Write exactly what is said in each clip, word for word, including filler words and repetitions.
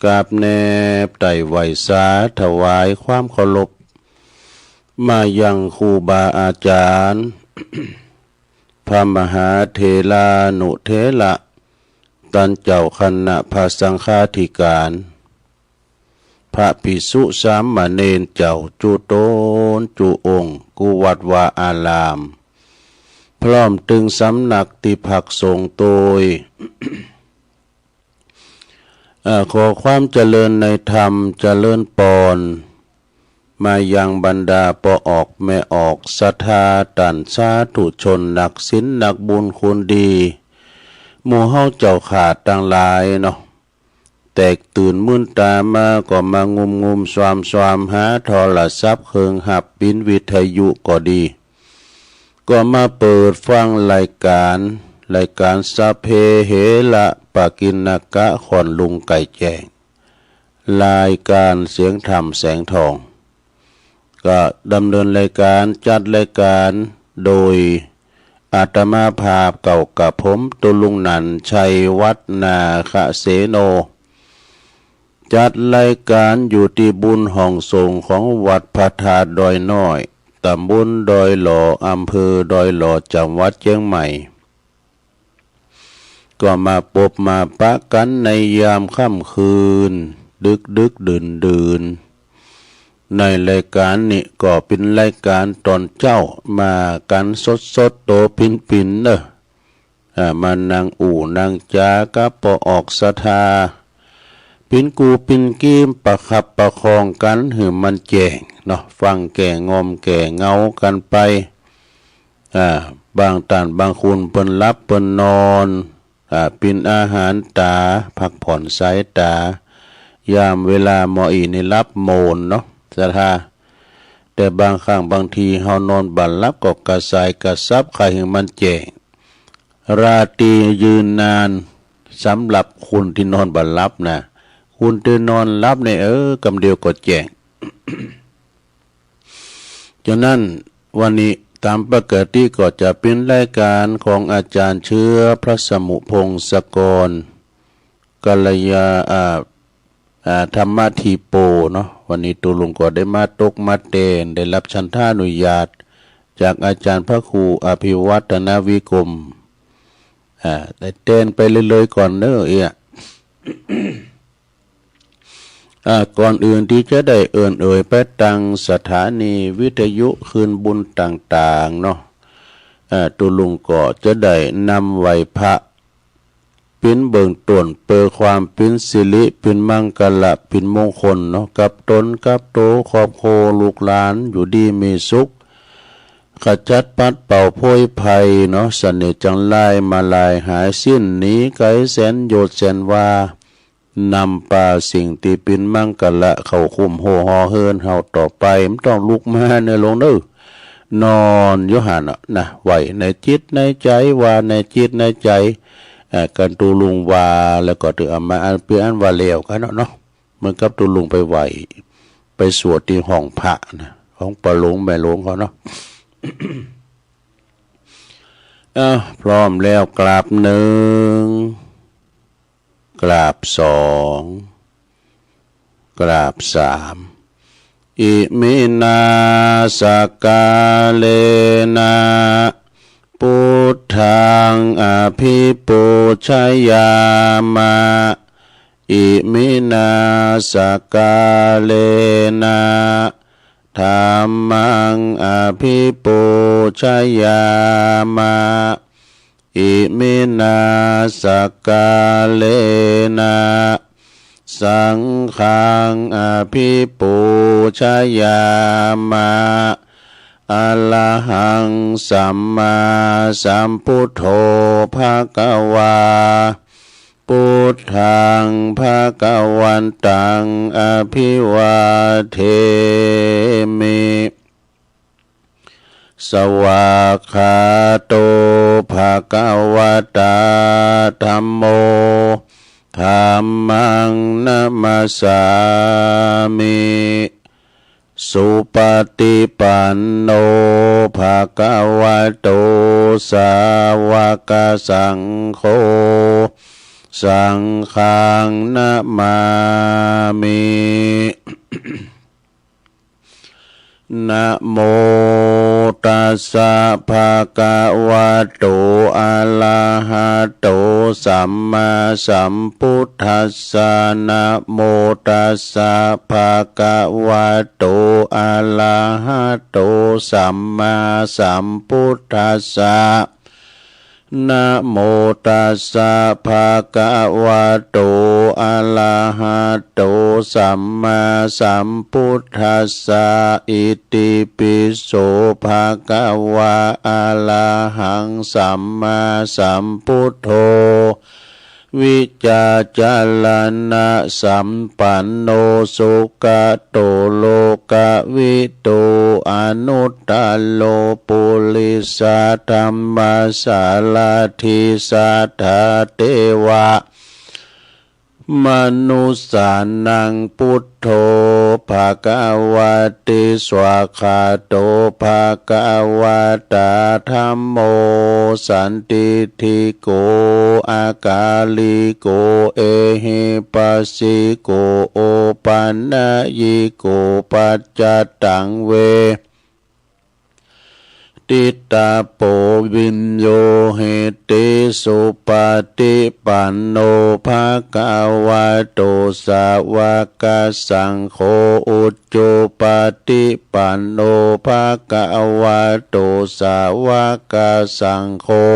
กราบแนบไต่ไหว้สาถวายความเคารพ มายังครูบาอาจารย์ พระมหาเถรานุเถระ ตันเจ้าคณะพระสังฆาธิการ พระภิกษุสามเณรเจ้าจุ๊ตนจุ๊องค์กู้วัดวาอาราม พร้อมตึงสำนักตี้พักสงฆ์โตย เอ่อ ขอความเจริญในธรรม เจริญปอน มายังบรรดาป้อออกแม่ออก ศรัทธาต้านสาธุชน นักศีลนักบุญคนดี หมู่เฮาเจ้าข้าตังหลายเนาะ แตกตื่นมื่นตามาก็มางุมงุมซวามซวาม หาโทรศัพท์เครื่องฮับ ปิดวิทยุก็ดี ก็มาเปิดฟังรายการ รายการสัพเพเหระปกิณณกะ ขอนลุงไก่แจ้ง รายการเสียงธรรมแสงทอง ก็ดำเนินรายการ จัดรายการโดยอาตมาภาพเก่ากับผม ตุลุงนันท์ ชัยวัฒนาคเสโน จัดรายการอยู่ตี้บุญห้องสงฆ์ของวัดพระธาตุดอยน้อย ตำบลดอยหล่อ อำเภอดอยหล่อ จังหวัดเชียงใหม่ ก็มาปบมาปะกันในยามค่ำคืน ดึกดึกดื่นดื่น ในรายการนี้ก็เป๋นรายการตอนเจ๊า มากันสดสด โตปินปินเนอะ อ่า มานั่งอู้นั่งจากับป้อออกศรัทธา ปินกูปินกีม ประคับประคองกันหื้อมันแจ้งเนาะ ฟังแก่งอมแก่เหงากันไป อ่า บางต้านบางคนเปิ้นหลับเปิ้นนอน อ่า ปินอาหารต๋า พักผ่อนสายต๋า ยามเวลาหม้ออี้นี่หลับโมนเนาะ ศรัทธา แต่บางครั้งบางทีเฮานอนบ่หลับก็กระสายกระสับ ใค่หื้อมันแจ้ง ราตรียืนนาน สำหรับคนตี้นอนบ่หลับนะ คนตี้นอนหลับนี่ เออ กำเดียวก็แจ้ง ฉะนั้นวันนี้ตามปกติก็จะเป๋นรายการของอาจารย์เชื้อพระสมุพงศกร กัลยา อ่า อ่า ธรรมธีโปเนาะ วันนี้ตุลุงก็ได้มาตกมาแตน ได้รับฉันทานุญาตจากอาจารย์พระครูอภิวัฒนวิกรม อ่า ได้แตนไปเลยๆ ก่อนเนอะเอี้ย อ่า ก่อนอื่นตี้จะได้เอิ้นเอ่ยไปตังสถานีวิทยุคืนบุญต่างๆ เนาะ อ่า ตุลุงก็จะได้นำไหว้พระ เป๋นเบื้องต้น เปื้อความเป๋นสิริ เป๋นมังคละ เป๋นมงคลเนาะ กับตนกับโต ครอบครัวลูกหลาน อยู่ดีมีสุข ขจัดปัดเป่าโพยภัยเนาะ เสน่ห์จังไรมาลายหายสิ้น หนีไกลแสนโยชน์แสนวา นำปาสิ่งตี้เป๋นมังคละ เข้าคุ้มโฮหอเฮือนเฮาต่อไป บ่ต้องลุกมาเนอะหลวงเนอะ นอนอยู่หั้นเนาะนะ ไหว้ในจิตในใจ ว่าในจิตในใจ เอ่อ กันตุลุงว่า แล้วก็ถือเอามาอันเปื้ออันว่าแล้วกันเนาะเนาะ เหมือนกับตุลุงไปไหว้ ไปสวดตี้ห้องพระนะ ของป้อหลวงแม่หลวงเขาเนาะ เอ้า พร้อมแล้วกราบหนึ่ง กราบสอง กราบสาม อิมินา สักกาเลนะ พุทธัง อภิปูชยามะ อิมินา สักกาเลนะ ธัมมัง อภิปูชยามะ อิมินา สักกาเลนะ สังฆัง อภิปูชยามะ อะระหัง สัมมาสัมพุทโธ ภะคะวา พุทธัง ภะคะวันตัง อะภิวาเทมิ สวากขาโต ภะคะวะตา ธัมโม ธัมมัง นะมัสสามิ สุปะติปันโน ภะคะวะโต สาวะกะสังโฆ saṅghaṃ namāmi. Namo tassa bhagavato arahato sammāsambuddhassa. Namo tassa bhagavato arahato sammāsambuddhassa. Namo tassa bhagavato arahato sammāsambuddhassa. Itipi so bhagavā arahaṃ sammāsambuddho vijjācaraṇasampanno sugato lokavidū anuttaro purisadammasārathi satthā devamanussānaṃ buddho bhagavāti. Svākkhāto bhagavatā dhammo sandiṭṭhiko akāliko ehipassiko opanayiko paccattaṃ ve ditabbo viññūhīti. Supaṭipanno bhagavato sāvakasaṅgho, ujupaṭipanno bhagavato sāvakasaṅgho,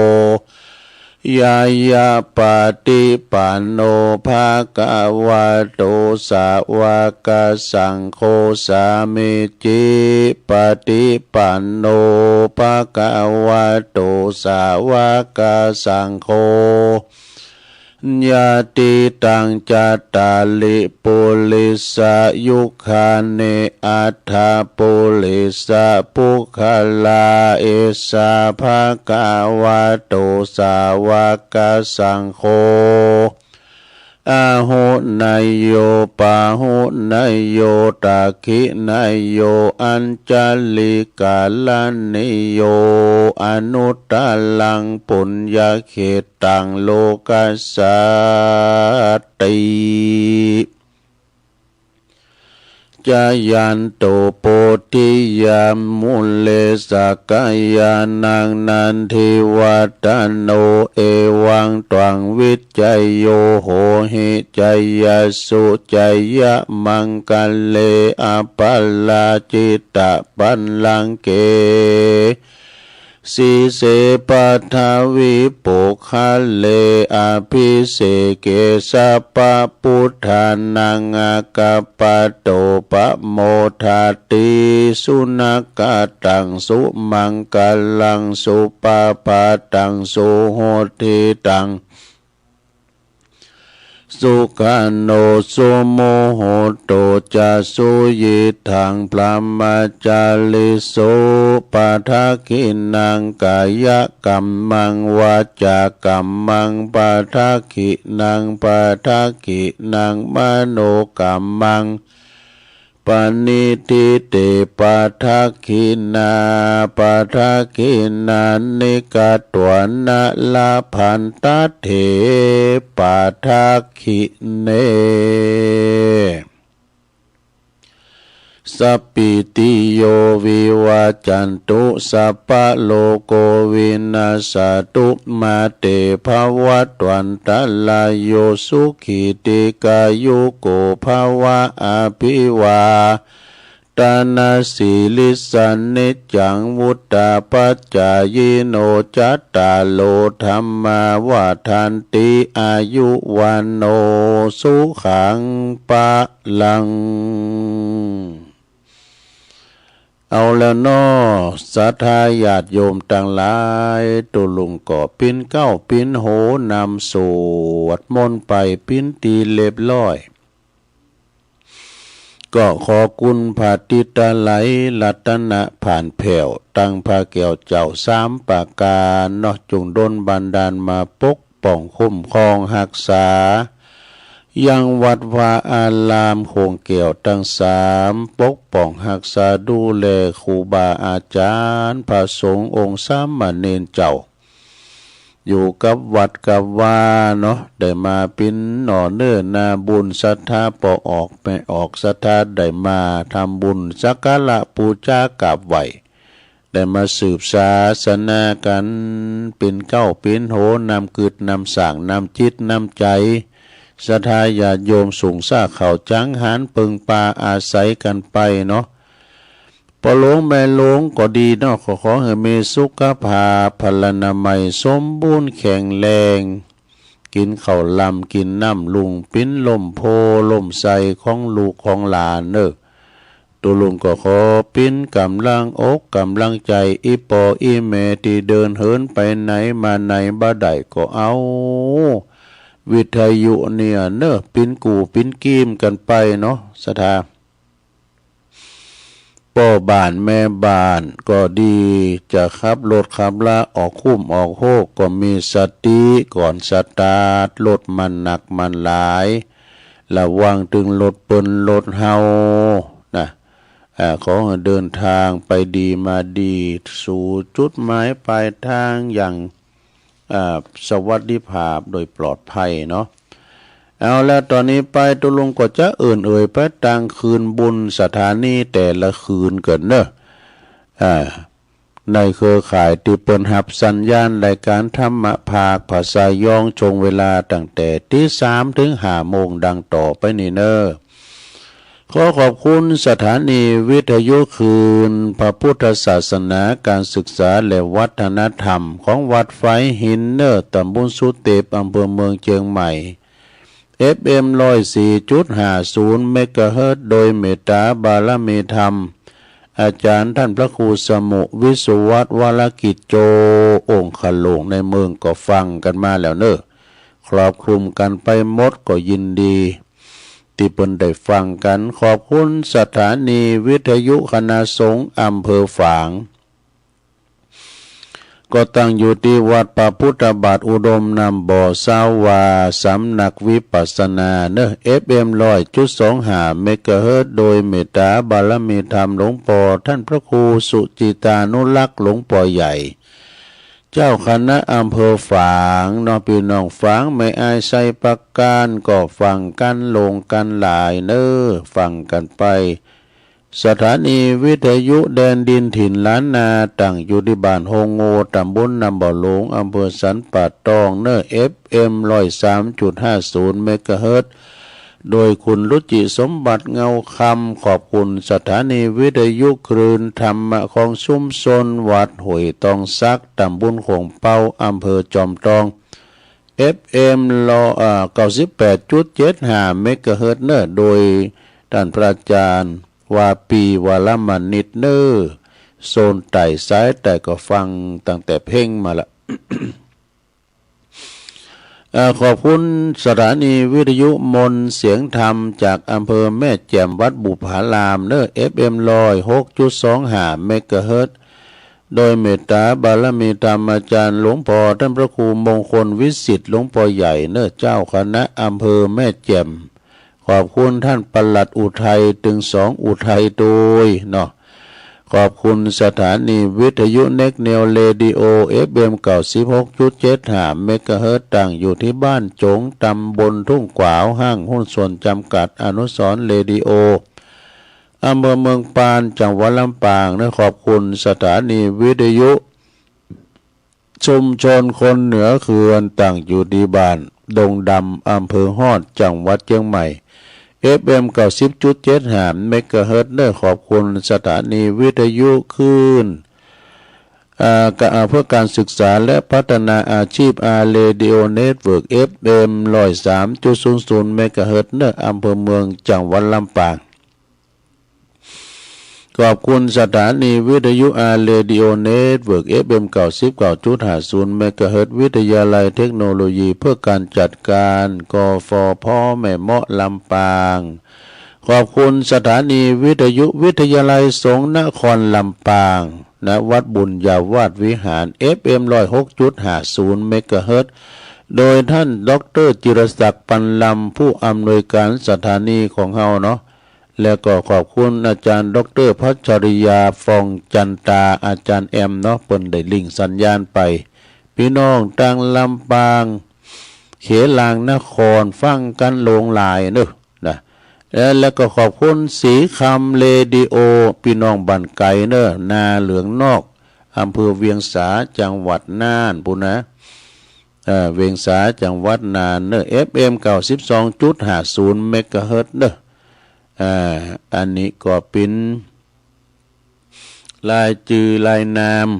ñāyapaṭipanno bhagavato sāvakasaṅgho, sāmīcipaṭipanno bhagavato sāvakasaṅgho, yadidaṃ cattāri purisayugāni aṭṭha purisapuggalā, esa bhagavato sāvakasaṅgho, āhuneyyo pāhuneyyo dakkhiṇeyyo añjalikaraṇīyo anuttaraṃ puññakkhettaṃ lokassāti. Jayanto bodhiyā mūle sakyānaṃ nandivaḍḍhano, evaṃ tvaṃ vijayo hohi jayassu jayamaṅgale, aparājitapallaṅke sīse paṭhavipokkhare abhiseke sabbabuddhānaṃ aggappatto pamodati. Sunakkhattaṃ sumaṅgalaṃ supabhātaṃ suhuṭṭhitaṃ, sukhaṇo sumuhutto ca suyiṭṭhaṃ brahmacārisu, padakkhiṇaṃ kāyakammaṃ vācākammaṃ padakkhiṇaṃ, padakkhiṇaṃ manokammaṃ paṇidhī te padakkhiṇā, padakkhiṇāni katvāna labhantatthe padakkhiṇe. Sabbītiyo vivajjantu sabbarogo vinassatu, mā te bhavatvantarāyo sukhī dīghāyuko bhava. Abhivādanasīlissa niccaṃ vuḍḍhāpacāyino cattāro dhammā vaḍḍhanti āyu vaṇṇo sukhaṃ balaṃ. เอาแล้วเนาะ ศรัทธาญาติโยมตังหลาย ตุ๊ลุงก็ปิ้นเก๊าปิ้นโหนำสวดมนต์ไปปิ้นตี้เรียบร้อย ก็ขอคุณพระติตะไลรัตนผ่านแผ้ว ตังพระแก้วเจ้าสามประการเนาะ จุ่งดลบันดาลมาปกป้องคุ้มครองฮักษา ยังวัดวาอารามโขงแก้วตังสาม ปกป้องฮักษาดูแลครูบาอาจารย์ พระสงฆ์องค์สามเณรเจ้า อยู่กับวัดกับวาเนาะ ได้มาปิ้นหน่อเนื้อนาบุญศรัทธา ปอออกแม่ออกศรัทธา ได้มาทำบุญสักการะปูชากราบไหว้ ได้มาสืบศาสนากัน ปิ้นเก๊าปิ้นโห นำกึดนำสร้าง นำจิตนำใจ ศรัทธาญาติโยม สุงสร้างเข้าจังหัน เปิงปาอาศัยกันไปเนาะ พ่อหลวงแม่หลวงก็ดีเนาะ ก็ขอให้มีสุขภาพพลานามัยสมบูรณ์แข็งแรง กินข้าวลำกินน้ำลุง ปิ้นล่มโพล่มไทรของลูกของหลานเนอะ ตุ๊ลุงก็ขอปิ้นกำลังอกกำลังใจ อี่ป้ออี่แม่ตี้เดินเหินไปไหนมาไหนบ่ได้ก็เอา วิทยุเนี่ยเนอะ ปิ้นกู้ปิ้นกีมกันไปเนาะ ศรัทธา ป้อบ้านแม่บ้านก็ดี จะขับรถขับลาออกคุ้มออกโฮกก็มีสติก่อนสตาร์ทรถ มันหนักมันหลาย ระวังตึงรถเปิ้นรถเฮานะ อ่า ขอให้เดินทางไปดีมาดี สู่จุดหมายปลายทางอย่าง อ่า สวัสดิภาพโดยปลอดภัยเนาะ เอาละ ตอนนี้ไปตุ๊ลุงก็จะเอิ้นเอ่ยไปตางคืนบุญสถานีแต่ละคืนกันเนอะ อ่า ในเครือข่ายตี้เปิ้นฮับสัญญาณรายการธรรมะภาคภาษายอง ช่วงเวลาตั้งแต่ตีสามถึงห้าโมงดังต่อไปนี้เนอะ ขอขอบคุณสถานีวิทยุคลื่นพระพุทธศาสนา การศึกษาและวัฒนธรรมของวัดฝายหินเนอะ ตำบลสุเตป อำเภอเมืองเชียงใหม่ เอฟเอ็ม ร้อยสี่จุดห้าศูนย์ เมกะเฮิรตซ์ โดยเมตตาบารมีธรรม อาจารย์ท่านพระครูสมุ วิศวัตวรกิจโจ องค์ขะหลวงในเมืองก็ฟังกันมาแล้วเนอะ ครอบคลุมกันไปหมดก็ยินดี ตี้เปิ้นได้ฟังกัน ขอบคุณสถานีวิทยุคณะสงฆ์อำเภอฝาง ก็ตั้งอยู่ตี้วัดพระพุทธบาทอุดมน้ำบ่อ ซาววา สำนักวิปัสสนาเนอะ เอฟเอ็ม ร้อยจุดสองห้า เมกะเฮิรตซ์ โดยเมตตาบารมีธรรมหลวงป้อท่านพระครูสุจิตานุรักษ์หลวงป้อใหญ่ เจ้าคณะอำเภอฝางเนาะ พี่น้องฝางแม่อายไชยประการก็ฟังกันโลงกันหลายเนอะ ฟังกันไป สถานีวิทยุแดนดินถิ่นล้านนา ตั้งอยู่ตี้บ้านโฮงโง่ ตำบลน้ำบ่อหลวง อำเภอสันป่าตองเนอะ เอฟเอ็ม ร้อยสามจุดห้าศูนย์ เมกะเฮิรตซ์ โดยคุณรุจิสมบัติเงาคำ ขอบคุณสถานีวิทยุคลื่นธรรมะของชุมชนวัดห้วยตองสัก ตำบลโขงเป๊า อำเภอจอมตอง เอฟเอ็ม ร้อย เอ่อ เก้าสิบแปดจุดเจ็ดห้า เมกะเฮิรตซ์เนอะ โดยท่านพระอาจารย์วาปี วรมณิตเนอะ โซนใต้สายใต้ก็ฟังตั้งแต่เพ็งมาละ เอ่อ ขอบคุณสถานีวิทยุมนต์เสียงธรรมจากอำเภอแม่แจ่มวัดบุพารามเนอะ เอฟเอ็ม ร้อยหกจุดสองห้า เมกะเฮิรตซ์ โดยเมตตาบารมีธรรมอาจารย์หลวงป้อท่านพระครูมงคลวิสิทธิ์หลวงป้อใหญ่เนอะ เจ้าคณะอำเภอแม่แจ่ม ขอบคุณท่านปลัดอุทัย ตึงสองอุทัยโดยเนาะ ขอบคุณสถานีวิทยุเน็กเนวเรดิโอ เอฟเอ็ม เก้าสิบหกจุดเจ็ดห้า เมกะเฮิรตซ์ ตั้งอยู่ตี้บ้านจง ตำบลทุ่งขวาว ห้างหุ้นส่วนจำกัดอนุสรณ์เรดิโอ อำเภอเมืองปาน จังหวัดลำปางเนอะ ขอบคุณสถานีวิทยุชุมชนคนเหนือเขื่อน ตั้งอยู่ตี้บ้านดงดำ อำเภอฮอด จังหวัดเชียงใหม่ เอฟเอ็ม เก้าสิบจุดเจ็ดห้า เมกะเฮิรตซ์เนอะ ขอบคุณสถานีวิทยุคลื่น อ่า กะ อ่า เพื่อการศึกษาและพัฒนาอาชีพ อาร์ เรดิโอ เน็ตเวิร์ก เอฟเอ็ม ร้อยสามจุดศูนย์ศูนย์ เมกะเฮิรตซ์เนอะ อำเภอเมือง จังหวัดลำปาง ขอบคุณสถานีวิทยุ อาร์ เรดิโอ เน็ตเวิร์ก เอฟเอ็ม เก้าสิบเก้าจุดห้าศูนย์ เมกะเฮิรตซ์ วิทยาลัยเทคโนโลยีเพื่อการจัดการ กฟผ แม่เมาะ ลำปาง ขอบคุณสถานีวิทยุวิทยาลัยสงฆ์นครลำปาง ณ วัดบุญญาวาสวิหาร เอฟเอ็ม ร้อยหกจุดห้าศูนย์ เมกะเฮิรตซ์ โดยท่านด็อกเตอร์จิรศักดิ์ ปันลำ ผู้อำนวยการสถานีของเฮาเนาะ แล้วก็ขอบคุณอาจารย์ด็อกเตอร์พัชริยา ฟองจันตา อาจารย์แอมเนาะ เปิ้นได้ลิงก์สัญญาณไป เผ พี่น้องตางลำปาง เขลางนคร ฟังกันหลงหลายเนอะนะ แล้ว แล้วก็ขอบคุณสีคำเรดิโอ พี่น้องบ้านไกลเนอะ นาเหลืองนอก อำเภอเวียงสา จังหวัดน่านพู้นนะ เอ่อ เวียงสา จังหวัดน่านเนอะ เอฟเอ็ม เก้าสิบสองจุดห้าศูนย์ เมกะเฮิรตซ์เนอะ อ่า อันนี้ก็เป็นรายจื่อรายนาม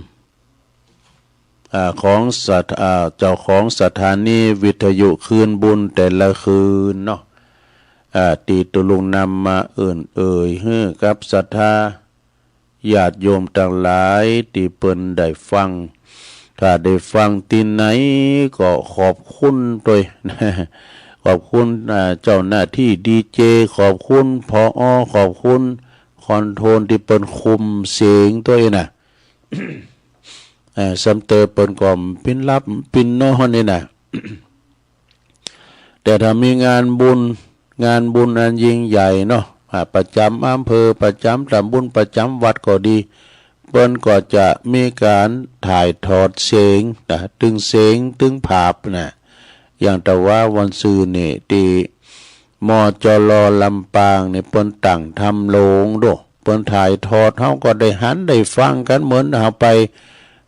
อ่า ของสถ- อ่า เจ้าของสถานีวิทยุคืนบุญแต่ละคืนเนาะ อ่า ตี้ตุ๊ลุงนำมาเอิ้นเอ่ยหื้อกับศรัทธาญาติโยมตังหลายตี้เปิ้นได้ฟัง ถ้าได้ฟังตี้ไหนก็ขอบคุณตวย ขอบคุณ อ่า เจ้าหน้าที่ดีเจ ขอบคุณ ผอ ขอบคุณคอนโทรลตี้เปิ้นคุมเสียงตวยนะ เอ่อ สำเตอเปิ้นก็ปิ้นหลับปิ้นนอนนี่นะ แต่ถ้ามีงานบุญ งานบุญอันยิ่งใหญ่เนาะ อ่า ประจำอำเภอ ประจำตำบล ประจำวัดก็ดี เปิ้นก็จะมีการถ่ายทอดเสียงนะ ตึงเสียง ตึงภาพนะ อย่างแต่ว่าวันซืนนี่ ตี้ มจร ลำปางนี่ เปิ้นตั้งธรรมโรงโด เปิ้นถ่ายทอด เฮาก็ได้หันได้ฟังกันเหมือนเฮาไป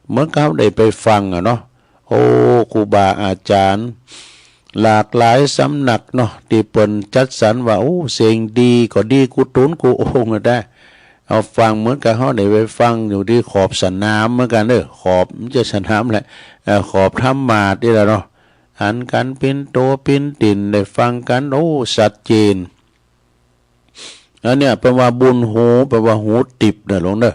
เหมือนกับเฮาได้ไปฟังอะเนาะ โอ้ ครูบาอาจารย์ หลากหลายสำนักเนาะ ตี้เปิ้นจัดสรรว่า โอ้ เสียงดีก็ดีกู้ตนกู้องค์อะนะ เอาฟังเหมือนกับเฮาได้ไปฟังอยู่ตี้ขอบสนามเหมือนกันเด้อ ขอบ มันจะสนามแหละ เอ่อ ขอบธรรมาสน์นี่แหละเนาะ หันกันปิ้นโตปิ้นตี๋น ได้ฟังกัน โอ้ ชัดเจน อันเนี้ยแปลว่าบุญหู แปลว่าหูติบนะหลวงเด้อ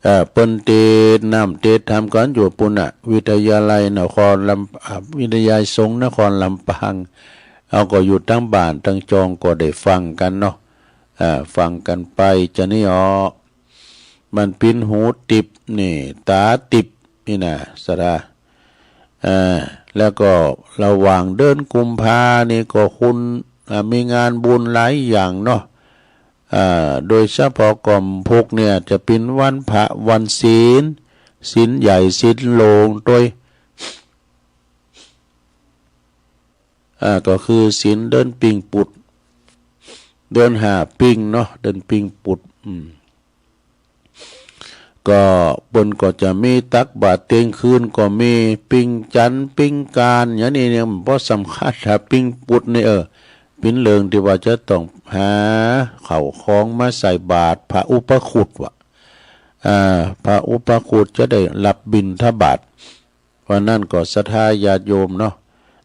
เอ่อ เปิ้นเตสน์นำเตสน์ธรรมกันอยู่ปู้นน่ะ วิทยาลัยนครลำ อ่า วิทยาลัยสงฆ์นครลำปาง เอาก็อยู่ตังบ้านตังจองก็ได้ฟังกันเนาะ อ่า ฟังกันไป จะนี่อ๋อ มันปิ้นหูติบนี่ ตาติบนี่นะ ศรัทธา อ่า แล้วก็ระหว่างเดือนกุมภานี่ก็คุณ อ่า มีงานบุญหลายอย่างเนาะ อ่า โดยเฉพาะกอมพุกเนี่ยจะปิ้นวันพระวันศีล ศีลใหญ่ศีลหลวงตวย อ่า ก็คือศีลเดือนปิงปุด เดือนห้าปิงเนาะ เดือนปิงปุด อืม ก็เปิ้นก็จะมีตักบาตรเตียงคืนก็มี ปิงจันทร์ ปิงกาน อย่างนี้เนี่ย มันบ่สำคัญ ถ้าปิงปุดนี่ เออ ปิ้นเรื่องตี้ว่าจะต้องหาข้าวของมาใส่บาตรพระอุปคุตว่ะ อ่า พระอุปคุตจะได้รับบิณฑบาต เพราะนั้นก็ศรัทธาญาติโยมเนาะ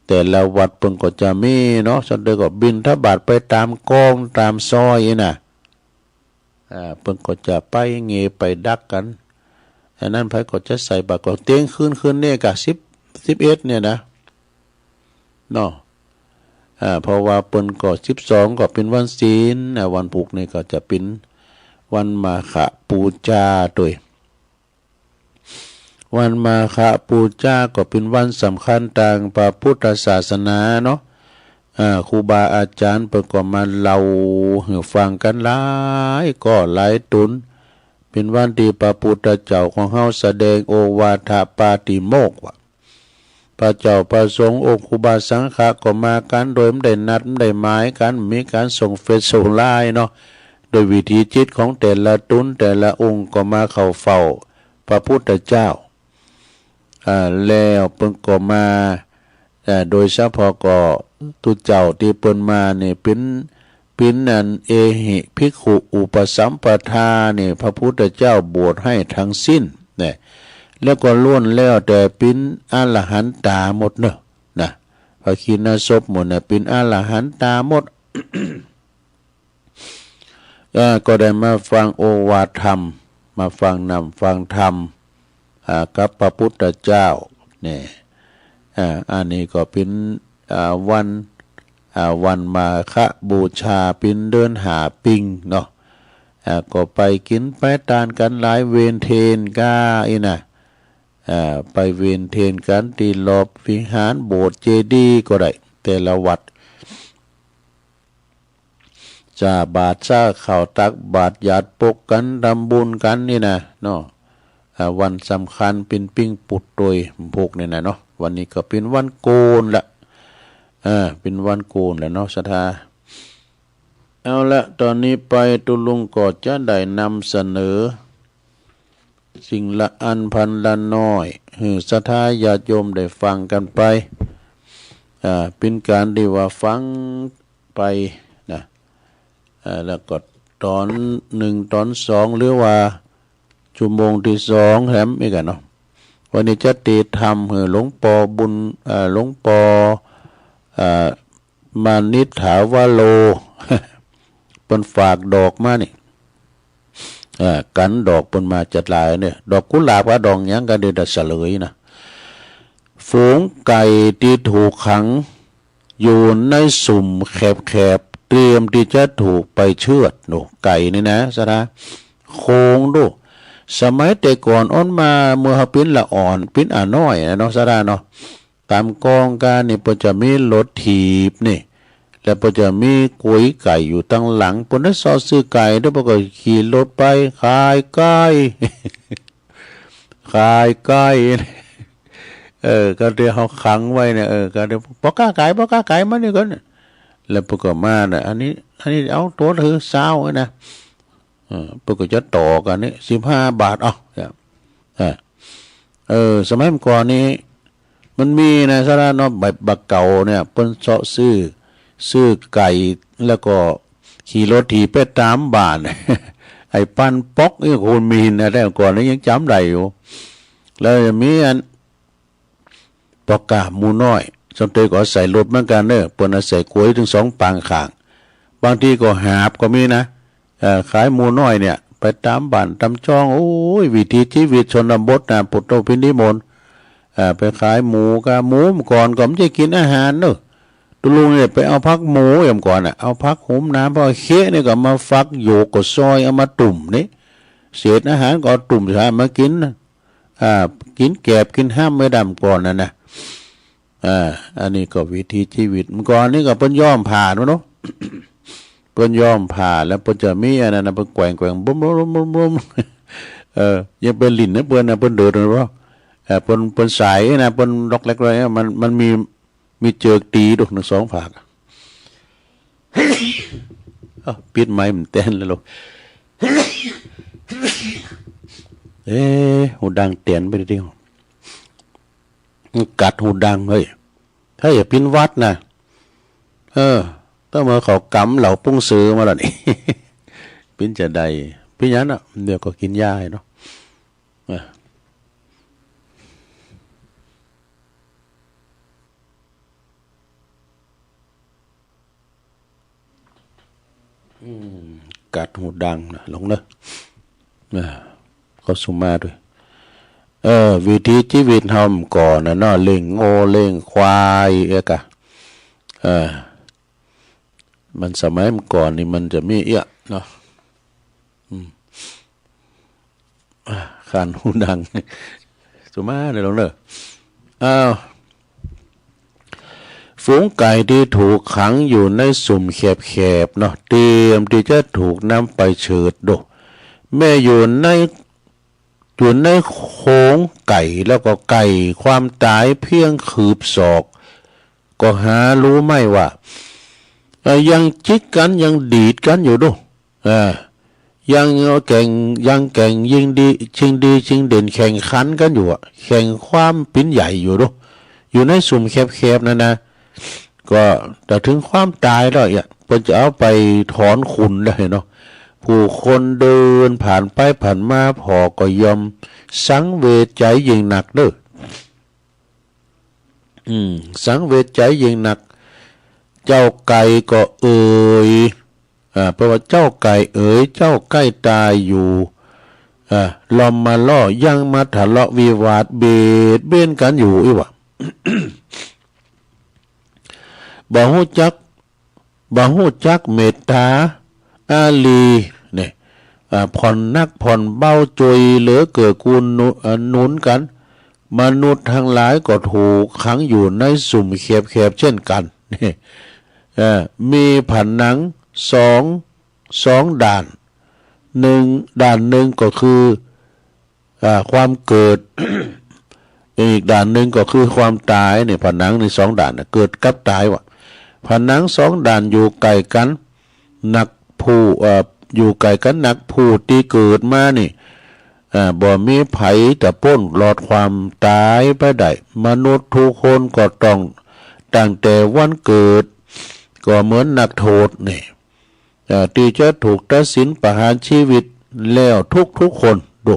แต่ละวัดเปิ้นก็จะมีเนาะ ส่วนใดก็บิณฑบาตไปตามกองตามซอยนี่นะ อ่า เปิ้นก็จะไปเงไปดักกัน อันนั้นไผก็จะใส่บาตรก็เตียงคืน คืนนี้ก็สิบ สิบเอ็ดเนี่ยนะ เนาะ อ่า เพราะว่าเปิ้นก็สิบสองก็เป็นวันศีล อ่า วันพุกนี่ก็จะเป็นวันมาฆบูชาตวย วันมาฆบูชาก็เป็นวันสำคัญตางพระพุทธศาสนาเนาะ อ่า ครูบาอาจารย์เปิ้นก็มาเล่าหื้อฟังกันหลายก้อหลายตน เป็นวันตี้พระพุทธเจ้าของเฮาแสดงโอวาทปาติโมกข์ว่า พระเจ้าพระสงฆ์องค์ครูบาสังฆะก็มากันโดยบ่ได้นัดบ่ได้หมายกัน มีการส่งเฟซส่งไลน์เนาะ โดยวิถีจิตของแต่ละตนแต่ละองค์ก็มาเข้าเฝ้าพระพุทธเจ้า อ่า แล้วเปิ้นก็มา อ่า โดยเฉพาะก็ตุ๊เจ้าตี้เปิ้นมานี่เป็น เป็นอันเอหิภิกขุอุปสัมปทานี่ พระพุทธเจ้าบวชให้ทั้งสิ้นเนี่ย แล้วก็ล้วนแล้วแต่เป็นอรหันตาหมดเนอะ นะ พระคริณาสพหมู่เนี่ยเป็นอรหันตาหมด เอ่อ ก็ได้มาฟังโอวาทธรรม มาฟังนำฟังธรรม อ่า กับพระพุทธเจ้า เนี่ย อ่า อันนี้ก็เป็น อ่า วัน อ่า วันมาฆบูชา เป็นเดือนห้าปิงเนาะ อ่า ก็ไปกิ๋นไปตานกันหลายเวรเทรนก้าอี้นะ อ่า ไปเวรเทรนกันตี้รอบวิหารโบสถ์เจดีย์ก็ได้ แต่ละวัด จ่าบาตร จ่าข้าว ตักบาตร หยาดปกกัน ทำบุญกันนี่นะเนาะ อ่า วันสำคัญ เป๋นปิ้งปุดโตย พวกนี้นะเนาะ วันนี้ก็เป๋นวันโกนละ อ่า เป๋นวันโกนแล้วเนาะ ศรัทธา เอาละ ตอนนี้ไปตุ๊ลุงก็จะได้นำเสนอ สิ่งละอันพันละน้อย หื้อศรัทธาญาติโยมได้ฟังกันไป อ่า เป๋นก๋านตี้ว่าฟังไปนะ อ่า แล้วก็ตอนหนึ่งตอนสอง หรือว่าชั่วโมงตี้สองแถมอีกอะเนาะ วันนี้จะเตรียมทำหื้อหลวงปอบุญ อ่า หลวงปอ อ่า มานิษฐาวโร เปิ้นฝากดอกมานี่ อ่า กันดอกเปิ้นมาจัดหลายเนี่ย ดอกกุหลาบกับดอกหยังก็ได้แต่เสลยนะ ฝูงไก่ตี้ถูกขังอยู่ในสุ่มแคบๆ เตรียมที่จะถูกไปเชือด โน่ ไก่นี่นะ ศรัทธา โขงดู สมัยแต่ก่อนอ้อนมา เมื่อเฮาเป๋นละอ่อน เป๋นอาน้อยนะเนาะ ศรัทธาเนาะ ต๋ามกองกานี่เปิ้นจะมีรถถีบนี่ แล้วเปิ้นจะมีกวยไก่อยู่ตังหลัง เปิ้นได้เซาะซื้อไก่ แล้วเปิ้นก็ขี่รถไปขายไก่ ขายไก่ เออ ก็เดี๋ยวเฮาขังไว้เนี่ย เออ ก็เดี๋ยว "พ่อค้าไก่ พ่อค้าไก่ มานี่ก่อน" แล้วเปิ้นก็มาน่ะ "อันนี้ อันนี้เอาตั๋วละซาว" นะ เออ เปิ้นก็จะต่อกั๋นนี่ "สิบห้าบาท เอา" เนี่ย เออ เออ สมัยก่อนนี่ มันมีนะ ศรัทธาเนาะ แบบบ่าเก่าเนี่ย เปิ้นเซาะซื้อ ซื้อไก่ แล้วก็ขี่รถถีบไปต๋ามบ้าน ไอ้ปันป๊อกนี่คนมีนะ แต่ก่อนนี่ยังจ๋ำได้อยู่ แล้วยังมีอัน ปอกก้าหมู่น้อย ส่วนเตยก็ใส่รถเหมือนกั๋นเนอะ เปิ้นเอาใส่กวยตึงสองปางข้าง บางทีก็หาบก็มีนะ เอ่อ ขายหมู่น้อยเนี่ย ไปต๋ามบ้านต๋ามจ้อง โอ้ย วิถีชีวิตชนบทนะ ปุตโตภินิมนต์ เอ่อ ไปขายหมูกา หมูเมื่อก่อนก็ไม่ใช่กินอาหารเนอะ ตุ๊ลุงเนี่ยไปเอาผักหมูอย่างก่อนน่ะ เอาผักหุมน้ำ พอเคะเนี่ยก็มาฟัก โยกก็ซอย เอามาตุ่มนี่ เศษอาหารก็เอาตุ่มใส่มากินนะ อ่า กินแกบกินห้ำไม่ดำก่อนน่ะนะ อ่า อันนี้ก็วิถีชีวิต เมื่อก่อนนี่ก็เปิ้นย้อมผ้าเนาะ เปิ้นย้อมผ้า แล้วเปิ้นจะมีอันนั้นน่ะ เปิ้นแกว่งแกว่ง บุ้มบุ้มบุ้มบุ้ม เออ ยังไปหลิ้นนะเปิ้นนะ เปิ้นเดินนะ เออ เปิ้น เปิ้นสายนะ เปิ้นล็อกแล็กอะไรเนี่ย มัน มันมี มีเจิกตีดูหนึ่งสองผาก เอ้า ปิดไมค์มันแตนแล้วลูก เอ๊ะ หูดังแตนไปดิ มันกัดหูดังเฮ้ย ถ้าอย่าปิ้นหวัดนะ เออ ต้องมาเขากำเหล่าปุ้งซื้อมาแล้วนี่ ปิ้นจะได้ ปิ้นหยังน่ะ เดี๋ยวก็กินยาให้เนาะ อ่ะ อืม กัดหูดังนะ ลงเนอะ อ่า ก็สุมาด้วย เออ วิถีชีวิตเฮาเมื่อก่อนน่ะเนาะ เลี้ยงงัวเลี้ยงควาย เอ้ยกะ เออ มันสมัยเมื่อก่อนนี่มันจะมีเอี้ยะเนาะ อืม อ่า คันหูดัง สุมาเด้อลงเด้อ อ้าว ฝูงไก่ที่ถูกขังอยู่ในสุ่มแคบๆ เนาะ เตรียมที่จะถูกนำไปเฉือดดู แม้อยู่ใน อยู่ในโขงไก่แล้วก็ใกล้ความตายเพียงคืบศอก ก็หารู้ไม่ว่า เอ่อ ยังจิกกั๋น ยังดีดกั๋นอยู่ดู เออ ยังแก่ง ยังแก่งยิ่งดี ชิงดีชิงเด่น แข่งขันกั๋นอยู่อะ แข่งความปิ้นใหญ่อยู่ดู อยู่ในสุ่มแคบๆ นั่นนะ ก็ถ้าถึงความตายแล้วเนี่ย เปิ้นจะเอาไปถอนขนได้เนาะ ผู้คนเดินผ่านไปผ่านมาผ่อก็ย่อมสังเวชใจยิ่งนักเด้อ อืม สังเวชใจยิ่งนัก เจ้าไก่ก็เอ่ย อ่า แปลว่าเจ้าไก่เอ๋ย เจ้าใกล้ตายอยู่ อ่า ลอมมาล่อ ยังมาทะเลาะวิวาทเบียดเบียนกั๋นอยู่อี้หว่า บ่ฮู้จัก บ่ฮู้จักเมตตาอารีเนี่ย อ่า ผ่อนหนักผ่อนเบา ช่วยเหลือเกื้อกูลหนุ อ่า หนุนกั๋น มนุษย์ทั้งหลายก็ถูกขังอยู่ในสุ่มแคบๆ เช่นกั๋น เอ่อ มีผนังสอง สองด้าน หนึ่ง ด้านหนึ่งก็คือ อ่า ความเกิด อีกด้านหนึ่งก็คือความตายเนี่ย ผนังในสองด้านน่ะ เกิดกับตายวะ ผนังสองด้านอยู่ใกล้กัน นักผู้ เอ่อ อยู่ใกล้กันนัก ผู้ที่เกิดมานี่ อ่า บ่มีไผจะป๊นรอดความตายไปได้ มนุษย์ทุกคนก็ต้อง ตั้งแต่วันเกิด ก็เหมือนนักโทษนี่ เอ่อ ที่จะถูกตัดสินประหารชีวิตแล้วทุกๆคน ดู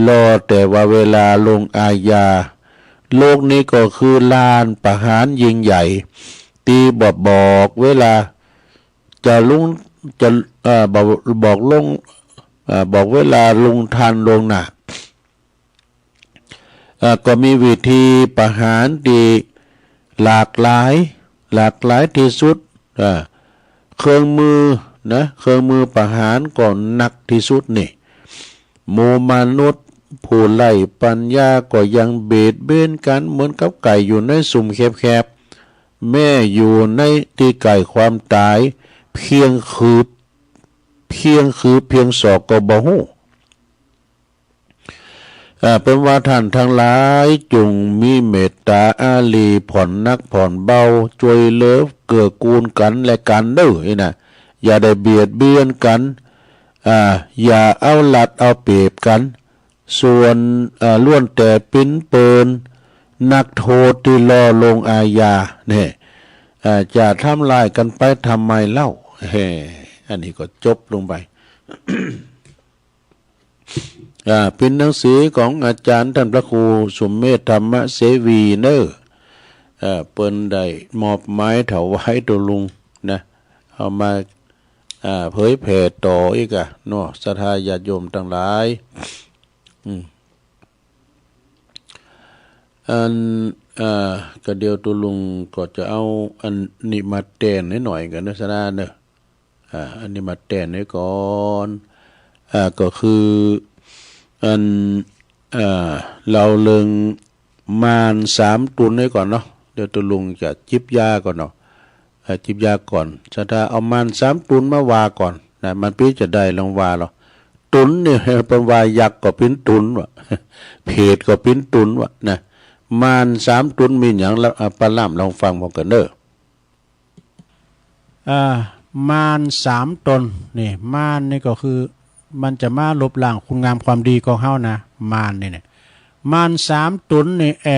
รอแต่ว่าเวลาลงอาญา โลกนี้ก็คือลานประหารยิ่งใหญ่ ที่บ่บอกเวลาจะลง จะ เอ่อ บอก บอกลง เอ่อ บอกเวลาลงทันล่วงหน้า เอ่อ ก็มีวิธีประหารที่หลากหลาย หลากหลายที่สุด เอ่อ เครื่องมือนะ เครื่องมือประหารก็หนักที่สุดนี่ หมู่มนุษย์ผู้ไร้ปัญญาก็ยังเบียดเบียนกันเหมือนกับไก่อยู่ในซุ่มแคบๆ แม้อยู่ในที่ใกล้ความตาย เพียงคืบ เพียงคืบ เพียงศอกก็บ่ฮู้ อ่า เปิ้นว่าท่านทั้งหลายจงมีเมตตาอารี ผ่อนหนักผ่อนเบา ช่วยเหลือเกื้อกูลกันและกันเด้อ นี่นะ อย่าได้เบียดเบียนกัน อ่า อย่าเอารัดเอาเปรียบกัน ส่วน อ่า ล้วนแต่ปิ้นเปิ้นนักโทษที่รอลงอาญาเนี่ย อ่า จะทำลายกันไปทำไมเล่า เฮ้ อันนี้ก็จบลงไป อ่า เป็นหนังสือของอาจารย์ท่านพระครูสุเมธธรรมเสวีเนอะ เอ่อ เปิ้นได้มอบหมายถวายตุลุงนะ เอามา อ่า เผยแผ่ต่ออีกอะเนาะ ศรัทธาญาติโยมทั้งหลาย อืม อัน อ่า ก็เดี๋ยวตุลุงก็จะเอาอันนี้มาแตนหน่อยๆ กันนะ ศรัทธาเนอะ อ่า อันนี้มาแตนไว้ก่อน อ่า ก็คือ อัน อ่า เล่าเรื่องม่านสามต๋นไว้ก่อนเนาะ เดี๋ยวตุลุงจะจิบยาก่อนเนาะ อ่า จิบยาก่อน ศรัทธาเอาม่านสามต๋นมาว่าก่อนนะ มันปี้จะได้ลองว่าหรอ ต๋นนี่ เปิ้นว่ายักษ์ก็ปิ้นต๋นวะ เปรตก็ปิ้นต๋นวะนะ ม่านสามต๋นมีหยังละ อ่า ปะล่ำลองฟังพร้อมกันเนอะ อ่า ม่านสามต๋นนี่ ม่านนี่ก็คือ มันจะมาลบล้างคุณงามความดีของเฮานะ ม่านนี่เนี่ย ม่านสามต๋นนี่แอ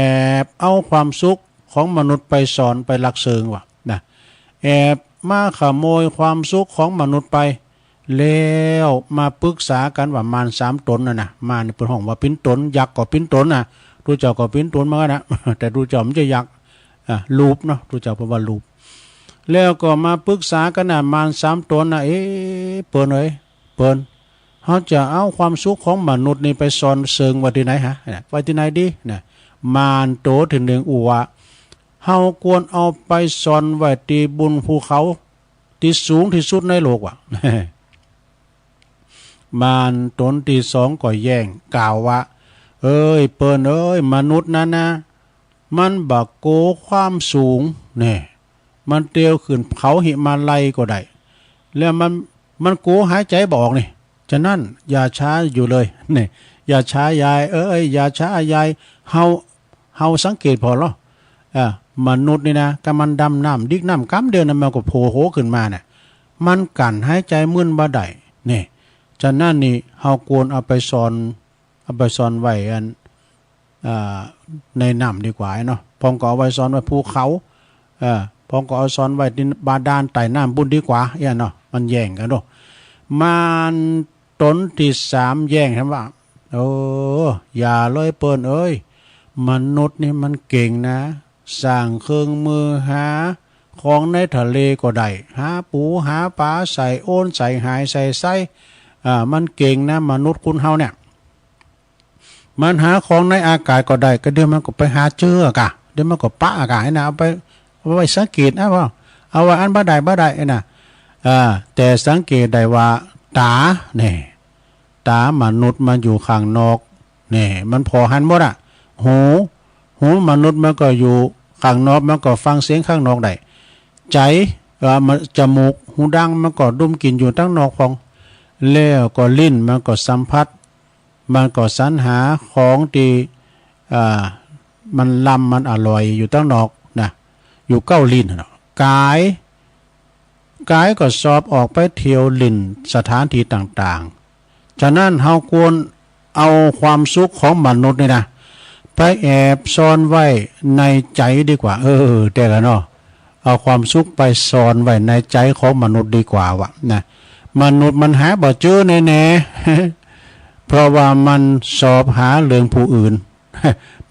บเอาความสุขของมนุษย์ไปซ่อนไปลักเซิงว่ะนะ แอบมาขโมยความสุขของมนุษย์ไป แล้วมาปรึกษากันว่าม่านสามต๋นน่ะนะ ม่านนี่เปิ้นฮ้องว่าปิ้นต๋น ยักษ์ก็ปิ้นต๋นนะ ตุ๊เจ้าก็ปิ้นต๋นเหมือนกันนะ แต่ตุ๊เจ้ามันจะยักษ์ อ่ะ รูปเนาะ ตุ๊เจ้าเปิ้นว่ารูป แล้วก็มาปรึกษากันนะ ม่านสามต๋นนะ เอ๊ะ เปิ้นเอ้ย เปิ้น เฮาจะเอาความสุขของมนุษย์นี่ไปซ่อนเซิงไว้ตี้ไหนฮะ ไว้ตี้ไหนดีนะ ม่านโตตี้หนึ่งอู้ว่า เฮาควรเอาไปซ่อนไว้ตี้บนภูเขาตี้สูงตี้สุดในโลกว่ะ ม่านต๋นตี้สองก็แย้งกล่าวว่า เอ้ย เปิ้นเอ้ย มนุษย์นั้นนะ มันบ่โกความสูงแน่ มันเตียวขึ้นเขาหิมาลัยก็ได้ แล้วมัน มันโกหายใจบ่ออกนี่ ฉะนั้นอย่าช้าอยู่เลย นี่ อย่าช้ายายเอ้ย อย่าช้ายาย เฮา เฮาสังเกตผ่อลอ อ่า มนุษย์นี่นะ กำมันดำน้ำ ดิกน้ำกำเดียวนะ มันก็โผล่หัวขึ้นมาน่ะ มันกั้นหายใจมึนบ่ได้ นี่ ฉะนั้นนี่ เฮาควรเอาไปซ่อน เอาไปซ่อนไว้อัน อ่า ในน้ำดีกว่าเนาะ พองก็เอาไว้ซ่อนไว้ภูเขา เอ่อ พองก็เอาซ่อนไว้ตี้บาดาลใต้น้ำปู้นดีกว่า เอี้ยเนาะ มันแย้งกันเนาะ ม่านต๋นตี้สามแย้งถามว่า โอ้ อย่าเลยเปิ้นเอ้ย มนุษย์นี่มันเก่งนะ สร้างเครื่องมือหาของในทะเลก็ได้ หาปูหาป๋าใส่โอนใส่หายใส่ไส้ อ่า มันเก่งนะ มนุษย์คนเฮาเนี่ย มันหาของในอากาศก็ได้ ก็เดี๋ยวมันก็ไปหาเจออะกะ เดี๋ยวมันก็ปะอะกะ ไอ้น่ะ เอาไป เอาไว้สังเกตนะว่า เอาไว้อันบ่ได้บ่ได้ ไอ้น่ะ อ่า แต่สังเกตได้ว่าต๋า นี่ ต๋ามนุษย์มันอยู่ข้างนอก นี่ มันผ่อหันหมดอะ หู หูมนุษย์มันก็อยู่ข้างนอก มันก็ฟังเสียงข้างนอกได้ ใจ๋ เอ่อ มัน จมูก ฮูดัง มันก็ดมกลิ่นอยู่ตังนอกพอง แล้วก็ลิ้นมันก็สัมผัส มันก็สรรหาของตี้ อ่า มันลำมันอร่อยอยู่ตังนอกนะ อยู่เก๊าลิ้นน่ะเนาะ ก๋าย ก๋ายก็ชอบออกไปเที่ยวเล่นสถานที่ต่างๆ ฉะนั้นเฮาควรเอาความสุขของมนุษย์นี่นะ ไปแอบซ่อนไว้ในใจดีกว่า เออ แต่ละเนาะ เอาความสุขไปซ่อนไว้ในใจของมนุษย์ดีกว่าว่ะนะ มนุษย์มันหาบ่เจอแน่ๆ เพราะว่ามันชอบหาเรื่องผู้อื่น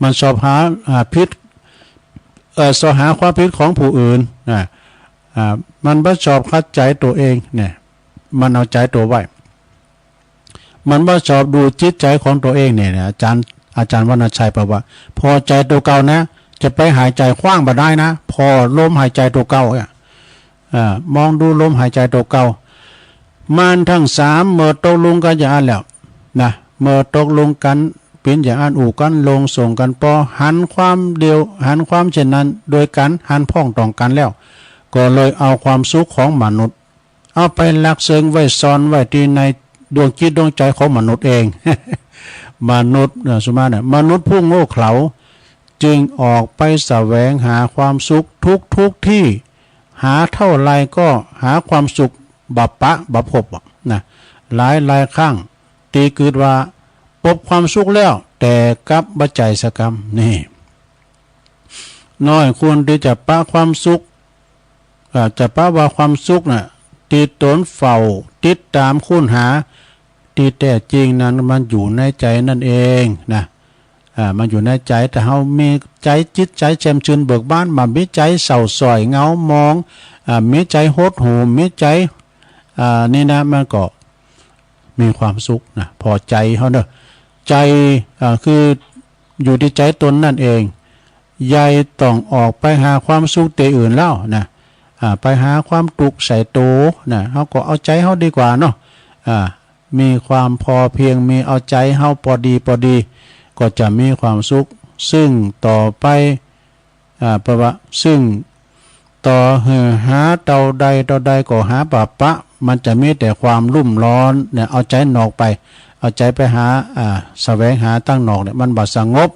มันชอบหา อ่า ผิด เอ่อ ชอบหาความผิดของผู้อื่น อ่า อ่า มันบ่ชอบเข้าใจตัวเองเนี่ย มันเอาใจตัวไว้ มันบ่ชอบดูจิตใจของตัวเองเนี่ยนะ อาจารย์ อาจารย์วรรณชัยบอกว่า พอใจตัวเก่านะ จะไปหายใจขว้างบ่ได้นะ พอลมหายใจตัวเก่าเนี่ย อ่า มองดูลมหายใจตัวเก่า มารทั้งสามเมื่อตกลงกันอย่างนั้นแล้วนะ เมื่อตกลงกันเป็นอย่างนั้น อู้กันลงส่งกันปอ หันความเดียว หันความเช่นนั้น โดยกันหันพ้องต้องกันแล้ว ก็เลยเอาความสุขของมนุษย์ เอาไปลักเซิงไว้ซ่อนไว้ที่ในดวงจิตดวงใจของมนุษย์เอง มนุษย์ เอ่อ สุมาเนี่ย มนุษย์ผู้โง่เขลา จึงออกไปแสวงหาความสุขทุกๆ ที่ หาเท่าไรก็หาความสุขบ่ปะบ่พบอะนะ หลายๆ ครั้ง ตี้กึ๊ดว่าพบความสุขแล้ว แต่กลับบ่ใจ้สักกำ นี่ น้อยคนตี้จะปะความสุข อ่า จะปะว่าความสุขน่ะ ตี้ตนเฝ้าติดตามค้นหา ตี้แท้จริงนั้นมันอยู่ในใจนั่นเองนะ อ่า มันอยู่ในใจ ถ้าเฮามีใจจิตใจแจ่มชื่นเบิกบาน บ่มีใจเศร้าส้อยเหงาหมอง อ่า มีใจหดหู่ มีใจ อ่า นี่นะ มันก็มีความสุขนะ พอใจเฮาเนาะ ใจ อ่า คืออยู่ที่ใจตนนั่นเอง ใหญ่ต้องออกไปหาความสุขตี้อื่นแล้วนะ อ่า ไปหาความทุกข์ใส่โตนะ เฮาก็เอาใจเฮาดีกว่าเนาะ อ่า มีความพอเพียง มีเอาใจเฮาพอดีพอดี ก็จะมีความสุข ซึ่งต่อไป อ่า เพราะว่า ซึ่งต่อหื้อหาเท่าใดเท่าใดก็หาบ่ปะ มันจะมีแต่ความรุ่มร้อนเนี่ย เอาใจนอกไป เอาใจไปหา อ่า แสวงหาตังนอกเนี่ย มันบ่สงบ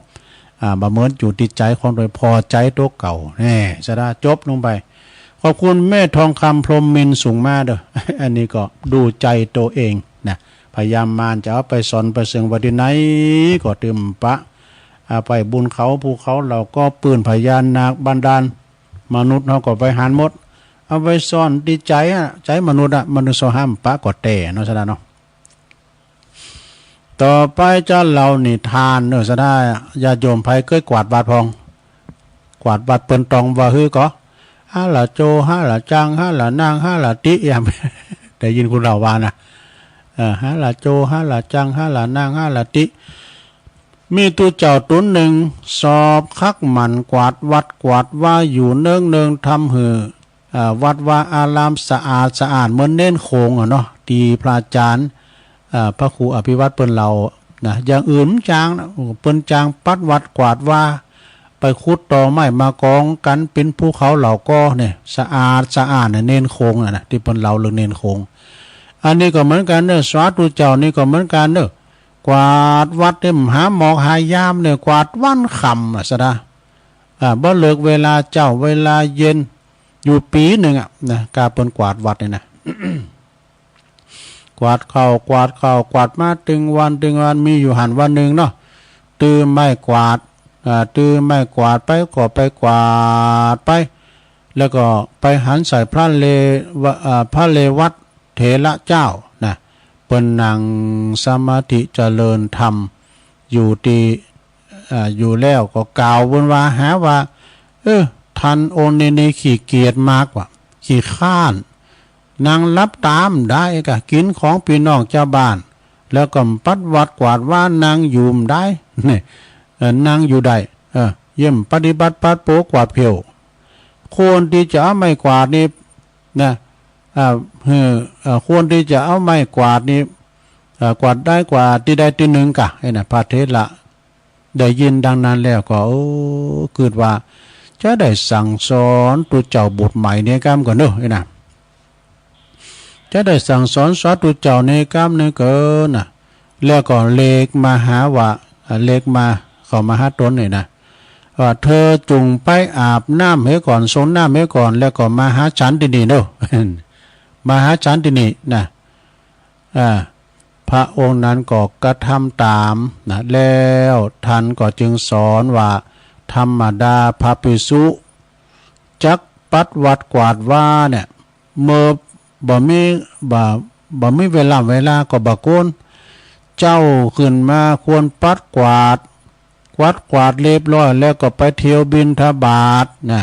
อ่า บ่เหมือนอยู่ที่ใจของโดยพอใจตัวเก่า แน่ สะดา จบลงไป ขอบคุณแม่ทองคำพรหมมินทร์ส่งมาเด้อ อันนี้ก็ดูใจตัวเองนะ พยายามมารจะเอาไปซ่อนไปเซิงไว้ที่ไหนก็เติมปะ อ่า ไปบุญเขาภูเขาเหล่าก็ปืนพญานาคบันดาล มนุษย์เฮาก็ไปหันหมด เอาไปซ่อนที่ใจอะ ใจมนุษย์อะ มนุษย์เฮาห้ามปะก็แท้เนาะ สะดาเนาะ ต่อไปจะเล่านิทานเนอะ สะดา ญาติโยมไผเกยกวาดวัดพอง กวาดวัดเปิ้นต้องว่าหื้อก่อ หาละโจ หาละจัง หาละนาง หาละติอย่าง ได้ยินคนเล่าว่านะ เอ่อ หาละโจ หาละจัง หาละนาง หาละติ มีตุ๊เจ้าตนหนึ่ง ชอบคักหมั่นกวาดวัดกวาดวาอยู่เนืองๆ ทำหื้อ อ่า วัดวาอารามสะอาดสะอ้านเหมือนเณรโขงอะเนาะ ตี้พระอาจารย์ อ่า พระครูอภิวัตรเปิ้นเล่านะ อย่างอื่นบ่จ้างนะ เปิ้นจ้างปัดวัดกวาดวา ไปขุดตอไม้มากองกันเป๋นภูเขาเหล่าก่อเนี่ย สะอาดสะอ้านเนี่ย เณรโขงน่ะนะ ตี้เปิ้นเล่าเรื่องเณรโขง อันนี้ก็เหมือนกั๋นเนาะ สาธุเจ้านี่ก็เหมือนกั๋นเนาะ กวาดวัดเนี่ย หาหมอกหายามเนี่ย กวาดวันค่ำอะ สะดา อ่า บ่เลือกเวลาเจ๊าเวลาเย็น อยู่ปี๋หนึ่งอะนะ กาเปิ้นกวาดวัดเนี่ยนะ กวาดเข้า กวาดเข้า กวาดมาตึงวัน ตึงวัน มีอยู่หั้นวันหนึ่งเนาะ ตื้อไม้กวาด อ่า ตื้อไม้กวาดไปก็ไปกวาดไป แล้วก็ไปหันใส่พระเลวะ อ่า พระเรวัตเถระเจ้านะ เปิ้นนั่งสมาธิเจริญธรรมอยู่ตี้ อ่า อยู่แล้วก็กล่าวเปิ้นว่า หาว่า เออ ท่านองค์นี้นี่ขี้เกียจมากว่ะ ขี้คร้าน นั่งหลับต๋าบ่ได้ก่ะ กิ๋นของปี้น้องจาวบ้าน แล้วก็ปัดวัดกวาดวา นั่งอยู่บ่ได้ เนี่ย เออ นั่งอยู่ได้ เออ เยี่ยมปฏิบัติปัดโปกวาดเผี้ยว ควรตี้จะเอาไม้กวาดนี่นะ อ่า เออ เออ ควรตี้จะเอาไม้กวาดนี่ เออ กวาดได้กวาดตี้ใดตี้หนึ่งก่ะ ไอ้น่ะ พระเถระ ได้ยินดังนั้นแล้วก็ โอ้ กึ๊ดว่า จะได้สั่งสอนตุ๊เจ้าบทใหม่เนี่ยกำก่อนเนาะ ไอ้น่ะ จะได้สั่งสอนสาธุเจ้าเนี่ยกำเนี่ยก่อนน่ะ แล้วก็เรียกมาหาว่า เอ่อ เรียกมา เขามาหาตนนี่นะ ว่าเธอจงไปอาบน้ำเสียก่อน สรงน้ำเสียก่อน แล้วก็มาหาฉันที่นี่เนอะ มาหาฉันที่นี่นะ อ่า พระองค์นั้นก็กระทำตามนะ แล้วท่านก็จึงสอนว่า ธรรมดาพระภิกษุจักปัดวัดกวาดว่าเนี่ย เมื่อบ่มี บ่ บ่มีเวลา เวลาก็บ่ควร เจ้าขึ้นมาควรปัดกวาด กวาดกวาดเรียบร้อยแล้วก็ไปเที่ยวบิณฑบาตนะ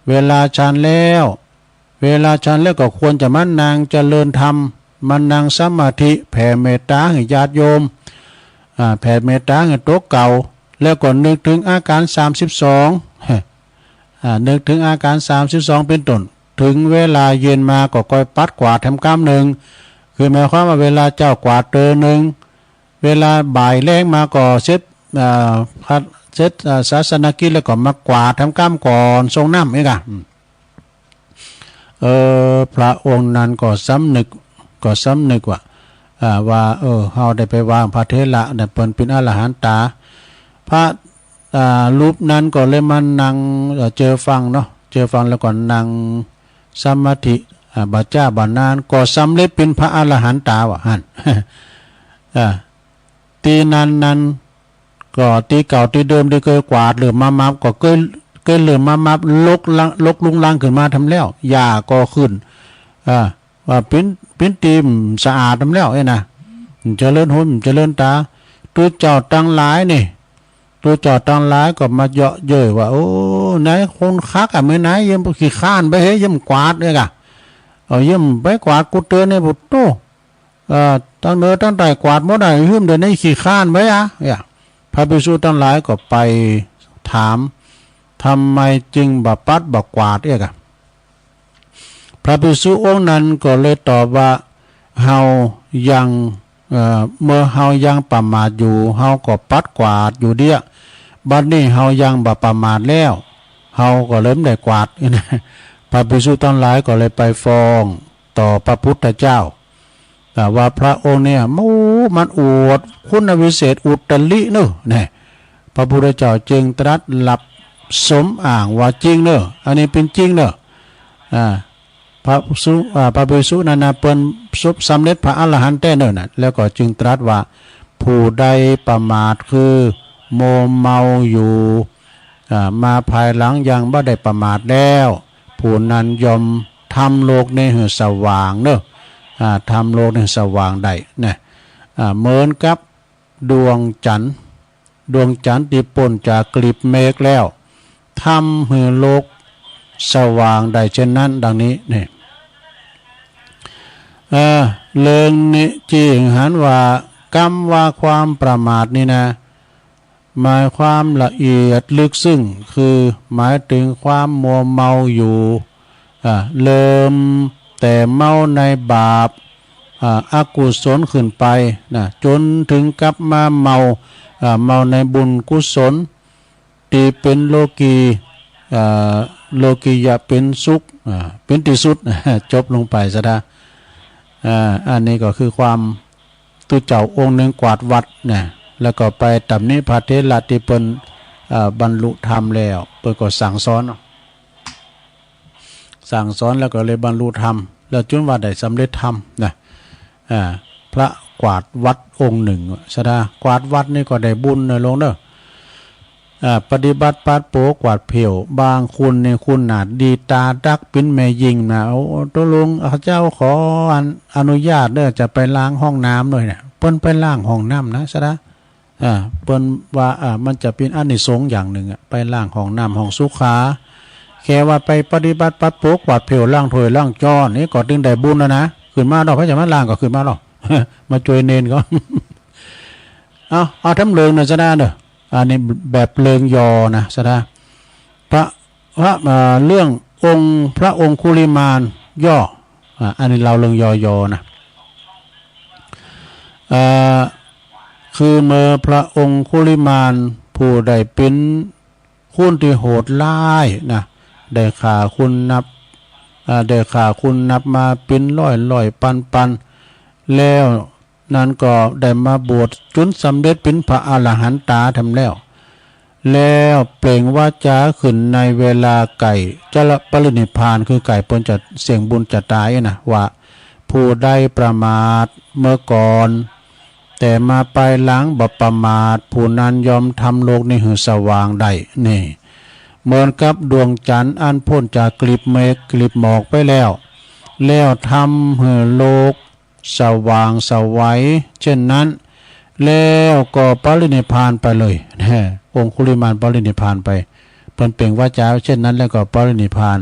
เวลาฉันแล้ว เวลาฉันแล้วก็ควรจะมานั่งเจริญธรรม มานั่งสมาธิ แผ่เมตตาให้ญาติโยม อ่า แผ่เมตตาให้ตัวเก่า แล้วก็นึกถึงอาการ สามสิบสอง อ่า นึกถึงอาการ สามสิบสอง เป็นต้น ถึงเวลาเย็นมาก็ค่อยปัดกวาดแถมกำนึ่ง คือหมายความว่าเวลาเจ๊ากวาดเตื้อนึ่ง เวลาบ่ายแลงมาก็เสร็จ อ่า พัด เสร็จ อ่า ศาสนกิจแล้วก็มากวาดแถมกำก่อน สรงน้ำเองอะ อืม เออ พระองค์นั้นก็สำนึก ก็สำนึกว่า อ่า ว่า เออ เฮาได้ไปว่าพระเถระเนี่ย เปิ้นเป็นอรหันตา พระ อ่า รูปนั้นก็เลยมานั่ง เอ่อ เจอฟังเนาะ เจอฟังแล้วก็นั่งสมาธิ อ่า บ่าจ๊าบ่านาน ก็สำเร็จเป็นพระอรหันตาว่าหั่น อ่า ตี้นั้นนั้น ก็ตี้เก่าตี้เดิมตี้เกยกวาดเหลือมามับ ก็เกย เกยเหลือมามับ รกลัง รกรุงรังขึ้นมาแถมแล้ว หญ้าก็ขึ้น อ่า ว่าปิ้น ปิ้นตี้สะอาดแถมแล้วเอ้ยนะ เจริญหูเจริญตา ตุ๊เจ้าตังหลายนี่ ตุ๊เจ้าตังหลายก็มาเยาะเย้ยว่า โอ้ นายคนคักอะ มื้อนายเยี่ยมขี้คร้านไปเฮ้ย เยี่ยมกวาดเอ้ยกะ เอาเยี่ยมไปกวาดกูเตือนในบุตรโต เอ่อ ตังเหนือตังใต้กวาดหมดอะ หื้มเดี๋ยวนี้ขี้คร้านไปอะ เนี่ย พระภิกษุตังหลายก็ไปถาม ทำไมจึงบ่ปัดบ่กวาดเอ้ยกะ พระภิกษุองค์นั้นก็เลยตอบว่า เฮายัง เอ่อ เมื่อเฮายังประมาทอยู่ เฮาก็ปัดกวาดอยู่เดี้ย บัดนี้เฮายังบ่ประมาทแล้ว เฮาก็เลยบ่ได้กวาด พระภิกษุตังหลายก็เลยไปฟ้องต่อพระพุทธเจ้า อ่า ว่าพระองค์เนี่ย โอ้ มันอวดคุณวิเศษอุตริเนอะ เนี่ย พระพุทธเจ้าจึงตรัสรับสมอ้างว่าจริงเนอะ อันนี้เป็นจริงเนอะ อ่า พระสุ อ่า พระภิกษุนั้นนะ เปิ้นสำเร็จพระอรหันต์แต๊เนอะนะ แล้วก็จึงตรัสว่า ผู้ใดประมาทคือมัวเมาอยู่ อ่า มาภายหลังยังบ่ได้ประมาทแล้ว ผู้นั้นย่อมทำโลกนี้หื้อสว่างเนอะ อ่า ทำโลกนี้สว่างได้นะ อ่า เหมือนกับดวงจันทร์ ดวงจันทร์ตี้ป๊นจากกลีบเมฆแล้ว ทำหื้อโลกสว่างได้เช่นนั้น ดังนี้นี่ เอ่อ เรื่องนี้จึงหันว่ากำว่าความประมาทนี่นะ หมายความละเอียดลึกซึ้ง คือหมายถึงความมัวเมาอยู่ อ่า เริ่มแต่เมาในบาป อ่า อกุศลขึ้นไปนะ จนถึงกับมาเมา อ่า เมาในบุญกุศล ตี้เป็นโลกี อ่า โลกียะเป็นสุข อ่า เป็นตี้สุด จบลงไปซะดา อ่า อันนี้ก็คือความ ตุ๊เจ้าองค์หนึ่งกวาดวัดนะ แล้วก็ไปตำหนิพระเถระตี้เปิ้น เอ่อ บรรลุธรรมแล้ว เปิ้นก็สั่งสอนเนาะ สั่งสอนแล้วก็เลยบรรลุธรรม แล้วจนว่าได้สำเร็จธรรมนะ อ่า พระกวาดวัดองค์หนึ่งซะดา กวาดวัดนี่ก็ได้บุญเนอะโยมเนอะ อ่า ปฏิบัติปัดโป๋กวาดเผียว บางคนนี่คุณนาดดีตาดักปิ้นแม่ญิงนะ โอ้ ตกลงข้าเจ้าขออนุญาตเด้อ จะไปล้างห้องน้ำหน่อยเนี่ย เปิ้นไปล้างห้องน้ำนะซะดา อ่า เปิ้นว่า อ่า มันจะเป็นอานิสงส์อย่างหนึ่งอะ ไปล้างห้องน้ำห้องสุขา แค่ว่าไปปฏิบัติปัดโป๋กวาดเผียว ล้างถ้วยล้างจ๊อนนี่ก็ตึงได้บุญแล้วนะ ขึ้นมาดอก ไผจะมาล้างก็ขึ้นมาดอก มาจ้วยเณรก็ เอา เอาทำเรื่องหน่อยซะดาเด้อ อันนี้แบบเรื่องย่อนะซะดา พระ พระ เอ่อ เรื่ององค์พระองคุลิมานย่อ อ่า อันนี้เล่าเรื่องย่อๆ นะ เอ่อ คือเมื่อพระองคุลิมานผู้ได้เป็นคนตี้โหดร้ายนะ ได้ฆ่าคนนับ อ่า ได้ฆ่าคนนับมาเป็นร้อยๆ พันๆ แล้ว นั้นก็ได้มาบวชจุนสำเร็จเป็นพระอรหันตาแถมแล้ว แล้วเปล่งวาจาขึ้นในเวลาใกล้จะละปรินิพพาน คือใกล้เปิ้นจะเสี่ยงบุญจะตายนะ ว่าผู้ใดประมาทเมื่อก่อน แต่มาภายหลังบ่ประมาท ผู้นั้นย่อมทำโลกนี้หื้อสว่างได้ นี่ เหมือนกับดวงจันทร์อันพ้นจากกลีบเมฆกลีบหมอกไปแล้ว แล้วทำหื้อโลกสว่างไสวเช่นนั้น แล้วก็ปรินิพพานไปเลย องคุลิมานปรินิพพานไป เปิ้นเปล่งวาจาเช่นนั้นแล้วก็ปรินิพพาน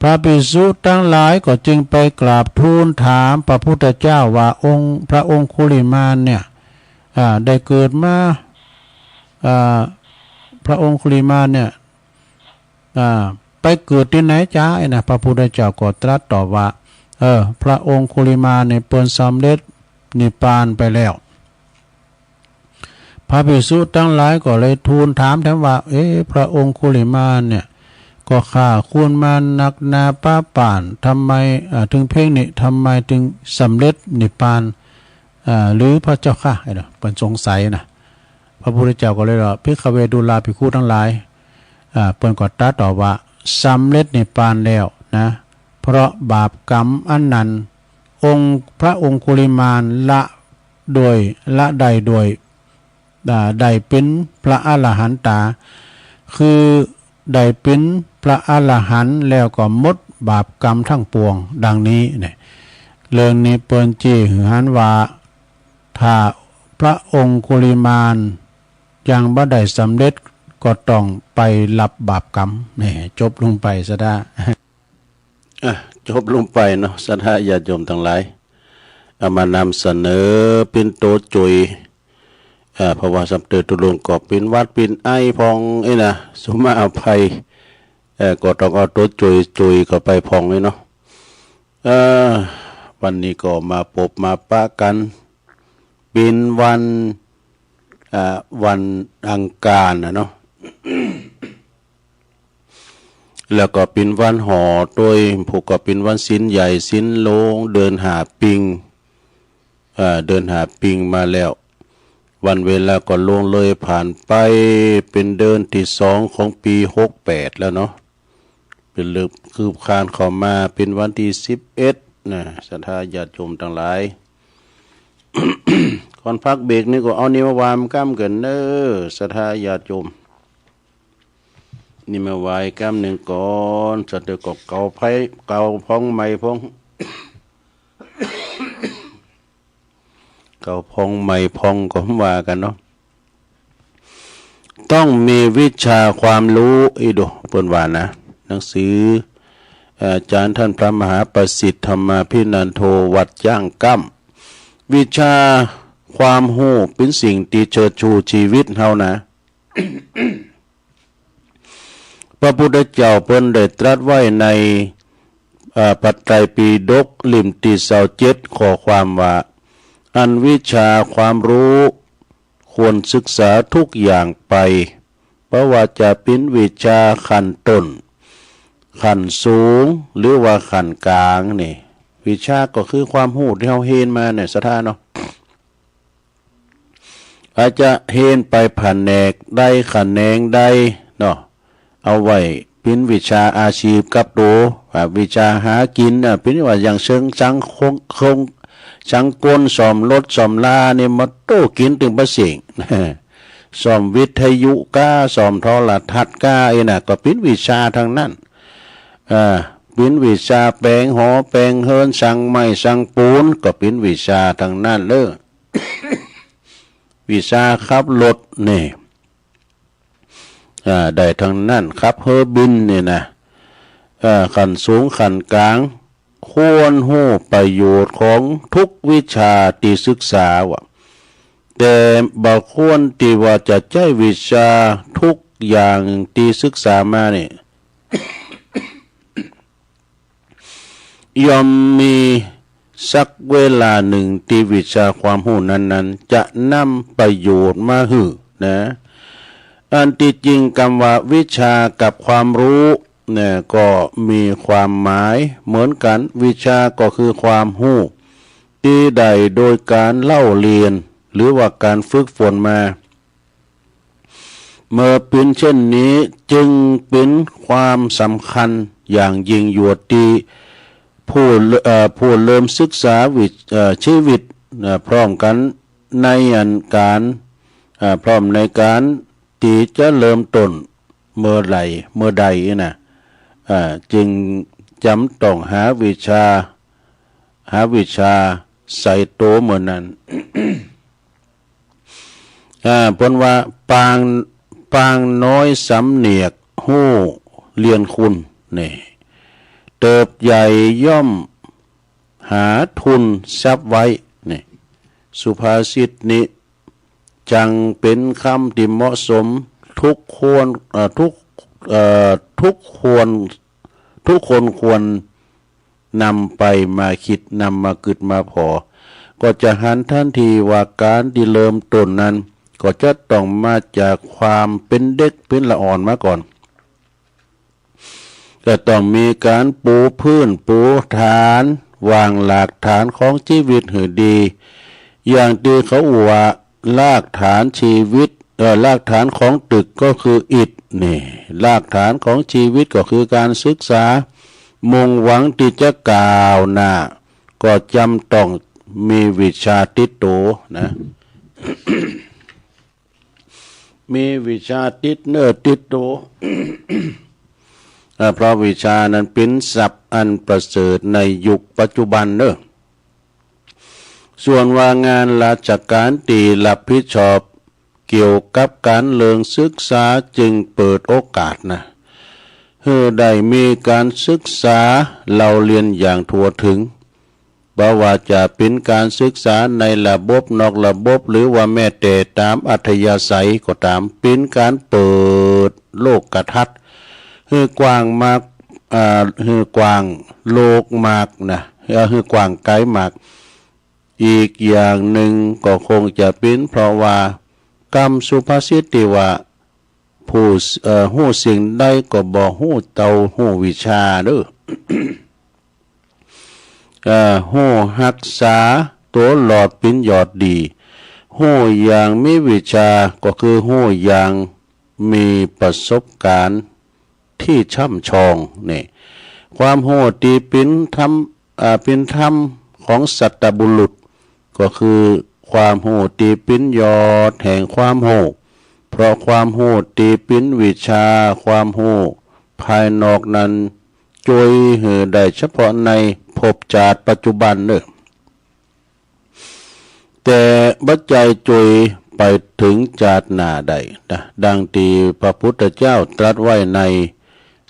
พระภิกษุทั้งหลายก็จึงไปกราบทูลถามพระพุทธเจ้าว่าองค์ พระองคุลิมานเนี่ย อ่า ได้เกิดมา อ่า พระองคุลิมานเนี่ย อ่า ไปเกิดตี้ไหนจ๊ะ ไอ้นะ พระพุทธเจ้าก็ตรัสตอบว่า เออ พระองคุลิมานเนี่ยเปิ้นสำเร็จนิพพานไปแล้ว พระภิกษุทั้งหลายก็เลยทูลถามแถมว่า เอ๊ะ พระองคุลิมานเนี่ย ก็ฆ่าคนมานักหนาปะปาน ทำไม อ่า ถึงเพียงนี้ ทำไมถึงสำเร็จนิพพาน อ่า หรือพระเจ้าข้า ไอ้เนาะ เปิ้นสงสัยนะ พระพุทธเจ้าก็เลยว่า ภิกขเว ดูราภิกขุทั้งหลาย อ่า เปิ้นก็ตรัสตอบว่า สำเร็จนิพพานแล้วนะ เพราะบาปกรรมอันนั้น องค์ พระองคุลิมานละโดย ละได้โดย อ่า ได้เป็นพระอรหันตา คือได้เป็นพระอรหันต์แล้วก็หมดบาปกรรมทั้งปวง ดังนี้เนี่ย เรื่องนี้เปิ้นจี้หื้อหันว่า ถ้าพระองคุลิมานยังบ่ได้สำเร็จ ก็ต้องไปรับบาปกรรม นี่ จบลงไปซะด้า อ่ะ จบลงไปเนาะ ศรัทธาญาติโยมทั้งหลาย เอามานำเสนอเป็นโตโจย อ่า เพราะว่าสำเร็จตุลงก็เป็นหวัดเป็นไอพ่อง เอ้ยนะ สุมาอภัย เอ่อ ก็ต้องเอาโตโจยโจยเข้าไปพ่องเลยเนาะ เอ่อ วันนี้ก็มาปบมาปะกัน เป็นวัน อ่า วันอังคารนะเนาะ แล้วก็เป็นวันห่อโตย ผู้ก็เป็นวันศีลใหญ่ศีลหลวง เดือนห้าปิง อ่า เดือนห้าปิงมาแล้ว วันเวลาก็ล่วงเลยผ่านไป เป็นเดือนที่สองของปีหกแปดแล้วเนาะ เป็นเริ่มคืบคลานเข้ามา เป็นวันที่สิบเอ็ดนะ ศรัทธาญาติโยมทั้งหลาย ก่อนพักเบรกนี่ก็เอานี่มาวางก้ำกันเน้อ ศรัทธาญาติโยม นี่มาไหว้กำหนึ่งก่อน สัตว์เดียวก็เกาไพ่ เกาพ่องไม้พ่อง เกาพ่องไม้พ่องก็ว่ากันเนาะ ต้องมีวิชาความรู้อีกดู เปิ้นว่านะ หนังสือ อาจารย์ท่านพระมหาประสิทธิ์ธรรมาภินันโท วัดย่างก้ำ วิชาความรู้เป็นสิ่งที่เชิดชูชีวิตเฮานะ พระพุทธเจ้าเปิ้นได้ตรัสไว้ใน เอ่อ พระไตรปิฎกเล่มที่ซาวเจ็ด ข้อความว่า อันวิชาความรู้ควรศึกษาทุกอย่างไป บ่ว่าจะเป็นวิชาขั้นต้น ขั้นสูง หรือว่าขั้นกลางนี่ วิชาก็คือความรู้ที่เฮาเฮียนมาเนี่ย ศรัทธาเนาะ อาจจะเฮียนไปแผนกใดแขนงใดเนาะ เอาไว้เป็นวิชาอาชีพกับโต อ่า วิชาหากิน อ่า เป็นว่าอย่างเชิงช่างคง คง ช่างกล ซ่อมรถซ่อมลานี่มาโตกินตึงบ่เซ็ง ซ่อมวิทยุก้า ซ่อมโทรทัศน์ก้า ไอ้น่ะ ก็เป็นวิชาทั้งนั้น อ่า เป็นวิชาแป๋งหอแป๋งเฮือน ซ่างไม้ซ่างปูน ก็เป็นวิชาทั้งนั้นเลย วิชาขับรถนี่ อ่า ได้ทั้งนั้น ขับเฮอบินนี่นะ อ่า ขั้นสูงขั้นกลาง ควรรู้ประโยชน์ของทุกวิชาที่ศึกษาว่ะ แต่บ่ควรที่ว่าจะใช้วิชาทุกอย่างที่ศึกษามานี่ ย่อมมีสักเวลาหนึ่งที่วิชาความรู้นั้นๆ จะนำประโยชน์มาหื้อนะ อันที่จริงกำว่าวิชากับความรู้เนี่ยก็มีความหมายเหมือนกัน วิชาก็คือความรู้ ที่ได้โดยการเล่าเรียน หรือว่าการฝึกฝนมา เมื่อเป็นเช่นนี้จึงเป็นความสำคัญอย่างยิ่งยวดที่ผู้เอ่อผู้เริ่มศึกษาวิช- เอ่อชีวิตเอ่อพร้อมกันในอันการเอ่อพร้อมในการที่จะเริ่มต้นเมื่อไหร่เมื่อใดนะเอ่อจึงจำต้องหาวิชา หาวิชาใส่โตเมื่อนั้น อ่า เปิ้นว่าปาง ปางน้อยสำเนียกฮู้เรียนคุณ นี่ เติบใหญ่ย่อมหาทุนทรัพย์ไว้ นี่ สุภาษิตนี้จั่งเป็นคำที่เหมาะสม ทุกควร เอ่อ ทุก เอ่อ ทุกควร ทุกคนควร นำไปมาคิด นำมากึ๊ดมาผ่อ ก็จะหันทันทีว่าการที่เริ่มต้นนั้น ก็จะต้องมาจากความเป็นเด็กเป็นละอ่อนมาก่อน ก็ต้องมีการปูพื้นปูฐาน วางรากฐานของชีวิตหื้อดี อย่างที่เขาอู้ว่ารากฐานชีวิต เอ่อ รากฐานของตึกก็คืออิฐ นี่ รากฐานของชีวิตก็คือการศึกษา มุ่งหวังที่จะก้าวหน้า ก็จำต้องมีวิชาติดตัวนะ มีวิชาติดเนื้อติดตัว อ่า เพราะวิชานั้นเป็นทรัพย์อันประเสริฐในยุคปัจจุบันเนอะ ส่วนว่างานราชการที่รับผิดชอบเกี่ยวกับการเรื่องศึกษาจึงเปิดโอกาสนะ หื้อได้มีการศึกษาเล่าเรียนอย่างทั่วถึง บ่ว่าจะเป็นการศึกษาในระบบนอกระบบ หรือว่าแม้แต่ตามอัธยาศัยก็ตาม เป็นการเปิดโลกทัศน์ หื้อกว้างมาก อ่า หื้อกว้างโลกมากนะ เอ่อ หื้อกว้างไกลมาก อีกอย่างหนึ่งก็คงจะเป็นเพราะว่ากำสุภาษิตที่ว่า ผู้ เอ่อ ฮู้สิ่งใดก็บ่ฮู้เต้าฮู้วิชาเด้อ เอ่อ ฮู้ฮักษาตั๋วรอดเป็นยอดดี ฮู้อย่างมีวิชาก็คือฮู้อย่างมีประสบการณ์ที่ช่ำชอง นี่ ความฮู้ที่เป็นธรรม อ่า เป็นธรรมของสัตบุรุษ ก็คือความฮู้ที่เป็นยอดแห่งความฮู้ เพราะความฮู้ที่เป็นวิชา ความฮู้ภายนอกนั้น จ่วยหื้อได้เฉพาะในภพชาติปัจจุบันเนอะ แต่บ่ใจ้จ่วยไปถึงชาติหน้าได้นะ ดังที่พระพุทธเจ้าตรัสไว้ใน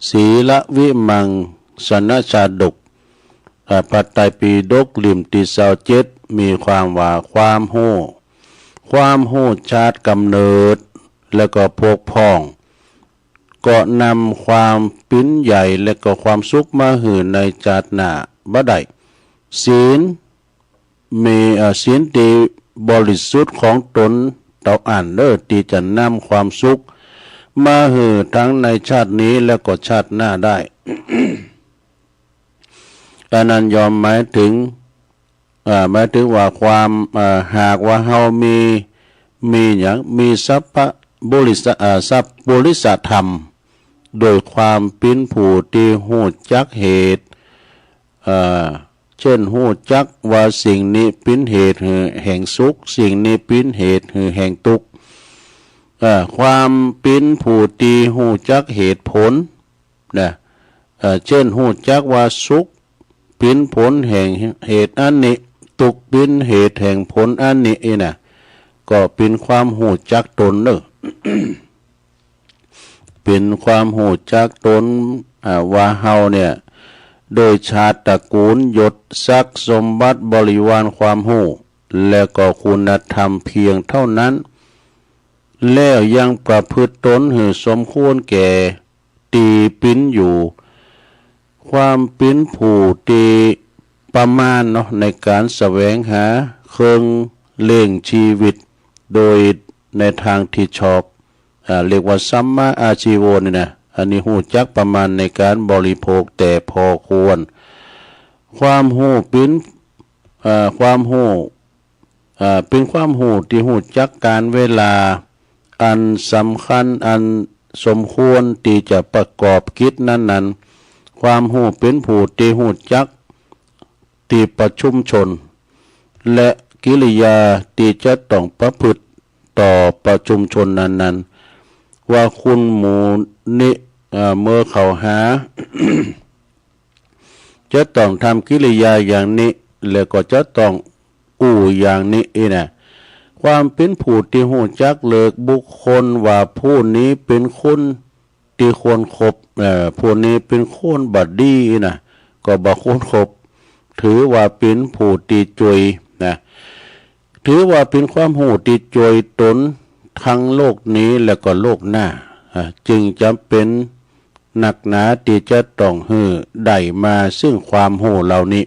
สีลวิมังสนชาดก อ่า พระไตรปิฎกเล่มที่ซาวเจ็ด มีความว่าความฮู้ ความฮู้ชาติกำเนิด และก็พวกพ้อง ก็นำความปิ้นใหญ่และก็ความสุขมาหื้อในชาติหน้าบ่ได้ ศีล มี เอ่อ ศีลที่บริสุทธิ์ของตนเต้าอั้นเด้อ ที่จะนำความสุขมาหื้อทั้งในชาตินี้และก็ชาติหน้าได้ อันนั้นย่อมหมายถึง อ่า หมายถึงว่าความ อ่า หากว่าเฮามี มีหยัง มีทรัพย์บริษะ อ่า ทรัพย์บริษะธรรม โดยความปิ้นผู้ที่ฮู้จักเหตุ อ่า เช่น ฮู้จักว่าสิ่งนี้ปิ้นเหตุหื้อแห่งสุข สิ่งนี้ปิ้นเหตุหื้อแห่งทุกข์ อ่า ความปิ้นผู้ที่ฮู้จักเหตุผลนะ อ่า เช่น ฮู้จักว่าสุขปิ้นผลแห่งเหตุอันนี้ ทุกข์ปิ้นเหตุแห่งผลอันนี้ อี้นะ ก็ปิ้นความฮู้จักตนเนอะ ปิ้นความฮู้จักตน อ่า ว่าเฮาเนี่ย โดยชาติตระกูล ยศศักดิ์สมบัติบริวารความฮู้ และก็คุณธรรมเพียงเท่านั้น แล้วยังประพฤติตนหื้อสมควรแก่ ที่ปิ้นอยู่ ความปิ้นผู้ที่ประมาณเนาะ ในการแสวงหาเครื่องเลี้ยงชีวิต โดยในทางที่ชอบ อ่า เรียกว่าสัมมาอาชีโวนี่นะ อันนี้ฮู้จักประมาณในการบริโภคแต่พอควร ความฮู้ปิ้น เอ่อ ความฮู้ เอ่อ เป็นความฮู้ตี้ฮู้จักกาลเวลา อันสำคัญ อันสมควรตี้จะประกอบกิจนั้นๆ ความฮู้เป็นผู้ตี้ฮู้จักตี้ประชุมชน และกิริยาตี้จะต้องประพฤติต่อประชุมชนนั้นๆ ว่าคนหมู่นี้ เอ่อ เมื่อเข้าหา จะต้องทำกิริยาอย่างนี้ แล้วก็จะต้องอู้อย่างนี้อีนะ ความเป็นผู้ตี้ฮู้จักเลือกบุคคลว่าผู้นี้เป็นคนตี้ควรคบ เอ่อ ผู้นี้เป็นคนบ่ดีอีนะ ก็บ่ควรคบ ถือว่าเป็นผู้ตี้จ่วยนะ ถือว่าเป็นความฮู้ตี้จ่วยตนทั้งโลกนี้และก็โลกหน้า อ่า จึงจำเป็นนักหนาตี้จะต้องหื้อได้มาซึ่งความฮู้เหล่านี้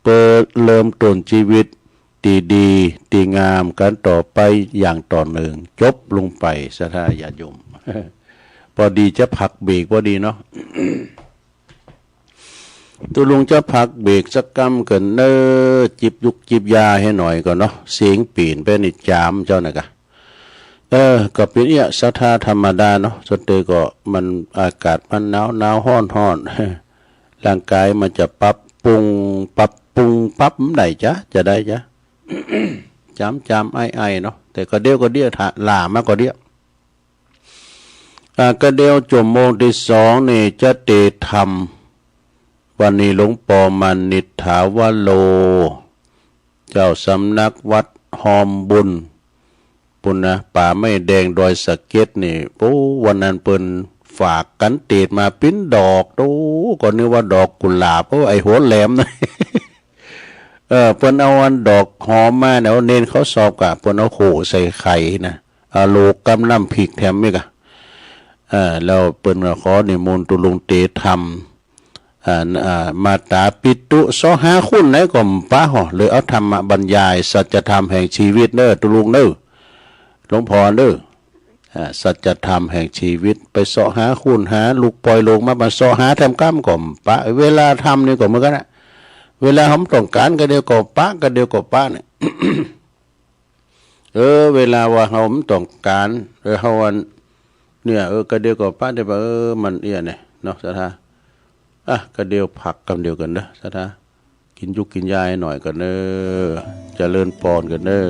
เพื่อเริ่มต้นชีวิตตี้ดีตี้งามกันต่อไปอย่างต่อเนื่อง จบลงไป ศรัทธาญาติโยม พอดีจะพักเบรกพอดีเนาะ ตุ๊ลุงจะพักเบรกสักกำก่อนเน้อ จิบยุกจิบยาให้หน่อยก่อนเนาะ เสียงเปลี่ยนไปนี่จามเจ้านะกะ เออ ก็เป็นเอี้ยศรัทธาธรรมดาเนาะ ส่วนตัวก็มันอากาศมันหนาวหนาวฮ้อนฮ้อน ร่างกายมันจะปรับปรุง ปรับปรุง ปรับมันได้จ้ะ จะได้จ้ะ จามจามไอไอเนาะ แต่ก็เดียวก็เดียว ถ้าหล่ามาก็เดียว อ่า ก็เดียวชั่วโมงตี้สองนี่จะเตธรรม วันนี้หลวงปอมานิษฐาวโร เจ้าสำนักวัดฮอมบุญ ปุ้นนะ ป่าไม้แดงดอยสะเก็ดนี่ โอ้ วันนั้นเปิ้นฝากกันเตศมาปิ้นดอก โอ้ ก็นึกว่าดอกกุหลาบ โอ้ ไอ้หัวแหลมนะ เออ เปิ้นเอาอันดอกหอมมาเนี่ย เณรเขาสอบกะ เปิ้นเอาโขใส่ไข่นะ เอาโลกกำน้ำพริกแถมอีกอะ เออ แล้วเปิ้นก็ขอนิมนต์ตุ๊ลุงเตธรรม อ่า อ่า มาตราปิตุ เซาะหาคนไหนก็บ่ปะหอ เลยเอาธรรมบรรยาย สัจธรรมแห่งชีวิตเน้อ ตุ๊ลุงเน้อ หลวงพ่อเน้อ อ่า สัจธรรมแห่งชีวิต ไปเซาะหาคน หาลูกปล่อยโลกมา มาเซาะหาแถมกำก็บ่ปะ เวลาธรรมนี่ก็เหมือนกันนะ เวลาเฮาบ่ต้องการก็เดียวก็ปะ ก็เดียวก็ปะเนี่ย เออ เวลาว่าเฮาบ่ต้องการ เออ เฮาอัน เนี่ย เออ ก็เดียวก็ปะ เดียวปะ เออ มันเอี้ยเนี่ย เนาะ ศรัทธา อ่ะ ก็เดียวพักกำเดียวก่อนเน้อ ศรัทธา กินยุกกินยาให้หน่อยก่อนเน้อ เจริญพรก่อนเน้อ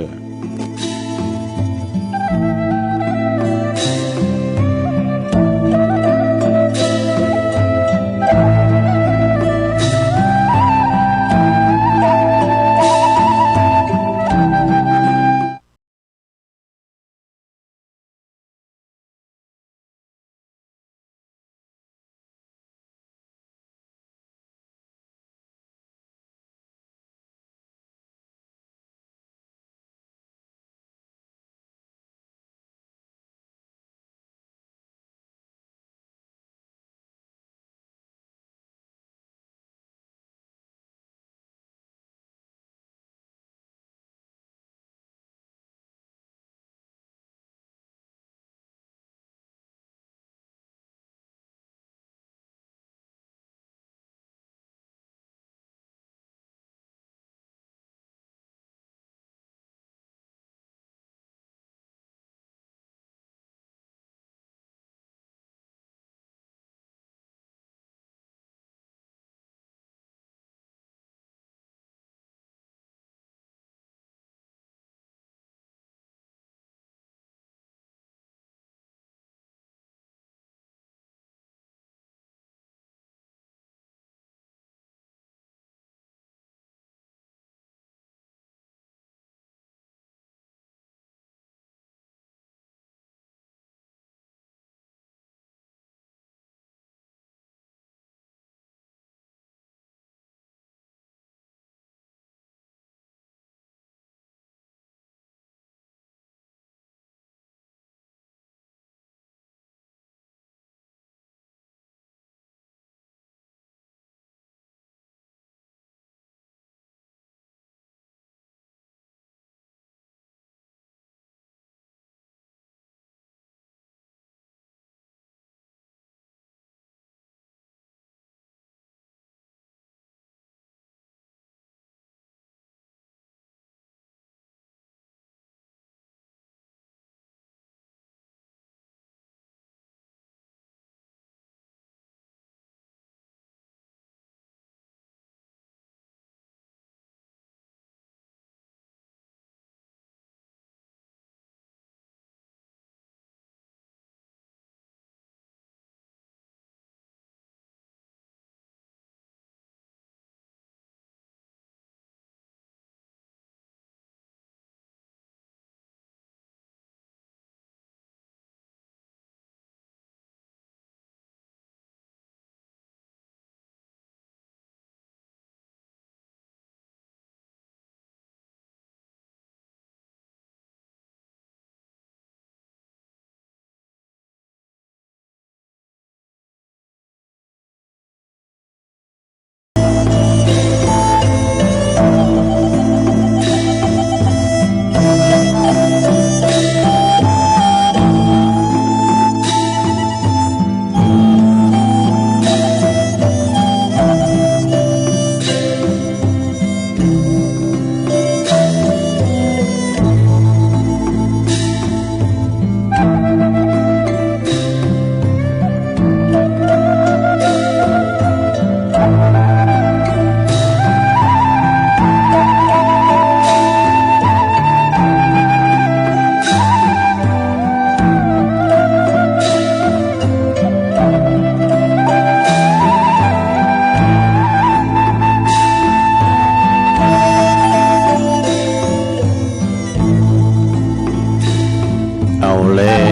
แล้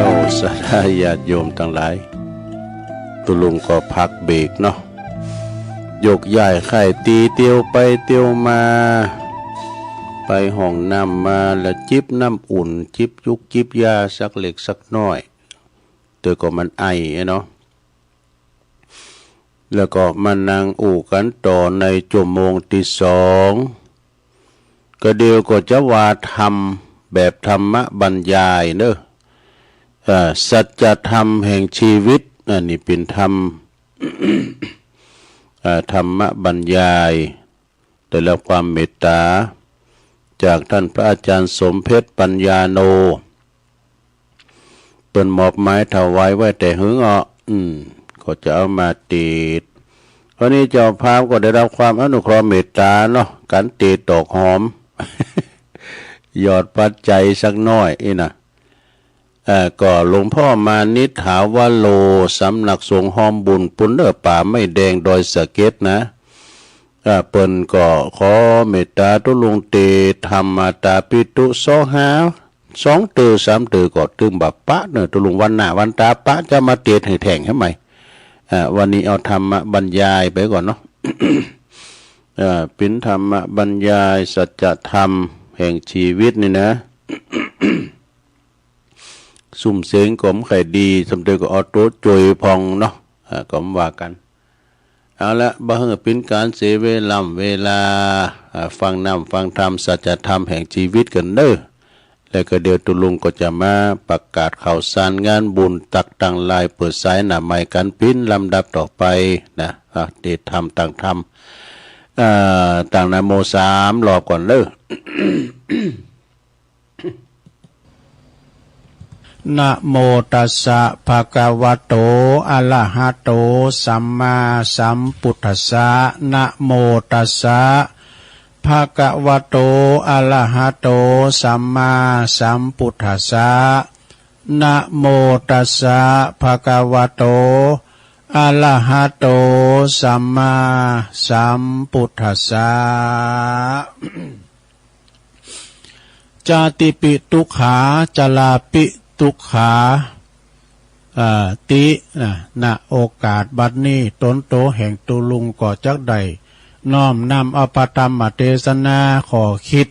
ว ศรัทธาญาติโยมตังหลาย ตุ๊ลุงก็พักเบรกเนาะ โยกย้ายค่ายเตียวไปเตียวมา ไปห้องน้ำมา แล้วจิบน้ำอุ่น จิบยุกจิบยาสักเล็กสักน้อย เตื้อก็มันไออะเนาะ แล้วก็มานั่งอู้กันต่อในชั่วโมงตี้สอง ก็เดี๋ยวก็จะว่าธรรมแบบธรรมบรรยายเนอะ เอ่อ สัจธรรมแห่งชีวิต อันนี้เป็นธรรม เอ่อ ธรรมบรรยาย ได้รับความเมตตา จากท่านพระอาจารย์สมเพชรปัญญาโน เปิ้นมอบหมายถวายไว้แต่หึงอ่ะ อืม ก็จะเอามาเตศน์ วันนี้เจ้าภาพก็ได้รับความอนุเคราะห์เมตตาเนาะ การเตศน์ดอกหอม หยอดปัจจัยสักหน่อยอี้นะ เอ่อ ก็หลวงพ่อมานิษฐาวโร สำนักสงฆ์ฮอมบุญ ปุ้นเด้อ ป่าไม้แดงดอยสะเก็ดนะ เอ่อ เปิ้นก็ขอเมตตาตุ๊ลุงเตศน์ธรรมมาตาปิตุ สองหา สองเตื้อสามเตื้อก็ตึงบ่ปะเนอะ ตุ๊ลุงวันหน้าวันต๋าปะจะมาเตศน์หื้อแท่งหื้อใหม่ เอ่อ วันนี้เอาธรรมบรรยายไปก่อนเนาะ เอ่อ เป็นธรรมบรรยายสัจธรรมแห่งชีวิตนี่นะ ซุ่มเสียงก็บ่ค่อยดี สำเร็จก็เอาตัวจ่วยพองเนาะ อ่า ก็บ่ว่ากัน เอาละ บ่หื้อเป็นการเสียเวลา เวลา อ่า ฟังน้ำฟังธรรม สัจธรรมแห่งชีวิตกันเด้อ แล้วก็เดี๋ยวตุ๊ลุงก็จะมาประกาศข่าวสารงานบุญตักตังหลาย เปิดสายหน้าไมค์กันเป็นลำดับต่อไปนะ อ่า เตศน์ธรรม ตั้งธรรม อ่า ตั้งนะโมสามรอบก่อนเด้อ นะโมตัสสะ ภะคะวะโต อะระหะโต สัมมาสัมพุทธัสสะ นะโมตัสสะ ภะคะวะโต อะระหะโต สัมมาสัมพุทธัสสะ นะโมตัสสะ ภะคะวะโต อะระหะโต สัมมาสัมพุทธัสสะ จาติปิ ทุกขา ชราปิ ทุกขา เอ่อ ติ นะ ณ โอกาสบัดนี้ ตนโตแห่งตุ๊ลุงก็จักได้น้อมนำเอาพระธรรมเทศนาข้อคิด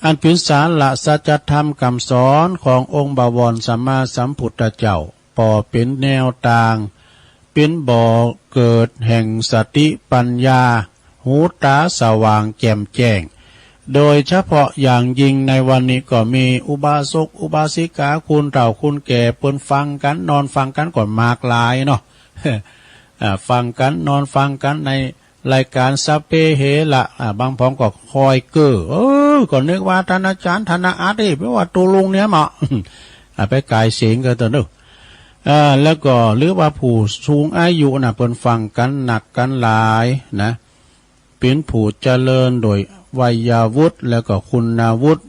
อันเป็นสาระสัจธรรมคำสอนขององค์บวรสัมมาสัมพุทธเจ้า ปอเป็นแนวตาง เป็นบ่อเกิดแห่งสติปัญญา หูต๋าสว่างแจ่มแจ้ง โดยเฉพาะอย่างยิ่งในวันนี้ก็มีอุบาสกอุบาสิกา คุณเฒ่าคุณแก่ เปิ้นฟังกัน นอนฟังกันก็มากหลายเนาะ อ่า ฟังกัน นอนฟังกันในรายการสัพเพเหระ อ่า บางผองก็คอยเก้อ เออ ก็นึกว่าท่านอาจารย์ ท่านอาอาจารย์ เอ้ย แปลว่าตุ๊ลุงเนี่ยเหมาะ อ่า ไปกายเสียงกันเถอะเนอะ อ่า แล้วก็หรือว่าผู้สูงอายุนะ เปิ้นฟังกันนักกันหลายนะ เป็นผู้เจริญโดยวัยวุฒิแล้วก็คุณวุฒิ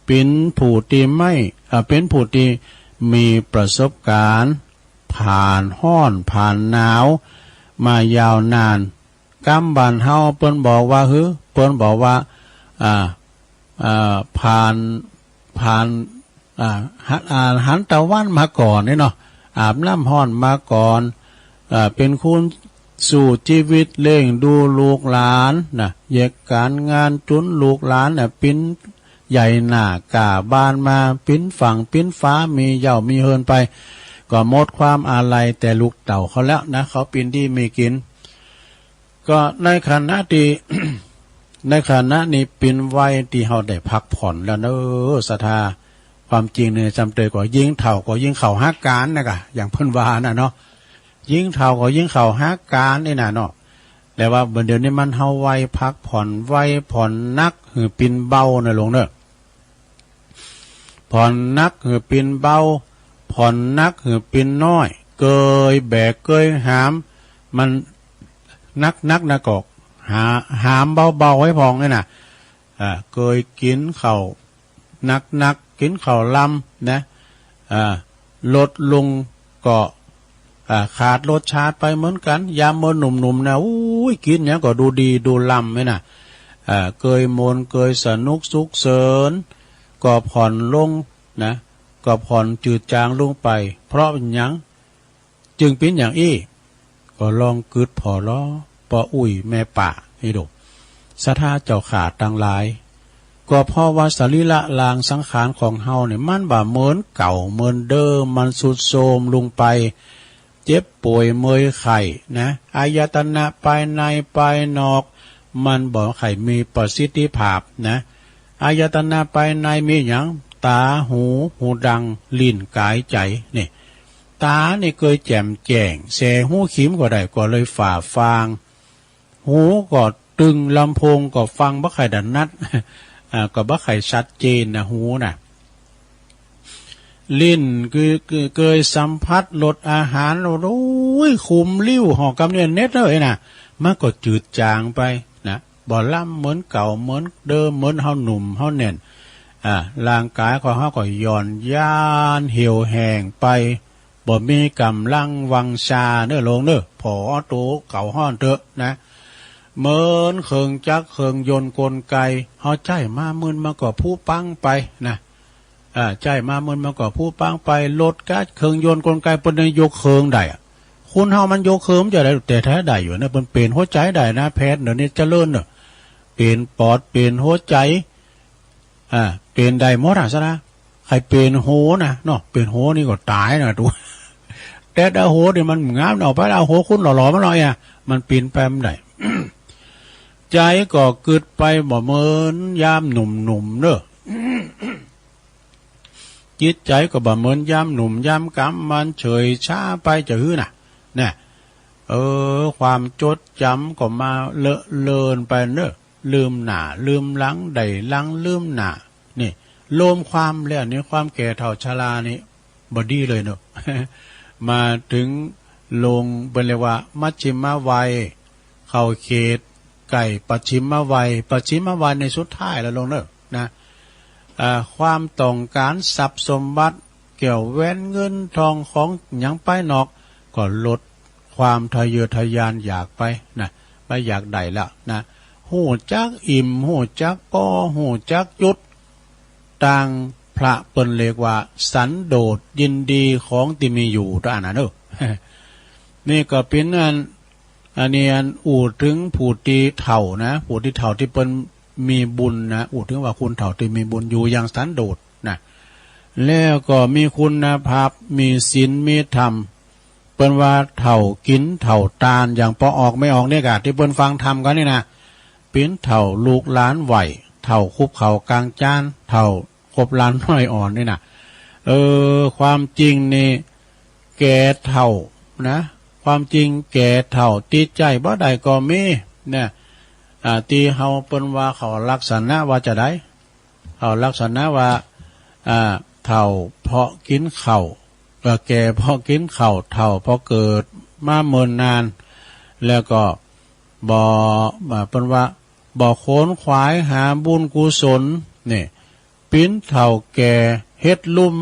เป็นผู้ที่ไม่ อ่า เป็นผู้ที่มีประสบการณ์ ผ่านฮ้อนผ่านหนาวมายาวนาน กำบ้านเฮาเปิ้นบอกว่าหื้อ เปิ้นบอกว่า อ่า อ่า ผ่าน ผ่าน อ่า หัน อ่า หันตะวันมาก่อนนี่เนาะ อาบน้ำฮ้อนมาก่อน อ่า เป็นคุณสู้ชีวิตเลี้ยงดูลูกหลานนะ เหยียดการงานจุนลูกหลานน่ะ ปิ้นใหญ่หน้าก้าบ้านมา ปิ้นฝั่งปิ้นฟ้า มีเหย้ามีเฮือนไป ก็หมดความอาลัยแต่ลูกเต้าเขาแล้วนะ เขาปิ้นดีมีกิน ก็ในขณะที่ ในขณะนี้ปิ้นวัยที่เฮาได้พักผ่อนแล้วเนอะ ศรัทธา ความจริงเนี่ย จำเตยก็ยิ่งเฒ่าก็ยิ่งเข้าหาการนะกะ อย่างเปิ้นว่าน่ะเนาะ ยิ่งเฒ่าก็ยิ่งเข้าหาการนี่น่ะเนาะ แต่ว่าบัดเดี๋ยวนี้มันเฮาวัยพักผ่อน วัยผ่อนหนักหื้อปิ้นเบานะหลวงเนอะ ผ่อนหนักหื้อปิ้นเบา ผ่อนหนักหื้อปิ้นน้อย เกยแบกเกยหาม มันหนักๆ นะก็หา หามเบาๆ ไว้พองนี่น่ะ อ่า เกยกินข้าวหนักๆ กินข้าวลำนะ อ่า ลดลงก็ อ่า ขาดรสชาติไปเหมือนกัน ยามเมื่อหนุ่มๆ นะ อุ้ย กินหยังก็ดูดีดูลำนี่น่ะ อ่า เกยม่วนเกยสนุกสุขเสิน ก็ผ่อนลงนะ ก็ผ่อนจืดจางลงไป เพราะหยังจึงเป็นอย่างอี้ ก็ลองกึ๊ดผ่อลอ ป้ออุ๊ยแม่ป้า นี่ดู ศรัทธาเจ้าข้าตังหลาย ก็เพราะว่าสรีระร่างสังขารของเฮาเนี่ย มันบ่เหมือนเก่าเหมือนเดิม มันทรุดโทรมลงไป เจ็บป่วยเมื่อยไข้นะ อายตนะภายในภายนอก มันบ่ค่อยมีประสิทธิภาพนะ อายตนะภายในมีหยัง ตา หู หูดัง ลิ้น กาย ใจ นี่ ตานี่เกยแจ่มแจ้ง แสหูขิมก็ได้ ก็เลยฝ่าฟาง หูก็ตึง ลำโพงก็ฟังบ่ค่อยถนัด อ่า ก็บ่ค่อยชัดเจนนะ หูนะ ลิ้นคือ คือเกยสัมผัสรสอาหาร โอ้ย ขุมลิ้ว ห่อกำเนี่ยเน็ดเลยนะ มันก็จืดจางไปนะ บ่ล้ำเหมือนเก่า เหมือนเดิม เหมือนเฮาหนุ่ม เฮาแน่น อ่า ร่างกายของเฮาก็หย่อนยาน เหี่ยวแห้งไป บ่มีกำลังวังชาเน้อโลงเน้อ ผ่อโตเก่าฮ้อนเต๊อะนะ เหมือนเครื่องจักรเครื่องยนต์กลไก เฮาใจ๊มามื้อมันก็ผุปังไปนะ อ่า ใจ๊มามื้อมันก็ผุปังไป รถก๊าซเครื่องยนต์กลไกเปิ้นยังยกเครื่องได้อะ คนเฮามันยกเครื่องมันจะได้ แต่ถ้าได้อยู่นะ เปิ้นเปลี่ยนหัวใจได้นะ แพทย์เดี๋ยวนี้เจริญเนอะ เปลี่ยนปอด เปลี่ยนหัวใจ อ่า เปลี่ยนได้หมดอะซะนะ ใครเปลี่ยนหูนะเนาะ เปลี่ยนหูนี่ก็ตายนะ ตัว แต่เอาหูนี่มันงามเนาะ ไปเอาหูคนหล่อๆ มาหน่อยอะ มันเปลี่ยนไปมันได้ ใจก็กึ๊ดไปบ่เหมือนยามหนุ่มๆ เนอะ จิตใจก็บ่เหมือนยามหนุ่มยามกำ มันเฉยช้าไปจะหื้อน่ะ นะ เออ ความจดจำก็มาเลอะเลือนไปเนอะ ลืมหน้าลืมหลัง ได้หลังลืมหน้า นี่ รวมความแล้วนี่ ความแก่เฒ่าชรานี่ บ่ดีเลยเนอะ มาถึงลงเปิ้นเรียกว่ามัชฌิมวัย เข้าเขตใกล้ปัจฉิมวัย ปัจฉิมวัยในสุดท้ายแล้วลงเนอะนะ อ่า ความต้องการทรัพย์สมบัติ แก้วแหวนเงินทองของหยังภายนอก ก็ลดความทะเยอทะยานอยากไปนะ บ่อยากได้แล้วนะ ฮู้จักอิ่ม ฮู้จักพอ ฮู้จักหยุด ต่างพระเปิ้นเรียกว่าสันโดษ ยินดีของตี้มีอยู่ เต้าอั้นนะเนอะ นี่ก็เป๋นอัน อันนี้อันอู้ถึงผู้ตี้เฒ่านะ ผู้ตี้เฒ่าตี้เปิ้นมีบุญนะ อู้ถึงว่าคนเฒ่าตี้มีบุญอยู่อย่างสันโดษนะ แล้วก็มีคุณภาพ มีศีล มีธรรม เปิ้นว่าเฒ่ากิ๋นเฒ่าตาน อย่างปอออกแม่ออกเนี่ยกะ ตี้เปิ้นฟังธรรมกั๋นนี่นะ เป๋นเฒ่าลูกหลานไหว้ เฒ่าคุบข้าวก๋างจาน เฒ่าคบหลานน้อยอ่อนนี่นะ เออ ความจริงนี่แก่เฒ่านะ ความจริงแก่เฒ่า ตี้ใจ๊บ่ได้ก็มีนะ อ่า ตี้เฮาเปิ้นว่าเขาลักษณะว่าจะใด เขาลักษณะว่า อ่า เฒ่าเพราะกิ๋นข้าว เอ่อ แก่เพราะกิ๋นข้าว เฒ่าเพราะเกิดมาเมินนาน แล้วก็บ่ อ่า เปิ้นว่าบ่ขวนขวายหาบุญกุศล นี่ เป๋นเฒ่าแก่เฮ็ดลุ่ม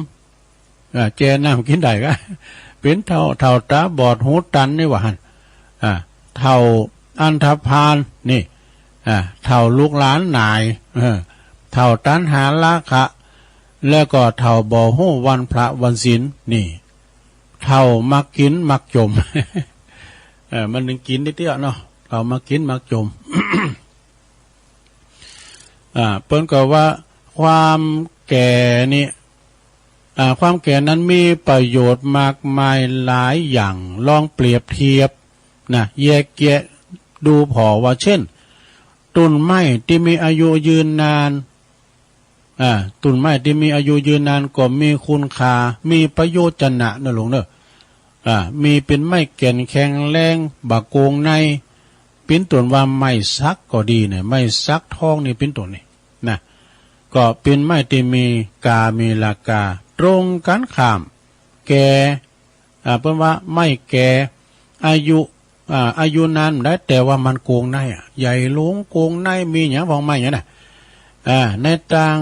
อ่า แก่น้ำกิ๋นได้กะ เป๋นเฒ่า เฒ่าต๋าบอดหูตันนี่ว่าหั้น อ่า เฒ่าอันธพาลนี่ อ่า เฒ่าลูกหลานหน่าย เออ เฒ่าตัณหาราคะ แล้วก็เฒ่าบ่ฮู้วันพระวันศีล นี่ เฒ่ามักกิ๋นมักจ่ม เออ มันนึ่งกิ๋นนิดเดียวเนาะ เฒ่ามักกิ๋นมักจ่ม อ่า เปิ้นก็ว่าความแก่นี่ อ่า ความแก่นั้นมีประโยชน์มากมายหลายอย่าง ลองเปรียบเทียบนะ แยกแยะดูผ่อว่า เช่น ต้นไม้ตี้มีอายุยืนนาน อ่า ต้นไม้ตี้มีอายุยืนนานก็มีคุณค่า มีประโยชน์จะนะเนอะหลวงเนอะ อ่า มีเป๋นไม้แก่นแข็งแรง บ่โกงใน เป๋นต้นว่าไม้สักก็ดีเนี่ย ไม้สักทองนี่เป๋นต้นนี่นะ ก็เป๋นไม้ตี้มีกา มีราคา ตรงกั๋นข้าม แก่ อ่า เปิ้นว่าไม้แก่ อายุ อ่า อายุนานได้ แต่ว่ามันโกงในอะ ใหญ่หลวงโกงใน มีหยังพวกไม้หยังน่ะ อ่า ในต่าง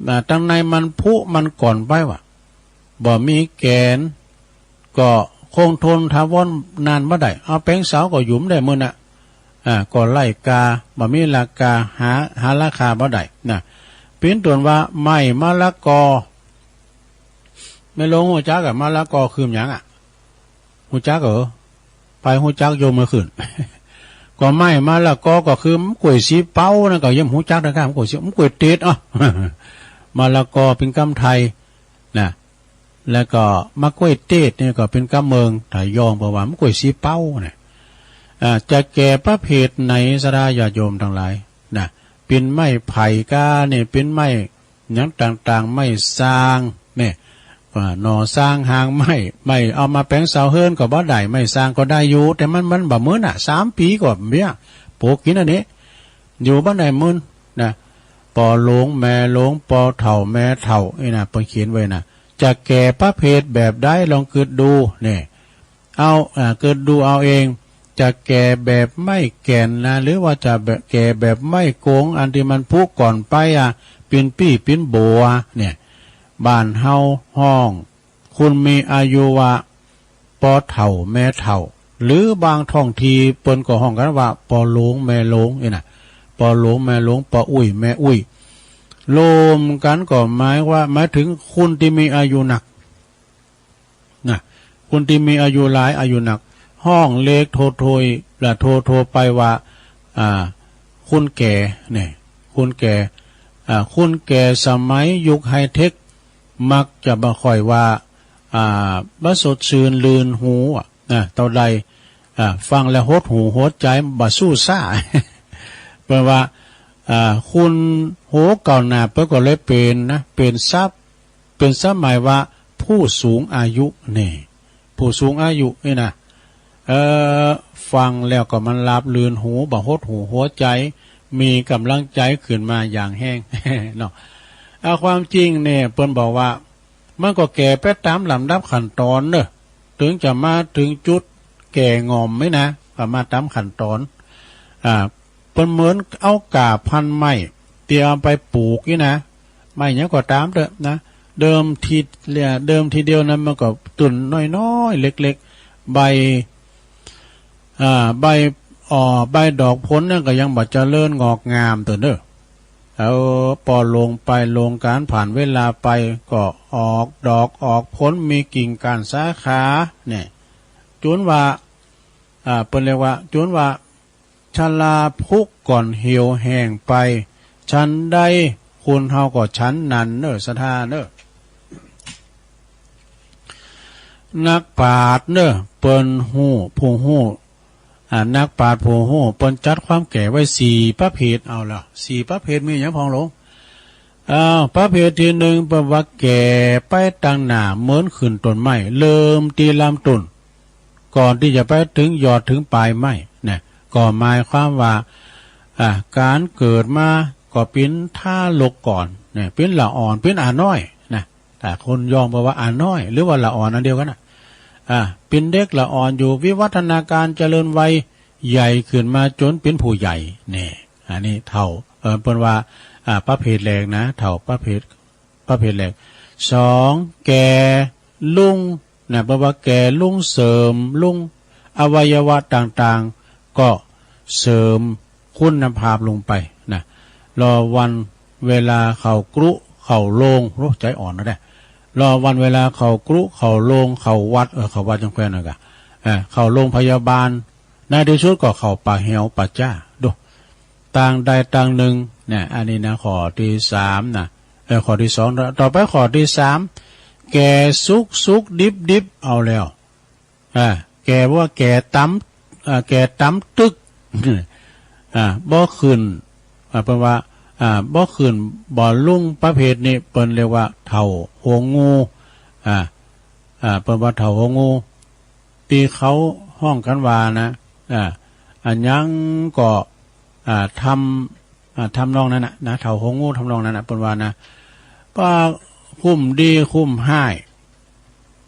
อ่า ตังในมันผุมันก่อนไปว่ะ บ่มีแก่น ก็คงทนถาวรนานบ่ได้ เอาแป๋งเสาก็หยุมได้มื้อน่ะ อ่า ก็ไร้ค่า บ่มีราคา หา หาราคาบ่ได้นะ เป๋นต้นว่าไม้มะละกอ แม่หลวงฮู้จักอะ มะละกอคือหยังอะ ฮู้จักเออ ไปฮู้จักอยู่เมื่อคืน ก็ไม้มะละกอก็คือมันกล้วยสีเป๋านั่นก็ยังฮู้จักนะครับ มันกล้วยสี มันกล้วยเตด อ๋อ มะละกอเป็นกำไทยนะ แล้วก็มะกล้วยเตดนี่ก็เป็นกำเมือง ถ้ายองเปิ้นว่ามันกล้วยสีเป๋านะ อ่า จะแก่ประเภทไหน ศรัทธาญาติโยมทั้งหลายนะ เป็นไม้ไผ่ก้านี่ เป็นไม้ หยังต่างๆ ไม้ซางเนี่ย ว่าหน่อซางหางไม้ ไม้เอามาแป๋งเสาเฮือนก็บ่ได้ ไม้ซางก็ได้อยู่ แต่มัน มันบ่มื้นน่ะ สามปีก็เบี้ย ปลูกกินอันนี้ อยู่บ่ได้มื้นนะ ปอหลวงแม่หลวง ปอเฒ่าแม่เฒ่า นี่นะ เปิ้นเขียนไว้นะ จะแก่ประเภทแบบใดลองกึ๊ดดูเนี่ย เอา อ่า กึ๊ดดูเอาเอง จะแก่แบบไม้แก่นนะ หรือว่าจะแบบ แก่แบบไม้โกง อันที่มันผุก่อนไปอะ ปิ้นปี้ปิ้นบัวเนี่ย บ้านเฮาฮ้อง คนมีอายุว่า ปอเฒ่าแม่เฒ่า หรือบางท้องที่เปิ้นก็ฮ้องกันว่า ปอหลวงแม่หลวง นี่นะ ปอหลวงแม่หลวง ปออุ้ยแม่อุ้ย รวมกันก็หมายว่า หมายถึงคนที่มีอายุนัก นะ คนที่มีอายุหลาย อายุนัก ฮ้องเรียกทั่วๆ และทั่วๆ ไปว่า อ่า คนแก่เนี่ย คนแก่ อ่า คนแก่สมัยยุคไฮเทค มักจะบ่ค่อยว่า อ่า บ่สดชื่นลื่นหูอะ นะ เต้าใด อ่า ฟังแล้วหดหู่หดใจ บ่สู้ซ่า แปลว่า อ่า คนโหเก่าหน้าเปิ้นก็เลยเปลี่ยนนะ เปลี่ยนศัพท์ เปลี่ยนสมัยว่าผู้สูงอายุนี่ ผู้สูงอายุนี่นะ เอ่อ ฟังแล้วก็มันราบรื่นหู บ่หดหู่หัวใจ มีกำลังใจขึ้นมาอย่างแฮง เนาะ อ่า ความจริงเนี่ย เปิ้นบอกว่า มันก็แก่ไปตามลำดับขั้นตอนเนอะ ถึงจะมาถึงจุดแก่ง่อมไหมนะ ก็มาตามขั้นตอน อ่า เปิ้นเหมือนเอาก้าพันธุ์ไม้ที่เอาไปปลูกนี่นะ ไม้หยังก็ตามเถอะนะ เดิมที เดิมทีเดียวนั้นมันก็ต้นน้อยๆ เล็กๆ ใบ อ่า ใบ อ่อ ใบดอกผลนั่นก็ยังบ่เจริญงอกงามเตื้อเด้อ เอา ปอลงไปลงกาลผ่านเวลาไป ก็ออกดอกออกผล มีกิ่งก้านสาขาเนี่ย จนว่า อ่า เปิ้นเรียกว่า จนว่า ชราผุก่อนเหี่ยวแห้งไป ฉันใดคนเฮาก็ฉันนั้นเนอะ ศรัทธาเนอะ นักปราชญ์เนอะ เปิ้นฮู้ ผู้ฮู้ อ่า นักปราชญ์ผู้ฮู้ เปิ้นจัดความแก่ไว้สี่ประเภท เอาละ สี่ประเภทมีหยังพ่องหลวง อ้าว ประเภทที่หนึ่ง เปิ้นว่าแก่ไปตังหน้าเหมือนขึ้นต้นไม้ เริ่มตี้ลำต้น ก่อนที่จะไปถึงยอดถึงปลายไม้นะ ก็หมายความว่า อ่า การเกิดมาก็เป็นทารกก่อนนะ เป็นละอ่อน เป็นอาน้อยนะ ถ้าคนยองบอกว่าอาน้อย หรือว่าละอ่อนอันเดียวกันนะ อ่า เป็นเด็กละอ่อนอยู่ วิวัฒนาการเจริญวัยใหญ่ขึ้นมาจนเป็นผู้ใหญ่ นี่ อันนี้เฒ่า เอ่อ เปิ้นว่า อ่า ประเภทแรกนะ เฒ่าประเภท ประเภทแรก สอง แก่ลงนะ เปิ้นว่าแก่ลง เสื่อมลง อวัยวะต่างๆ ก็เสื่อมคุณภาพลงไปนะ รอวันเวลาเข้ากรุเข้าโรง โอ้ ใจอ่อนนะเด้ รอวันเวลาเข้ากรุเข้าโรง เข้าวัด เออ เข้าวัดจังแควนนั่นกะ เออ เข้าโรงพยาบาล ในที่สุดก็เข้าป่าเหวป่าจ้า ดู ต่างใดต่างหนึ่งเนี่ย อันนี้นะ ข้อที่สามนะ เออ ข้อที่สอง ต่อไปข้อที่สาม แก่สุกสุกดิบดิบ เอาแล้ว อ่า แก่ว่าแก่ตำ อ่า แก่ตำตึก อ่า บ่ขึ้น อ่า เปิ้นว่า อ่า บ่ขึ้น บ่ลุ่ง ประเภทนี้ เปิ้นเรียกว่าเฒ่าหัวงู อ่า อ่า เปิ้นว่าเฒ่าหัวงู ตี้เขาฮ้องกันว่านะ อ่า อันหยังก็ อ่า ทำ อ่า ทำนองนั้นน่ะนะ เฒ่าหัวงูทำนองนั้นน่ะ เปิ้นว่านะ ว่าคุ้มดีคุ้มฮ้าย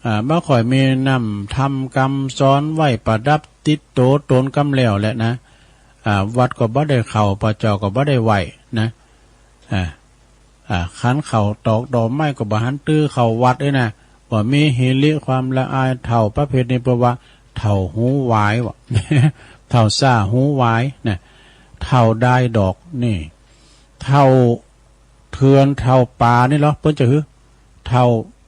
อ่า บ่ค่อยมีน้ำทำกำสอนไว้ประดับติดโตตนกำแล้วแหละนะ อ่า วัดก็บ่ได้เข้า พระเจ้าก็บ่ได้ไหว้นะ อ่า อ่า คันเข้าตอกดอกไม้ก็บ่หันตื้อเข้าวัดเอ้ยนะ บ่มีหิริความละอาย เฒ่าประเภทนี้เปิ้นว่าเฒ่าหูหวายว่ะ เฒ่าซ่าหูหวายนะ เฒ่าดายดอกนี่ เฒ่าเถื่อนเฒ่าป่านี่เหรอ เปิ้นจะหือ เฒ่า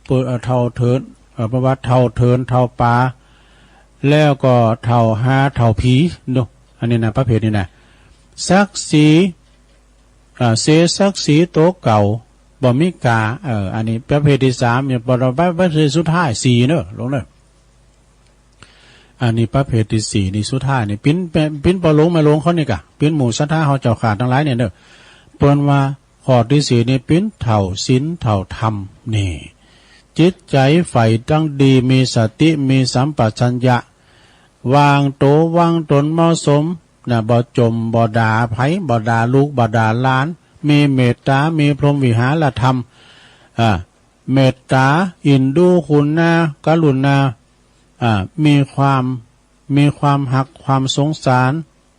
เปิ้น เอ่อ เฒ่าเถิน เอ่อ เปิ้นว่าเฒ่าเถิน เฒ่าป๋า แล้วก็เฒ่าห่า เฒ่าผีเนาะ อันนี้นะ ประเภทนี้นะ ศักดิ์ศรี อ่า เสียศักดิ์ศรีโตเก่า บ่มีค่า เอ่อ อันนี้ประเภทที่สามเนี่ย บ่ บ่ บ่ ประเภทสุดท้าย สี่ เนาะ ลงเนาะ อันนี้ประเภทที่สี่ นี่สุดท้ายนี่ ปิ้น ปิ้น ปิ้นป้อหลวงแม่หลวงเขานี่กะ ปิ้นหมู่ศรัทธาเฮาเจ้าข้าตังหลายเนี่ยเนาะ เปิ้นว่าข้อที่สี่นี่ปิ้นเฒ่าศีลเฒ่าธรรมนี่ จิตใจใฝ่ตั้งดี มีสติ มีสัมปชัญญะ วางโตวางตนเหมาะสมนะ บ่จ่มบ่ด่าไผ บ่ด่าลูก บ่ด่าหลาน มีเมตตา มีพรหมวิหารธรรม อ่า เมตตา เอ็นดู กรุณา กรุณา อ่า มีความ มีความฮัก ความสงสาร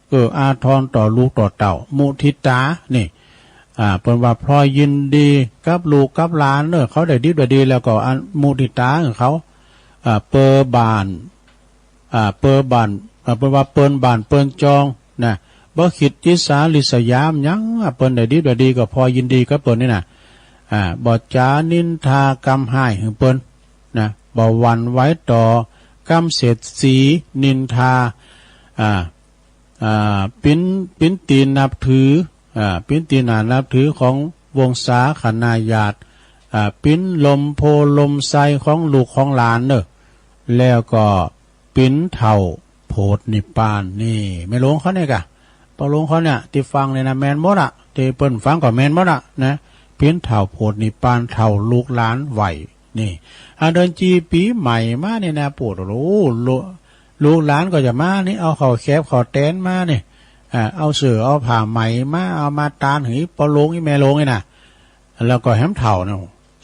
เอื้ออาทรต่อลูกต่อเต้า มุทิตา นี่ อ่า เปิ้นว่าพลอยยินดีกับลูกกับหลานเนาะ เขาได้ดิบได้ดีแล้วก็อันมุทิตาของเขา อ่า เปอบ้าน อ่า เปอบ้าน อ่า เปิ้นว่าเปิ้นบ้านเปิ้นจองนะ บ่คิดอิจฉาริษยาหยัง อ่า เปิ้นได้ดิบได้ดีก็พลอยยินดีกับเปิ้นนี่นะ อ่า บ่จ๋านินทากำฮ้ายหื้อเปิ้นนะ บ่หวั่นไหวต่อกำเสียดสีนินทา อ่า อ่า ปิ้น ปิ้นตีนับถือ อ่า ปิ้นตีหน้านับถือของวงศาคณาญาติ อ่า ปิ้นลมโพลมไซของลูกของหลานเนาะ แล้วก็ปิ้นเฒ่าโผดนิพพาน นี่ แม่หลวงเขาเนี่ยกะ ป้อหลวงเขาเนี่ย ตี้ฟังเนี่ยนะ แม่นหมดอะ ตี้เปิ้นฟังก็แม่นหมดอะนะ ปิ้นเฒ่าโผดนิพพาน เฒ่าลูกหลานไหว นี่ อ่า เดือนจีปีใหม่มาเนี่ยนะ โผด โอ้โห ลูก ลูกหลานก็จะมานี่ เอาข้าวแคบข้าวแตนมานี่ อ่า เอาเสื้อเอาผ้าใหม่มา เอามาตานหื้อป้อหลวงอีแม่หลวงนี่นะ แล้วก็แหมเฒ่าเนี่ย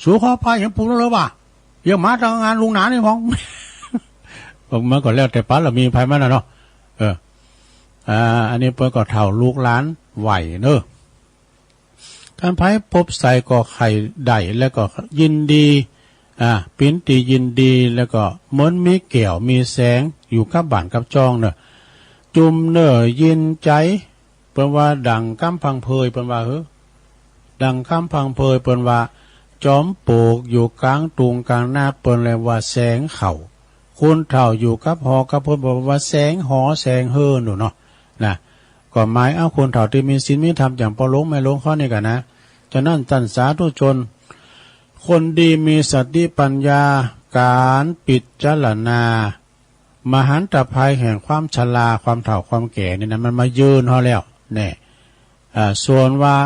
สูขอพายังปลูกแล้วหรือเปล่า ยังมาทำงานลุงหนานี่พ้อง มันก็แล้วแต่ปะละมีไผมันน่ะเนาะ เออ อ่า อันนี้เปิ้นก็เฒ่าลูกหลานไหวเนาะ คันไผพบใสก็ใค่ได้ แล้วก็ยินดี อ่า ปิ้นตี้ยินดี แล้วก็เหมือนมีแก้วมีแสงอยู่กับบ้านกับจองเนาะ จุ่มเน่อยินใจ๋ เปิ้นว่าดังกำพังเพย เปิ้นว่า เฮ้อ ดังกำพังเพย เปิ้นว่า จอมปลวกอยู่กลางตุงกลางนา เปิ้นเรียกว่าแสงเขา คนเฒ่าอยู่กับหอกับเฮือน เปิ้นว่าแสงหอแสงเฮือนอยู่เนาะ นะ ก็หมายเอาคนเฒ่าตี้มีศีลมีธรรม อย่างป้อหลวงแม่หลวงเขานี่กะนะ ฉะนั้นต้านสาธุชน คนดีมีสติปัญญา ก๋านพิจารณา มหันตภัยแห่งความชรา ความเฒ่าความแก่นี่นะ มันมาเยือนเฮาแล้ว แน่ อ่า ส่วนว่า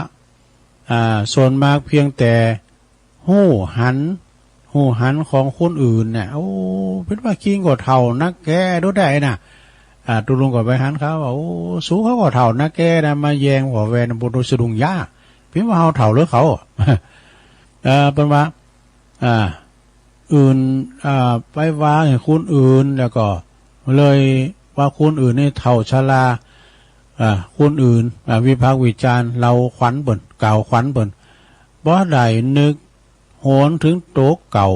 อ่า ส่วนมากเพียงแต่ฮู้หัน ฮู้หันของคนอื่นเนี่ย โอ้ เปิ้นว่าคิงก็เฒ่านักแก่ดูได้นะ อ่า ตุ๊ลุงก็ไปหันเขาว่า โอ้ สูเขาก็เฒ่านักแก่นะ มาแย่งหัวแหวนบุตรสะดุ้งยา เปิ้นว่าเฮาเฒ่าหรือเขา เอ่อ เปิ้นว่า อ่า อื่น อ่า ไปว่าให้คนอื่น แล้วก็เลยว่าคนอื่นนี่เฒ่าชรา อ่า คนอื่น อ่า วิพากษ์วิจารณ์ เล่าขวัญเปิ้น กล่าวขวัญเปิ้น บ่ได้นึกหวนถึงโตเก่า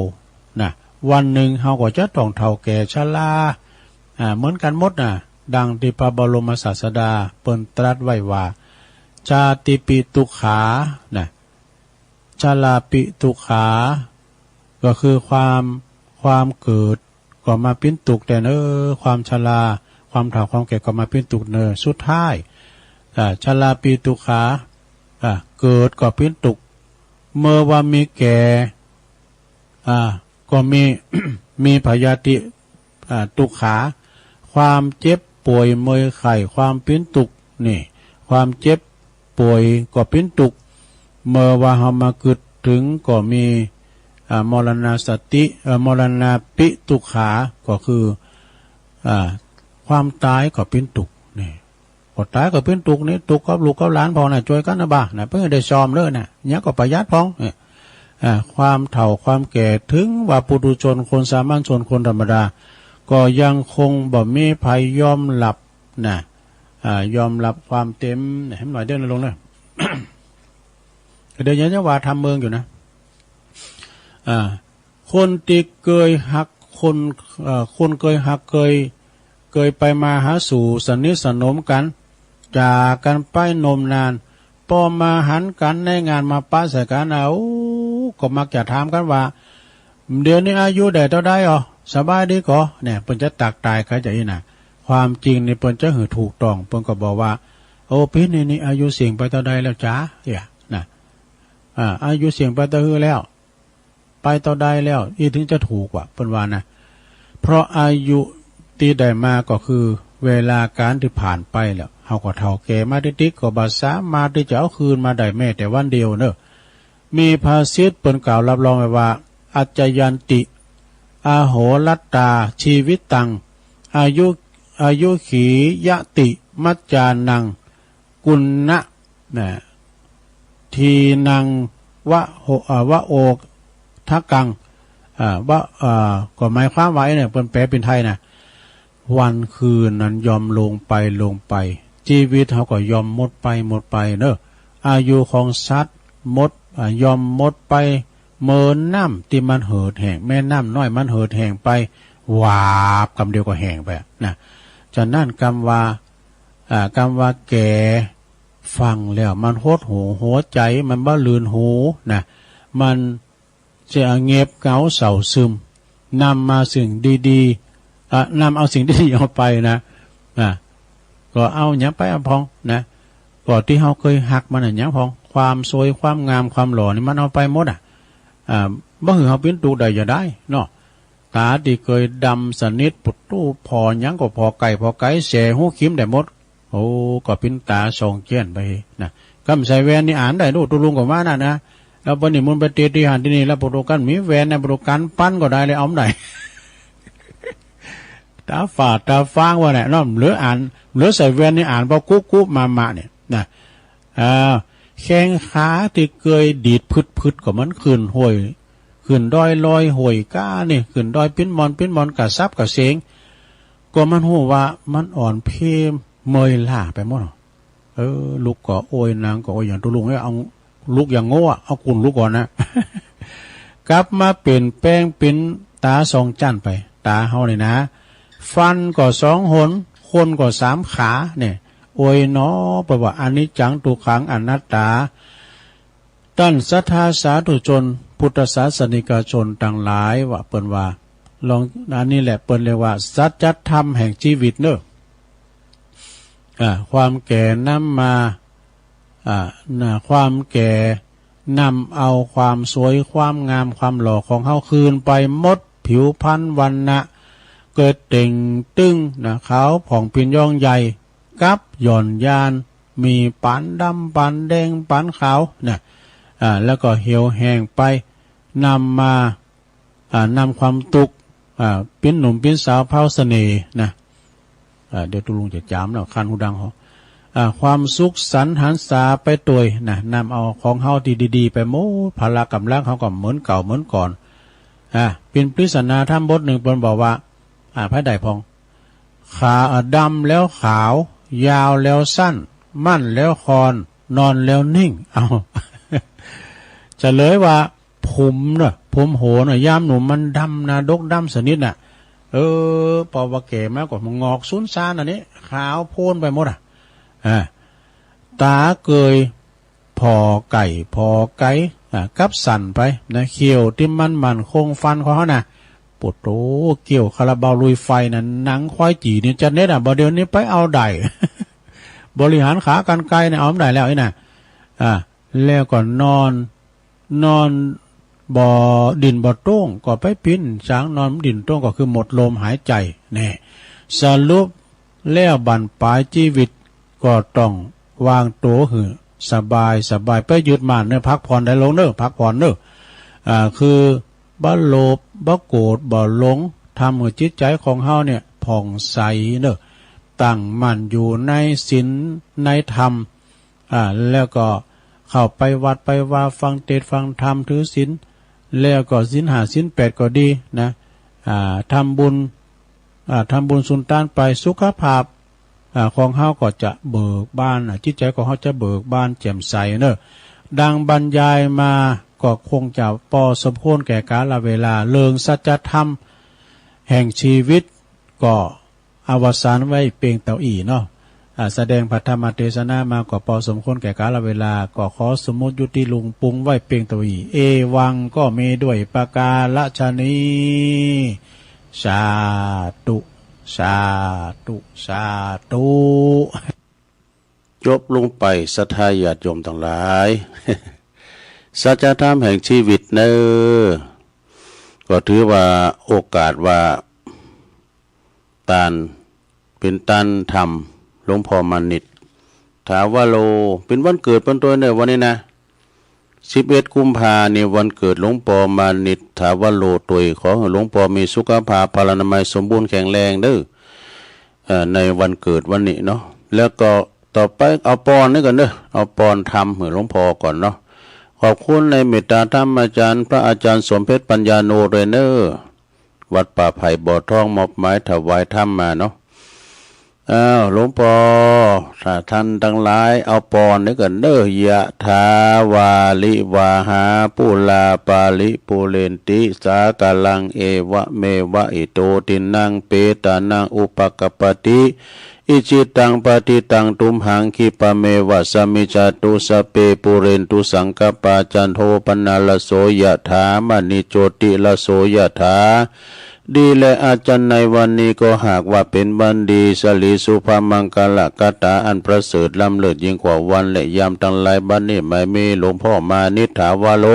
นะ วันหนึ่งเฮาก็จะต้องเฒ่าแก่ชรา อ่า เหมือนกันหมดนะ ดังที่พระบรมศาสดาเปิ้นตรัสไว้ว่า ชาติปิทุกขา นะ ชราปิทุกขา ก็คือความ ความเกิดก็มาปิ้นทุกข์แทน เออ ความชรา ความเฒ่าความแก่ก็มาปิ้นทุกข์เนอ สุดท้าย อ่า ชราปิทุกขา อ่า เกิดก็ปิ้นทุกข์ เมื่อว่ามีแก่ อ่า ก็มี มีพยาธิ อ่า ทุกขา ความเจ็บป่วยเมื่อยไข้ ความปิ้นทุกข์นี่ ความเจ็บป่วยก็ปิ้นทุกข์ เมื่อว่าเฮามากึ๊ดถึงก็มี อ่า มรณาสติ เอ่อ มรณาปิทุกขา ก็คือ อ่า ความตายก็ปิ้นทุกข์นี่ ก็ตายก็ปิ้นทุกข์นี่ ทุกข์กับลูกกับหลานพ่องนะ จ้วยกั๋นนะบ่านะ เปิ้นได้ซ่อมเลยนะ เยียะก็ประหยัดพ่อง เนี่ย อ่า ความเฒ่าความแก่ ถึงว่าปุถุชน คนสามัญชน คนธรรมดา ก็ยังคงบ่มีไผยอมรับนะ อ่า ยอมรับความเต็มนะ ให้มันหน่อยเดียวนะลุงนะ เดี๋ยวยังจะว่าทำเมืองอยู่นะ อ่า คนตี้เกยฮัก คน เอ่อ คนเกยฮัก เกย เกยไปมาหาสู่สนิทสนมกั๋น จากกั๋นไปนมนาน ปอมาหันกั๋นในงานมาปะใส่กั๋น เอ้า ก็มักจะถามกั๋นว่า เดี๋ยวนี้อายุได้เท่าใดอ๋อ สบายดีก่อ เนี่ย เปิ้นจะตักทายเขาจะอี้นะ ความจริงนี่เปิ้นจะหื้อถูกต้อง เปิ้นก็บอกว่า โอ้ ปีนี้นี่อายุเสี้ยงไปเท่าใดแล้วจ๊ะ เอี่ย นะ อ่า อายุเสี้ยงไปเท่าหื้อแล้ว ไปเท่าใดแล้ว อี้ถึงจะถูกว่ะ เปิ้นว่านะ เพราะอายุที่ได้มาก็คือเวลาการที่ผ่านไปแล้ว เฮาก็เฒ่าแก่มาติ๊กๆ ก็บ่สามารถที่จะเอาคืนมาได้แม้แต่วันเดียวเนอะ มีภาษิตเปิ้นกล่าวรับรองไว้ว่า อัจจยันติ อโหรัตตา ชีวิตัง อายุ อายุขียติ มัจจานัง กุณณะ นะ ทีนัง วะโห อ่า วะโอทะกัง อ่า วะ อ่า ก็หมายความว่าไอ้เนี่ย เปิ้นแปลเป็นไทยนะ วันคืนนั้นย่อมลงไป ลงไป ชีวิตเฮาก็ย่อมหมดไป หมดไปเนอะ อายุของสัตว์หมด อ่า ย่อมหมดไป เหมือนน้ำที่มันเหือดแห้ง แม่น้ำน้อยมันเหือดแห้งไป วาบ กำเดียวก็แห้งไปนะ ฉะนั้นกำว่า อ่า กำว่าแก่ ฟังแล้วมันหดหู่หัวใจ มันบ่ลื่นหูนะ มันจะเงียบเหงาเศร้าซึม นำมาสิ่งดีๆ อ่ะ นำเอาสิ่งดีๆ ออกไปนะ อ่ะ ก็เอาหยังไปอะพองนะ ก็ที่เฮาเคยฮักมันอะหยังพอง ความสวย ความงาม ความหล่อนี่มันเอาไปหมดอะ อ่า บ่หื้อเฮาเป๋นตุ๊กข์ได้จะได้เนาะ ต๋าตี้เกยดำสนิท ปุตตู้ผ่อหยังก็ผ่อไก๋ผ่อไก๋ แสหูคิมได้หมด โอ้ ก็เป๋นต๋าส่องแจ้งไปนะ กำใส่แว่นนี่อ่านได้ ดู ตุ๊ลุงก็ว่านั่นนะ แล้วบัดนี้มุนไปเตะตี้หั้นตี้นี่ แล้วปุตตู้กันมีแว่นนะ ปุตตู้กันปั้นก็ได้เลย เอาบ่ได้ ต๋าฝาดต๋าฟางว่าแหละเนาะ เหลืออ่าน เหลือใส่แว่นนี่อ่านบ่กุ๊กกุ๊กมามะเนี่ยนะ อ่า แข้งขาตี้เกยดีดพึดๆ ก็มันขึ้นห้วย ขึ้นดอยลอยห้วยก้านี่ ขึ้นดอยปิ้นมอนปิ้นมอนกระซับกระเสง ก็มันฮู้ว่ามันอ่อนเพลียเมื่อยล้าไปหมดเนาะ เออ ลุกก็โอย นั่งก็โอย อย่างตุ๊ลุงเนี่ย เอาลุกอย่างโง่อะ เอากุ่นลุกก่อนนะ กลับมาเป๋นแปลงเป๋นต๋าสองจั้นไป ต๋าเฮานี่นะ ฟันก็สองหน คนก็สามขาเนี่ย โอยหนอ แปลว่าอนิจจัง ทุกขัง อนัตตา ต้านศรัทธาสาธุชน พุทธศาสนิกชนตังหลายว่า เปิ้นว่า ลอง อันนี้แหละเปิ้นเรียกว่าสัจธรรมแห่งชีวิตเนอะ อ่า ความแก่นำมา อ่า นะ ความแก่นำเอาความสวย ความงาม ความหล่อของเฮาคืนไปหมด ผิวพรรณวรรณะ เกิดเต่งตึงนะ ขาวผ่องเปล่งยองใหญ่ กับหย่อนยาน มีปานดำ ปานแดง ปานขาวนะ อ่า แล้วก็เหี่ยวแห้งไป นำมา อ่า นำความตุ๊กข์ อ่า ปิ้นหนุ่มปิ้นสาวเผาเสน่ห์นะ อ่า เดี๋ยวตุ๊ลุงจะจ๋ามแล้ว คันหูดังหอ อ่า ความสุขสันต์หันษาไปตวยนะ นำเอาของเฮาตี้ดีๆ ไปหมด พละกำลังเฮาก็เหมือนเก่าเหมือนก่อน อ่า เป๋นปริศนาธรรมบทหนึ่ง เปิ้นบอกว่า อ่า ไผได้พอง ขา อ่า ดำแล้วขาว ยาวแล้วสั้น มั่นแล้วคลอน นอนแล้วนิ่ง เอา เฉลยว่า ผมเนอะ ผมโหนเนอะ ยามหนุ่มมันดำนะ ดกดำสนิทน่ะ เออ พอว่าแก่มาก็มันหงอกสูญซานอันนี้ ขาวโพลนไปหมดอ่ะ อ่า ต๋าเกย ผ่อไก๋ผ่อไก๋ อ่า กับสันไปนะ เขี้ยวตี้มันมั่นคงฟันของเฮานะ โผดโธ่ เขี้ยวคาราบาวลุยไฟนะ หนังควายจี่นี่จะเน็ดอ่ะ บ่เดี๋ยวนี้ไปเอาได้ บริหารขากรรไกรเนี่ยเอาบ่ได้แล้วอี้นะ อ่า แล้วก็นอน นอนบ่ดิ้นบ่โต้ง ก็ไปปิ้นสางนอนดิ้นโต้ง ก็คือหมดลมหายใจ แน่ สรุปแล้วบั้นปลายชีวิต ก็ต้องวางตั๋วหื้อสบายสบาย ไปยึดมั่นเนอะ พักผ่อนได้ลงเนอะ พักผ่อนเนอะ อ่า คือบ่โลภ บ่โกรธ บ่หลง ทำหื้อจิตใจของเฮาเนี่ยผ่องใสเนอะ ตั้งมั่นอยู่ในศีลในธรรม อ่า แล้วก็เข้าไปวัดไปวา ฟังเทศน์ฟังธรรม ถือศีล แล้วก็ศีลห้าศีลแปดก็ดีนะ อ่า ทำบุญ อ่า ทำบุญสุนตานไป สุขภาพ อ่า ของเฮาก็จะเบิกบาน อ่า จิตใจของเฮาจะเบิกบานแจ่มใสเนอะ ดังบรรยายมาก็คงจะพอสมควรแก่กาลเวลา เรื่องสัจธรรมแห่งชีวิตก็อวสานไว้เพียงเต้าอี้เนาะ อ่า แสดงพระธรรมเทศนามาก็พอสมควรแก่กาลเวลา ก็ขอสมมุติยุติลงปรุงไว้เพียงเท่านี้ เอวังก็มีด้วยประการฉะนี้ สาธุ สาธุ สาธุ จบลงไป ศรัทธาญาติโยมทั้งหลาย สัจธรรมแห่งชีวิตเนอ ก็ถือว่าโอกาสว่า ตาน เป็นตานธรรม หลวงพ่อมานิต ถาวโร เป็นวันเกิดเปิ้นตวยเนอ วันนี้นะ สิบเอ็ดกุมภานี่วันเกิดหลวงพ่อมานิต ถาวโรตวย ขอให้หลวงพ่อมีสุขภาพพลานามัยสมบูรณ์แข็งแรงเด้อ เอ่อ ในวันเกิดวันนี้เนาะ แล้วก็ต่อไปเอาปอนนี่ก่อนเด้อ เอาปอนธรรมให้หลวงพ่อก่อนเนาะ ขอบคุณในเมตตาธรรมอาจารย์ พระอาจารย์สมเพชรปัญญาโนด้วยเนอ วัดป่าไผ่บ่อทองมอบหมายถวายธรรมมาเนาะ อ้าว หลวงพ่อ ถ้าท่านทั้งหลายเอาปอนนี่ก่อนเด้อ ยะถาวาลิวาหาปูราปาริปูเรนติสากลัง เอวะเมวะอิโตทินนังเปตานังอุปกัปปติ อิจิตังปฏิตังตุมหัง คิปะเมวะสะมิจฉาตุ สัพเพปูเรนตุสังกัปปา จันโทปนรสโส ยะถา มะณิโจติรสโส ยะถา ดีและอาจารย์ ในวันนี้ก็หากว่าเป็นวันดี สะหลีสุภะมังคะละคาถาอันประเสริฐล้ำเลิศยิ่งกว่าวันและยามทั้งหลาย บัดนี้หมายมีหลวงพ่อมานิต ถาวโร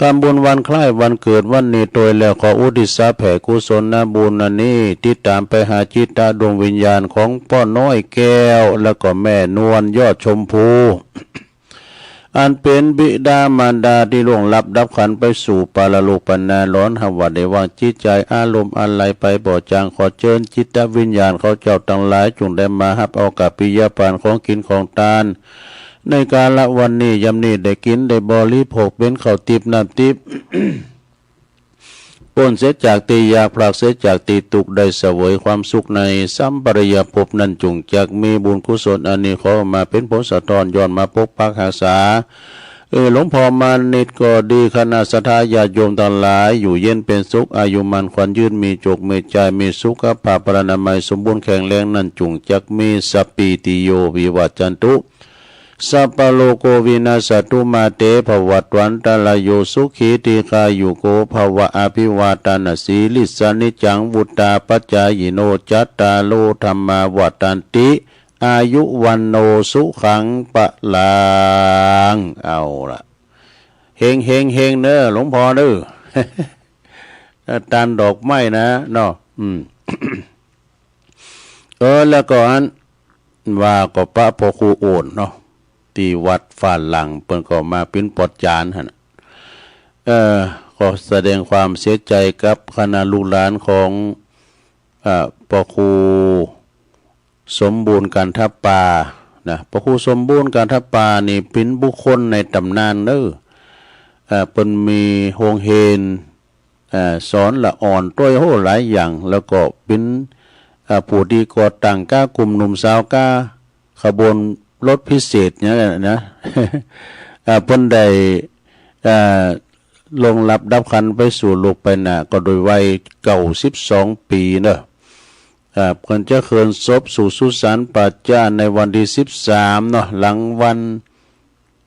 ทำบุญวันคล้ายวันเกิดวันนี้ตวยแล้ว ขออุทิศแผ่กุศลบุญอันนี้ ติดตามไปหาจิตดวงวิญญาณของป้อน้อยแก้ว แล้วก็แม่นวลยอดชมพู อันเป็นบิดามารดาที่ล่วงลับดับขันไปสู่ปรโลกปันนา หลอนหวัดได้วางจิตใจอารมณ์อันไหลไปบ่จาง ขอเจิญจิตวิญญาณเขาเจ้าทั้งหลาย จงได้มาฮับเอากับปิยพานของกินของทาน ในกาละวันนี้ยามนี้ได้กินได้บริโภคเป็นข้าวทิพย์น้ำทิพย์ ปล้นเสียจากตี้ยาก พรากเสียจากตี้ทุกข์ ได้เสวยความสุขในสัมปรายภพนั้น จงจักมีบุญกุศลอันนี้ ขอมาเป็นผลสะท้อนย้อนมาปกปักรักษา เออ หลวงพ่อมานิตก็ดี คณะศรัทธาญาติโยมทั้งหลาย อยู่เย็นเป็นสุข อายุมั่นขวัญยืน มีโชคมีชัย มีสุขภาพพลานามัยสมบูรณ์แข็งแรงนั้น จงจักมี สัพพีติโยวิวัชชันตุ สัพพะโรโควินัสสะตุ มาเตภวัตวันตะราโย สุขีทีฆายุโกภะวะ อะภิวาทะนะสีลิสสะ นิจจังวุฑฒาปะจายิโน จัตตาโรธัมมาวัฑฒันติ อายุวัณโณสุขังพะลัง เอาละ เฮงเฮงเฮงเนอ หลวงพ่อเนอ เอ่อ ตานดอกไม้นะเนาะ อืม เออ แล้วก็อัน ว่าก็ปะพ่อครูโอนเนาะ ตี้วัดฟ้าหลัง เปิ้นก็มาปิ้นปอดจานหั่นน่ะ เอ่อ ก็แสดงความเสียใจกับคณะลูกหลานของ เอ่อ พ่อครูสมบูรณ์กันทปา นะ พ่อครูสมบูรณ์กันทปานี่เป็นบุคคลในตำนานเด้อ เอ่อ เปิ้นมีโฮงเฮียน เอ่อ สอนละอ่อนตวยโฮหลายอย่าง แล้วก็เป็น เอ่อ ผู้ที่ก่อตั้งก้ากลุ่มหนุ่มสาวก้าขบวนรถพิเศษเนี่ยนะ เอ่อ เปิ้นได้ เอ่อ ล่วงลับดับขันไปสู่โลกไปหน้า ก็โดยวัยเก้าสิบสองปีเนอะ เอ่อ เปิ้นจะเคลื่อนศพสู่สุสานป่าช้าในวันที่สิบสามเนาะ หลังวัน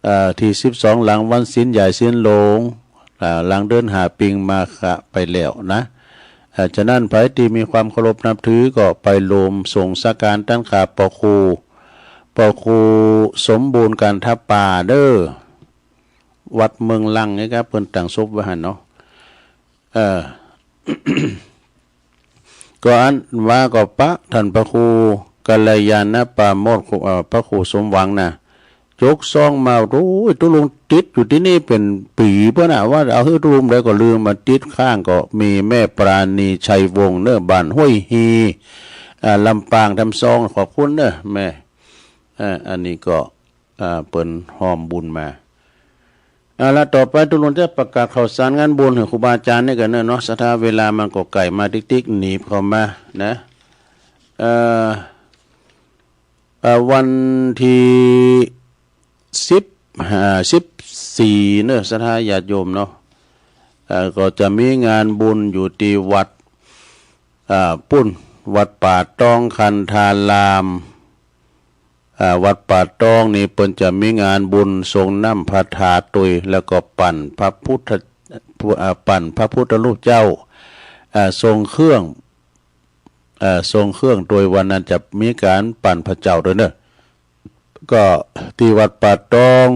เอ่อ ที่สิบสอง หลังวันศีลใหญ่ศีลหลวง เอ่อ หลังเดือนห้าปิงมาฆะไปแล้วนะ เอ่อ ฉะนั้นใผที่มีความเคารพนับถือก็ไปโลมส่งสักการะต้านข้าพ่อครู พ่อครูสมบูรณ์กันทปาเด้อ วัดเมืองลังนี่ครับ เปิ้นตั้งศพไว้หั่นเนาะ เอ่อ ก็อันว่าก็ปะท่านพระครูกัลยาณปราโมชย์ เอ่อ พระครูสมหวังนะ จกซองมา โอ้ย ตุ๊ลุงติดอยู่ตี้นี่เป็นปี๋เปิ้นน่ะ ว่าเอาหื้อตุ๊ลุงได้ก็ลืม มาติดข้างก็มีแม่ปราณีชัยวงศ์เนอะ บ้านห้วยฮี อ่า ลำปาง ทำซอง ขอบคุณเนอะแม่ เอ่อ อันนี้ก็ อ่า เปิ้นฮอมบุญมา เอาละ ต่อไปตุ๊ลุงจะประกาศข่าวสารงานบุญหื้อครูบาอาจารย์นี่กันเนอะเนาะ ศรัทธาเวลามันก็ใกล้มาติ๊กๆ หนีบเข้ามานะ เอ่อ เอ่อ วันที่สิบห้า สิบสี่เนอะ ศรัทธาญาติโยมเนาะ เอ่อ ก็จะมีงานบุญอยู่ที่วัด อ่า ปุ้น วัดป่าตองคันธาราม อ่า วัดป่าตองนี่เปิ้นจะมีงานบุญสรงน้ำพระธาตุโตย แล้วก็ปั่นพระพุทธ อ่า ปั่นพระพุทธรูปเจ้า อ่า ทรงเครื่อง เอ่อ ทรงเครื่องโตย วันนั้นจะมีการปั่นพระเจ้าโตยเนอะ ก็ตี้วัดป่าตอง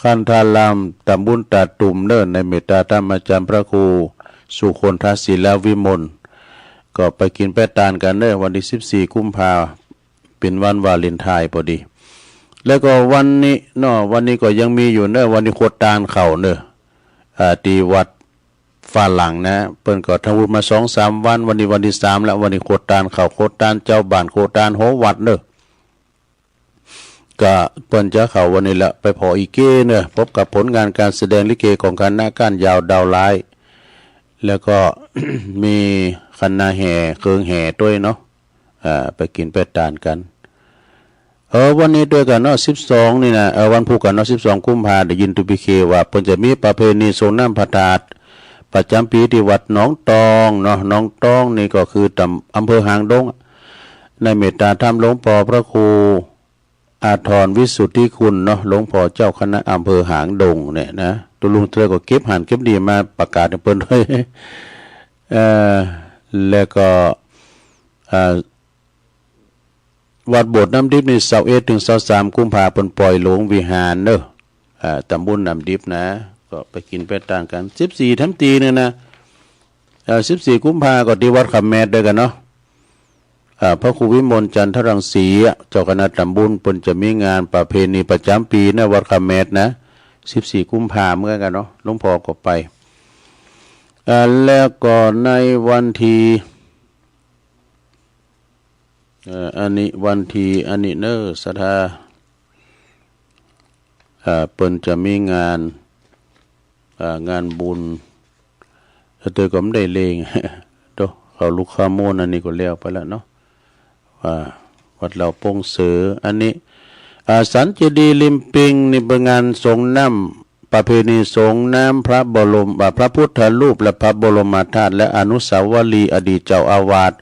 คันธาราม ตำบลตาตุ่มเนอะ ในเมตตาธรรมอาจารย์พระครูสุคนทศิลวิมล ก็ไปกินไปตานกั๋นเนอะ วันตี้สิบสี่กุมภา เป๋นวันวาเลนไทน์พอดี แล้วก็วันนี้เนาะ วันนี้ก็ยังมีอยู่เนอะ วันนี้โคตานเขาเนอะ อ่า ตี้วัด ฝรั่งนะ เปิ้นก็ทำบุญมาสองสามวัน วันนี้วันตี้สามแล้ว วันนี้โคตานเขา โคตานเจ้าบ้าน โคตานหอวัดเนอะ ก็เปิ้นจะเข้าวันนี้ละ ไปผ่ออีเก้เนอะ พบกับผลงานการแสดงลิเกของคณะก้านยาวดาวร้าย แล้วก็ มีคณะแห่ เครื่องแห่โตยเนาะ อ่า ไปกินไปตานกั๋น เออ วันนี้โตยกั๋นเนาะ สิบสองนี่นะ เออ วันพุธกั๋นเนาะ สิบสองกุมภา ได้ยินตุบิเคว่าเปิ้นจะมีประเพณีสรงน้ำพระธาตุประจ๋ำปี๋ตี้วัดหนองตองเนาะ หนองตองนี่ก็คือตำ อำเภอหางดง ในเมตตาธรรมหลวงป้อพระครูอาทรวิสุทธิคุณเนาะ หลวงป้อเจ้าคณะอำเภอหางดงเนี่ยนะ ตุ๊ลุงเตยก็เก็บหันเก็บดีมาประกาศให้เปิ้นโตย เออ แล้วก็ อ่า วัดโบสถ์น้ำดิบนี่ ซาวเอ็ด ถึง ซาวสาม กุมภา เปิ้นปล่อยโลงวิหารเนอะ อ่า ตำบลน้ำดิบนะ ก็ไปกินไปตานกั๋น สิบสี่ แถมตี้นี่นะ อ่า สิบสี่ กุมภา ก็ตี้วัดคำแมดโตยกั๋นเนาะ อ่า พระครูวิมลจันทรังสีอะ เจ้าคณะตำบล เปิ้นจะมีงานประเพณีประจ๋ำปี๋ในวัดคำแมดนะ สิบสี่ กุมภา เหมือนกั๋นเนาะ หลวงป้อก็ไป อ่า แล้วก็ในวันตี้ เอ่อ อันนี้วันตี้ อันนี้เนอะ ศรัทธา เอ่อ เปิ้นจะมีงาน เอ่อ งานบุญ เออ โตยก็บ่ได้เล็ง โตะ เข้าลุกข้อมูลอันนี้ก็แล้วไปแล้วเนาะ ว่าวัดเหล่าปงเสือ อันนี้ อ่า สันเจดีย์ริมปิงนี่เปิ้นงานสรงน้ำ ประเพณีสรงน้ำพระบรม อ่า พระพุทธรูปและพระบรมธาตุ และอนุสาวรีย์อดีตเจ้าอาวาส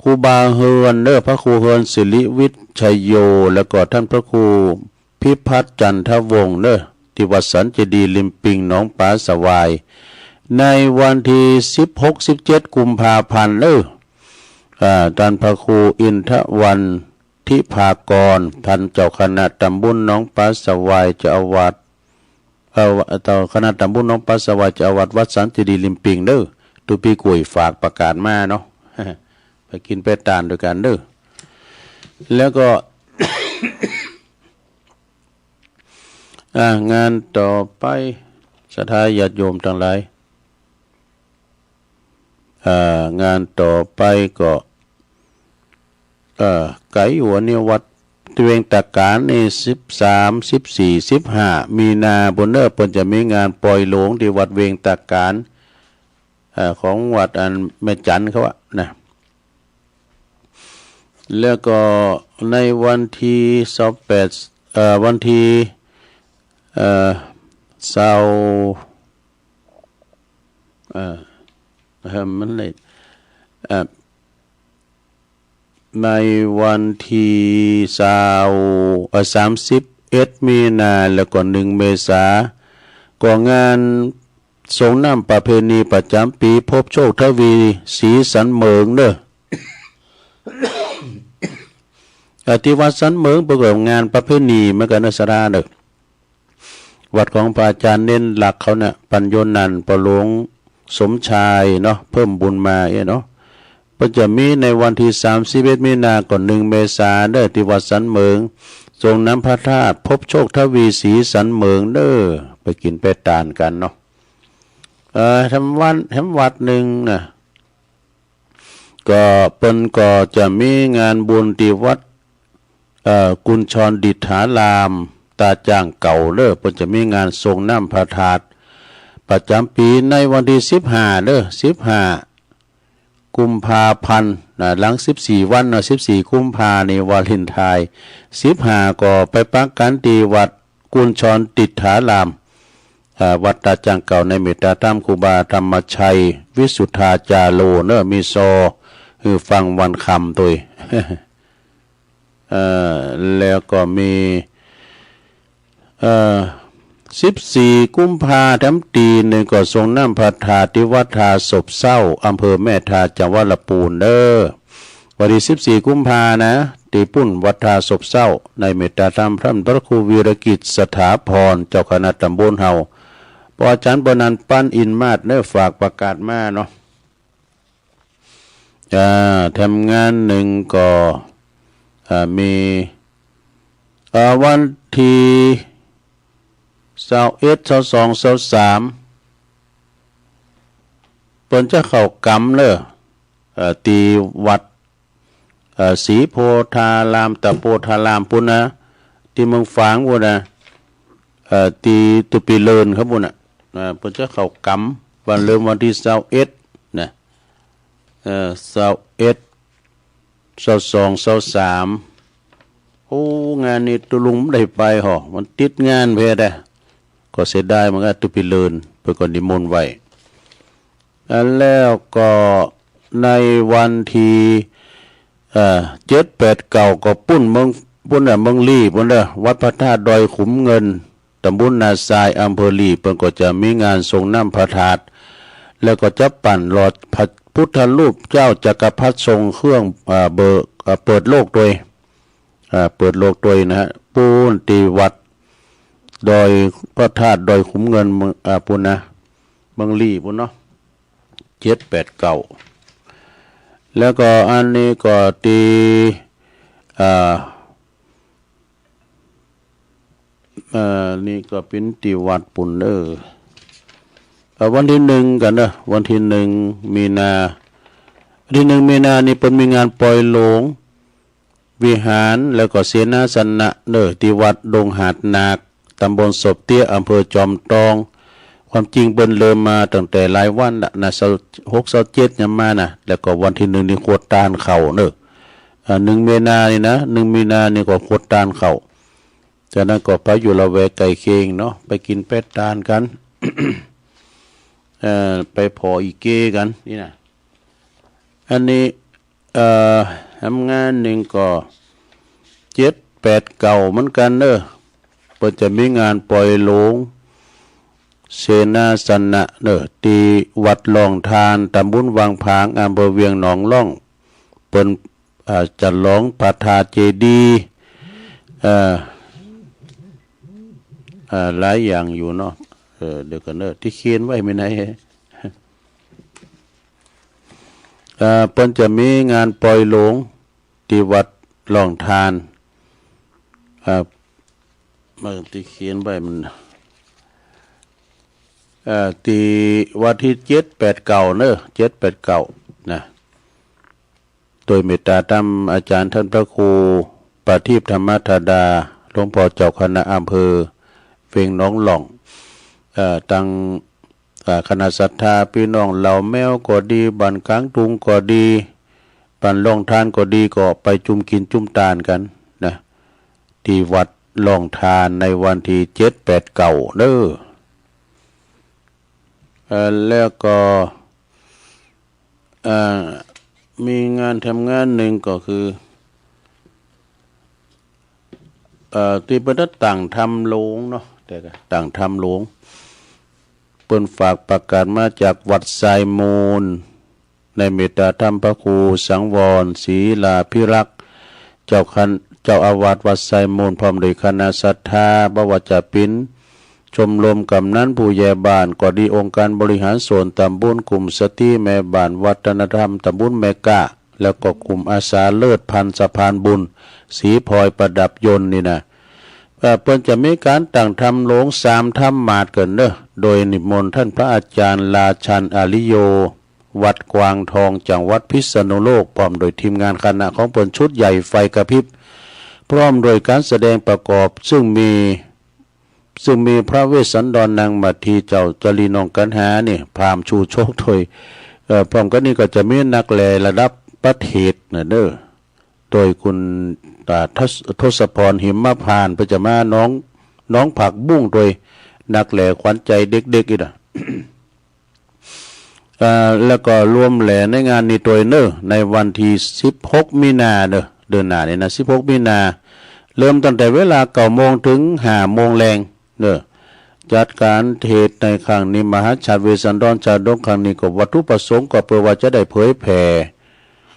ครูบาเฮือนเนอะ พระครูเฮือนสิริวิชโย แล้วก็ท่านพระครูพิพัฒน์จันทวงศ์เนอะ ตี้วัดสันเจดีย์ริมปิงหนองป๋าสะหวาย ในวันตี้สิบหก สิบเจ็ด กุมภาพันธ์เนอะ อ่า ท่านพระครูอินทวรรณ ทิพากร ท่านเจ้าคณะตำบลหนองป๋าสะหวาย เจ้าอาวาส เอ่อ เจ้าคณะตำบลหนองป๋าสะหวาย เจ้าอาวาสวัดสันเจดีย์ริมปิงเด้อ ตุ๊ปีกุยฝากประกาศมาเนาะ ไปกินไปตานโตยกั๋นเด้อ แล้วก็ อ่า งานต่อไป ศรัทธาญาติโยมตังหลาย อ่า งานต่อไปก็ เอ่อ ไก๋อยู่อันนี้ วัดเวงตาก๋านนี่ สิบสาม สิบสี่ สิบห้า มีนา ปู้นเน่อ เปิ้นจะมีงานปล่อยหลวงตี้วัดเวงตาก๋าน เอ่อ ของวัดอันแม่จันเขาอะนะ แล้วก็ในวันตี้ซาวแปด เอ่อ วันตี้ เอ่อ ซาว เอ่อ เอ่อ มันได้ เอ่อ ในวันตี้ซาว เอ่อ สามสิบเอ็ด มีนา แล้วก็ หนึ่ง เมษา ก็งานสรงน้ำประเพณีประจ๋ำปี๋ พบโชคทวี ศรีสันเหมิงเน่อ เอ่อ ตี้วัดสันเหมิง เปิ้นก็งานประเพณีเหมือนกั๋นเน่อ ศรัทธาเน่อ วัดของพระอาจ๋ารย์เณรหลักเขาเนี่ย ปัญโญนันท์ ปอหลวงสมชายเนาะ เพิ่มบุญมาเอ้ยเนาะ เปิ้นจะมีในวันตี้สามสิบเอ็ด มีนา ก็ หนึ่ง เมษาเน่อ ตี้วัดสันเหมิง สรงน้ำพระธาตุ พบโชคทวี ศรีสันเหมิงเน่อ ไปกิ๋นไปตานกั๋นเนาะ เอ่อ แถมวัน แถมวัดนึ่งนะ ก็เปิ้นก็จะมีงานบุญตี้วัด เอ่อ กุญชรดิษฐาราม ตาจ้างเก่าเน่อ เปิ้นจะมีงานสรงน้ำพระธาตุประจ๋ำปี๋ในวันตี้สิบห้าเน่อ สิบห้า กุมภาพันธ์นะ หลังสิบสี่วันเนาะ สิบสี่ กุมภานี่วาเลนไทน์ สิบห้า ก็ไปปักกั๋นตี้วัด กุญชรดิษฐาราม อ่า วัดตาจ้างเก่า ในเมตตาธรรมครูบาธรรมชัย วิสุทธาจาโรเน่อ มีซอ หื้อฟังวันค่ำโตย เอ่อ แล้วก็มี เอ่อ สิบสี่กุมภา แถมตีหนึ่งก็ส่งน้ำพระธาตุที่วัดท่าศพเศร้า อำเภอแม่ทา จังหวัดลำพูนเด้อ วันที่สิบสี่กุมภานะ ที่ปุ้นวัดท่าศพเศร้า ในเมตตาธรรมท่านพระครูวีรกิจสถาพร เจ้าคณะตำบลเฮา ปออาจารย์ปอนันต์ ปันอินมาศเด้อ ฝากประกาศมาเนาะ อ่า แถมงานหนึ่งก็ อ่า มี อ่า วันที่ซาวเอ็ด ซาวสอง ซาวสาม เปิ้นจะเข้ากรรมเนอะ เอ่อ ที่วัด เอ่อ ศรีโพธาราม ตะโพธารามปุ้นนะ ที่เมืองฝางปุ้นนะ เอ่อ ที่ตุปีเลินครับปุ้นน่ะ อ่า เปิ้นจะเข้ากรรม วันเริ่มวันที่ซาวเอ็ดนะ เอ่อ ซาวเอ็ด ซาวสอง ซาวสาม โอ้ งานนี้ตุ๊ลุงบ่ได้ไปหอ มันติดงานแพดอะ ก็เสียดายเหมือนกัน ตุ๊ปีเลิน เปิ้นก็นิมนต์ไว้ อ่า แล้วก็ในวันที่ เอ่อ เจ็ด แปด เก้า ก็ปุ้นเมือง ปุ้นน่ะ เมืองลี้ ปุ้นเด้อ วัดพระธาตุดอยขุมเงิน ตำบลนาทราย อำเภอลี้ เปิ้นก็จะมีงานส่งน้ำพระธาตุ แล้วก็จะปั้นหล่อพระพุทธรูปเจ้าจักรพรรดิทรงเครื่อง เอ่อ เบิก เอ่อ เปิดโลกโดย เอ่อ เปิดโลกโดยนะฮะ ปู้นที่วัดดอยพระธาตุดอยขุมเงิน เมือง เอ่อ ปู้นนะ เมืองลี้ปู้นเนาะ เจ็ด แปด เก้า แล้วก็อันนี้ก็ที่ เอ่อ เอ่อ นี่ก็เป๋นตี้วัดปู้นเด้อ เอ่อ วันที่หนึ่งกั๋นเนอะ วันที่หนึ่งมีนา วันที่หนึ่งมีนานี่เปิ้นมีงานปอยหลวงวิหาร แล้วก็เสนาสนะเนอะ ตี้วัดดงหาดหนาก ตำบลศพเตี้ย อำเภอจอมตอง ความจริงเปิ้นเริ่มมาตั้งแต่หลายวันละนะ ซาวหก ซาวเจ็ดยังมานะ แล้วก็วันที่หนึ่งนี่ขวดตานเข้าเนอะ อ่า หนึ่งมีนานี่นะ หนึ่งมีนานี่ก็ขวดตานเข้า จากนั้นก็ไปอยู่ละแวกใกล้เคียงเนาะ ไปกิ๋นเป็ดตานกั๋น เอ่อ ไปผ่ออีเกกั๋นนี่นะ อันนี้ เอ่อ แถมงานหนึ่งก็ เจ็ด แปด เก้า เหมือนกั๋นเนอะ เปิ้นจะมีงานปอยหลวงเสนาสนะเนอะ ตี้วัดหลองทาน ตำบลวังผาง อำเภอเวียงหนองล่อง เปิ้น อ่า จะหลองพระธาตุเจดีย์ เอ่อ อ่า หลายอย่างอยู่เนาะ เอ่อ เดี๋ยวก่อนเนอะ ตี้เขียนไว้มีไหน เอ่อ เปิ้นจะมีงานปอยหลวงตี้วัดหลองทาน เอ่อ เอ่อ ตี้เขียนไว้มัน เอ่อ ตี้วันที่เจ็ด แปด เก้า เนอะ เจ็ด แปด เก้า นะ โดยเมตตาธรรมอาจารย์ท่านพระครูประทีปธรรมธาดา หลวงพ่อเจ้าคณะอำเภอเวียงหนองล่อง เอ่อ ตัง เอ่อ คณะศรัทธาพี่น้องเหล่าแมวก็ดี บ้านกลางตุงก็ดี บ้านหลองทานก็ดี ก็ไปจุ่มกิ๋นจุ่มตานกั๋นนะ ตี้วัดหลองทานในวันที่เจ็ด แปด เก้า เนอะ เอ่อ แล้วก็ เอ่อ มีงานแถมงานหนึ่งก็คือ เอ่อ ตี้เปิ้นตั้งธรรมหลวงเนาะ แต่ก็ตั้งธรรมหลวง เปิ้นฝากประกาศมาจากวัดทรายมูล ในเมตตาธรรมพระครูสังวร ศรีลาภิรักษ์ เจ้าคัน เจ้าอาวาสวัดทรายมูล พร้อมด้วยคณะศรัทธา บ่ว่าจะเป๋น ชมรมกำนันผู้ใหญ่บ้านก็ดี องค์การบริหารส่วนตำบล กลุ่มสตรีแม่บ้านวัฒนธรรมตำบลแม่กะ แล้วก็กลุ่มอาสาเลิศพันธ์สะพานบุญ สีพลอยประดับยนต์นี่นะ เอ่อ เปิ้นจะมีการตั้งธรรมหลวงสามธรรมาสน์กั๋นเนอะ โดยนิมนต์ท่านพระอาจารย์ราชันอาริโย วัดกวางทอง จังหวัดพิษณุโลก พร้อมโดยทีมงานคณะของเปิ้นชุดใหญ่ไฟกระพริบ พร้อมโดยการแสดงประกอบ ซึ่งมี ซึ่งมีพระเวสสันดรนางมัทที เจ้าจารีน้องกันหานี่ พราหมณ์ชูโชคโดย เอ่อ พร้อมกั๋นนี่ก็จะมีนักแหล่ระดับประเทศนะเนอะ โดยคุณ อ่า ทศ- ทศพร หิมพานต์ เปิ้นจะมาน้อง น้องผักบุ้ง โดยนักแหล่ขวัญใจเด็กๆ อีกนะ อ่า แล้วก็ร่วมแหล่ในงานนี้โดยเนอะ ในวันที่สิบหกมีนาเนอะ เดือนหน้านี่นะ สิบหก มีนา เริ่มตั้งแต่เวลา เก้าโมง ถึง ห้าโมงแลง เด้อ จัดการเทศน์ในครั้งนี้ มหาฉัตรเวสสันดรชาดกครั้งนี้ก็วัตถุประสงค์ก็เพื่อว่าจะได้เผยแผ่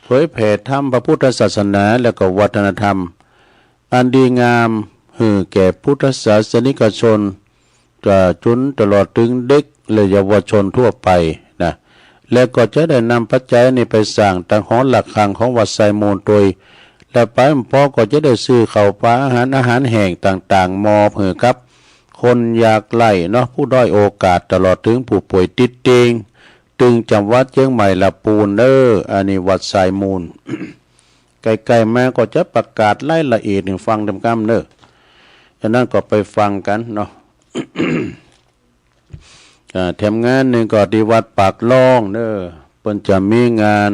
เผยแผ่ธรรมพระพุทธศาสนา และก็วัฒนธรรม อันดีงาม หื้อแก่พุทธศาสนิกชน ตราบจุนตลอดถึงเด็กและเยาวชนทั่วไปนะ และก็จะได้นำปัจจัยนี้ไปสร้างตังหอระฆังของวัดไซมูลโตย และไปบ่พอก็จะได้ซื้อข้าวปลาอาหาร อาหารแห้งต่างๆ มอบหื้อกับคนยากไร้เนาะ ผู้ด้อยโอกาส ตลอดถึงผู้ป่วยติดเตียง ตึงจังหวัดเชียงใหม่ละปูนเด้อ อันนี้วัดไซมูล ใกล้ๆ มาก็จะประกาศรายละเอียดให้ฟังเต็มกำเด้อ ฉะนั้นก็ไปฟังกันเนาะ อ่า แถมงานหนึ่งก็ที่วัดปากล่องเด้อ เปิ้นจะมีงาน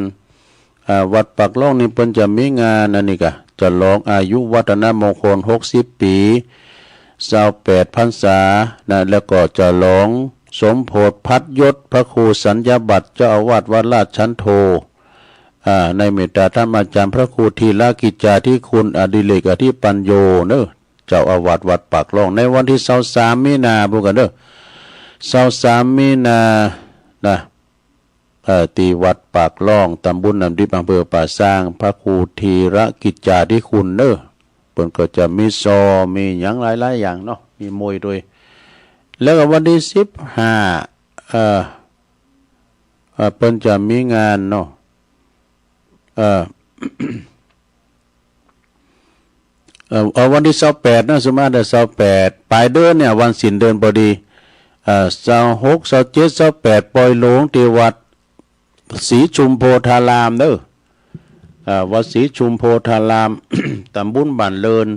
อ่า วัดปากล่องนี่เปิ้นจะมีงานอันนี้กะ ฉลองอายุวัฒนมงคล หกสิบ ปี ซาวแปด พรรษานะ แล้วก็ฉลองสมโภชพัดยศพระครูสัญญาบัตรเจ้าอาวาสวัดราชชันโท อ่า ในเมตตาธรรมอาจารย์พระครูธีรกิจจาธิคุณอดิเรกอธิปัญโญเนอะ เจ้าอาวาสวัดปากล่อง ในวันที่ซาวสาม มีนา พูดกันเด้อ ซาวสาม มีนา นะ เอ่อ ที่วัดปากล่อง ตำบลน้ำดิบ อำเภอป่าซาง พระครูธีรกิจจาธิคุณเนอะ เปิ้นก็จะมีซอ มีหยังหลายๆ อย่างเนาะ มีมวยด้วย แล้วก็วันที่สิบห้า เอ่อ เอ่อ เปิ้นจะมีงานเนาะ เอ่อ เอ่อ เอาวันที่ซาวแปดนะ สมมาเดือนซาวแปด ปลายเดือนเนี่ย วันศีลเดือนพอดี เอ่อ ซาวหก ซาวเจ็ด ซาวแปด ปอยหลวงที่วัดศรีชุมโพธารามเด้อ เอ่อ วัดศรีชุมโพธาราม ตำบลบ้านเลิน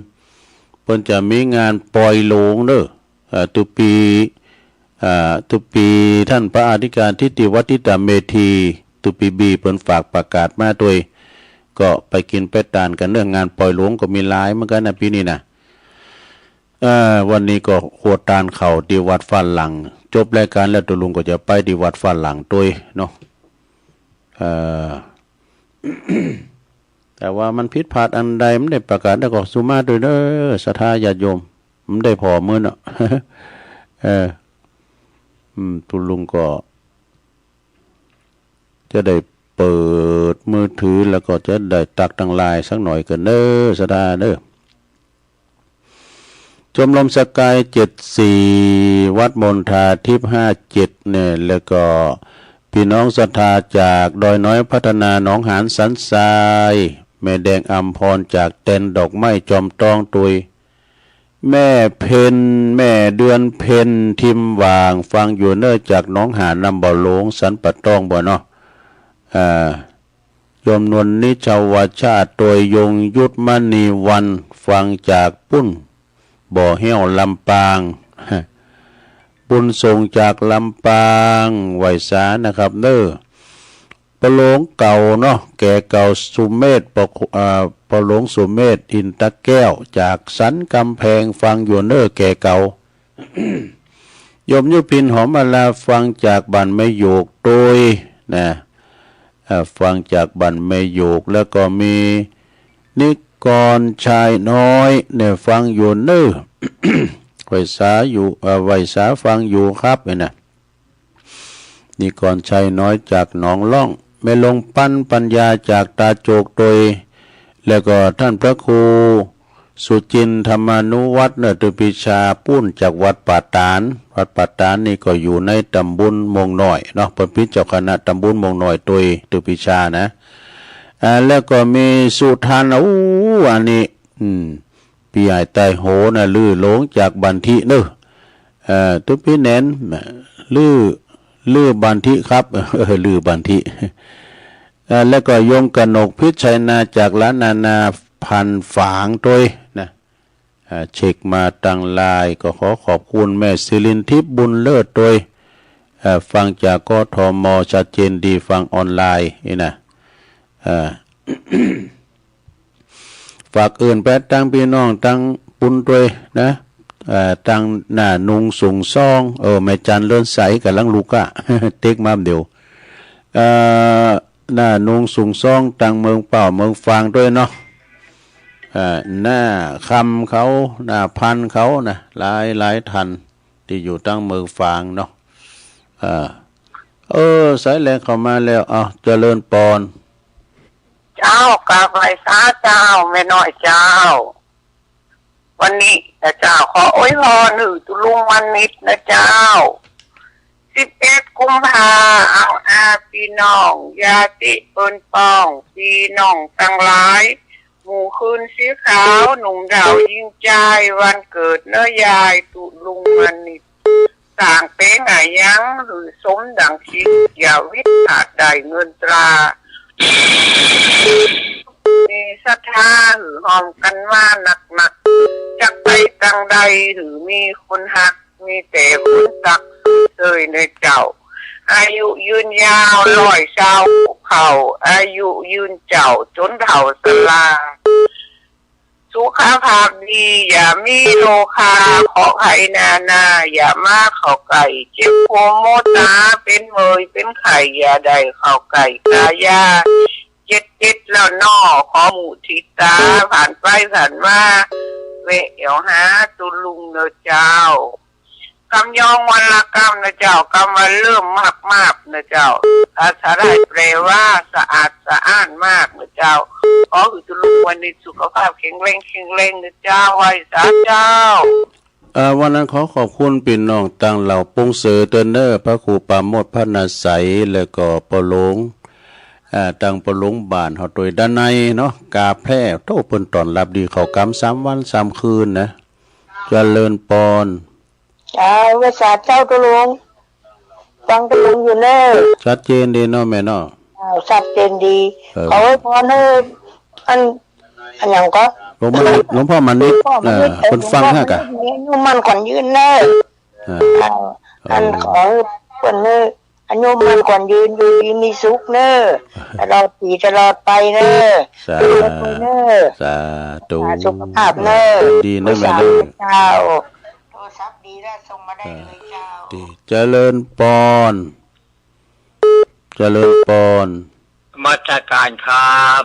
เปิ้นจะมีงานปอยหลวงเด้อ เอ่อ ตุปี อ่า ตุปีท่านพระอธิการทิติวัฒน์ทิตาเมธี ตุปีบี เปิ้นฝากประกาศมาด้วย ก็ไปกินไปตานกันเนอะ งานปอยหลวงก็มีหลายเหมือนกันนะปีนี้นะ เอ่อ วันนี้ก็ครัวตานข้าวที่วัดฝรั่ง จบรายการแล้วตุ๊ลุงก็จะไปที่วัดฝรั่งด้วยเนาะ เอ่อ แต่ว่ามันผิดพลาดอันใด มันได้ประกาศแล้วก็สุมาด้วยเด้อ ศรัทธาญาติโยม มันได้ผ่อมื้อเนาะ เออ อืม ตุ๊ลุงก็ จะได้เปิดมือถือ แล้วก็จะได้ตักตังหลายสักหน่อยกันเด้อ ศรัทธาเด้อ ชมรมสกายเจ็ดสี่ วัดมณฑาทิพย์ห้าเจ็ดเนี่ย แล้วก็พี่น้องศรัทธาจากดอยน้อยพัฒนา หนองหานสันทราย แม่แดงอำพรจากแตนดอกไม้จอมตองตุย แม่เพ็ญ แม่เดือนเพ็ญ ทิมหว่าง ฟังอยู่เนอจากหนองหานน้ำบ่อหลวง สันป่าตองบ่เนาะ อ่า โยมนวลนิชาวชาติ โดยยงยุทธมณีวัน ฟังจากปุ้น บ่อแห้วลำปาง บุญส่งจากลำปาง ไหว้สานะครับเนอ ปอหลวงเก่าเนาะ แก่เก่าสุเมธ ปอ อ่า ปอหลวงสุเมธ อินตะแก้ว จากสันกำแพง ฟังอยู่เนอแก่เก่า โยมยุพิน หอมมาลา ฟังจากบ้านแม่โยกโดยนะ เอ่อ ฟังจากบ้านแม่โยก แล้วก็มีนิกรชายน้อยเนี่ย ฟังอยู่เนอ ไหว้สาอยู่ เอ่อ ไหว้สาฟังอยู่ครับเนี่ยนะ นิกรชายน้อยจากหนองล่อง แม่ลงปันปัญญาจากตาโจกโดย แล้วก็ท่านพระครู สุจินทร์ธรรมานุวัฒน์เนอ ตุปีชาปุ้นจากวัดป่าตาน วัดป่าตานนี่ก็อยู่ในตำบลม่วงน้อยเนาะ เปิ้นเป็นเจ้าคณะตำบลม่วงน้อยโดย ตุปีชานะ อ่า แล้วก็มีสุทัน อู้ อันนี้ อืม ปีใหญ่ใต้โหนะ ลือหลวงจากบันทิเนอ เอ่อ ตุ๊ปีแหนน ลือ ลือบันทิครับ เออ ลือบันทิ เอ่อ แล้วก็โยมกนกพิชัยนาจากล้านนานาพันฝางโดยนะ อ่า เช็คมาตังไลน์ ก็ขอขอบคุณแม่สิรินทิพย์บุญเลิศโดย เอ่อ ฟังจาก กทม ชัดเจนดี ฟังออนไลน์นี่นะ เอ่อ ฝากเอิ้นไปตังพี่น้องตังปุ้นโดยนะ เอ่อ ตังหน้าหนุงสุงซอง เออ แม่จันเลิศใสกำลังลุกอะ เต็กมาเดี๋ยว เอ่อ หน้าหนุงสุงซอง ตังเมืองเป้าเมืองฟางโดยเนาะ เอ่อ น้าคำเขา น้าพันธุ์เขานะ หลายหลายท่านที่อยู่ตางเมืองฝางเนาะ เอ่อ เออ สายแรกเข้ามาแล้ว เอา เจริญปอน เจ้า กราบไหว้สาเจ้า แม่น้อยเจ้า วันนี้นะเจ้า ขออวยพรหื้อตุ๊ลุงมานิดนะเจ้า สิบเอ็ดกุมภา เอาอาปี้น้อง ญาติเปิ้นป้อง ปี้น้องตังหลาย หมู่คืนสีขาว หนุ่มดาวยิงจาย วันเกิดเน้อยายตุ๊ลุงมานิด สร้างเป๋งอายังหื้อสมดังคิด อย่าวิดพลาดได้เงินตรา มีศรัทธาหื้อหอมกันมานักๆ จักไปตางใดหื้อมีคนฮัก มีแต่คนตักเตยเน้อเจ้า อายุยืนยาวร้อยซาวเข้า อายุยืนเจ้าจนเฒ่าชรา สุขภาพดี อย่ามีโรคา เคราะห์ภัยนานา อย่ามาเข้าใกล้ เจ็บหัวโมตา เป็นเมยเป็นไข้ อย่าได้เข้าใกล้ กายา เจ็ดเจ็ดแล้วน้อ ขอมุทิตา ผ่านไปผ่านมา แวะแอ่วหาตุ๊ลุงเน้อเจ้า กำยองวันละกำนะเจ้า กำว่าเริ่มมากๆ นะเจ้า ภาษาไทยแปลว่าสะอาดสะอ้านมากนะเจ้า ขอหื้อตุ๊ลุงมานิดสุขภาพแข็งแรงแข็งแรงนะเจ้า ไหว้สาเจ้า เอ่อ วันนั้นขอขอบคุณพี่น้องตางเหล่าปงเสอเตื้อเน้อ พระครูปราโมทย์ พระนาไสย แล้วก็ป้อหลวง อ่า ตางป้อหลวงบ้านเฮาโตยด้านในเนาะ กาแฟ โธ่ เปิ้นต้อนรับดี เข้ากำสามวันสามคืนนะ เจริญปอน เจ้า ไหว้สาเจ้าตุ๊ลุง ฟังตุ๊ลุงอยู่เน้อ ชัดเจนดีเนาะแม่เนาะ เจ้า ชัดเจนดี เออ ขออวยพรหื้อ อัน อันหยังก็ หลวงมานิด หลวงพ่อมานิด หลวงพ่อมานิด เออ เปิ้นฟัง หลวงพ่อมานิด ฮะกะ มีอายุมั่นขวัญยืนเน้อ อ่า เจ้า อัน เออ ขอหื้อเปิ้นเน้อ อายุมั่นขวัญยืน อยู่ดีมีสุขเน้อ ตลอดปีตลอดไปเน้อ สา เน้อ สาธุ สุขภาพเน้อ ดีนะแม่เน้อ เจ้า โทรศัพท์ดีแล้ว ส่งมาได้เลยเจ้า ดี เจริญปอน เจริญปอน นมัสการครับ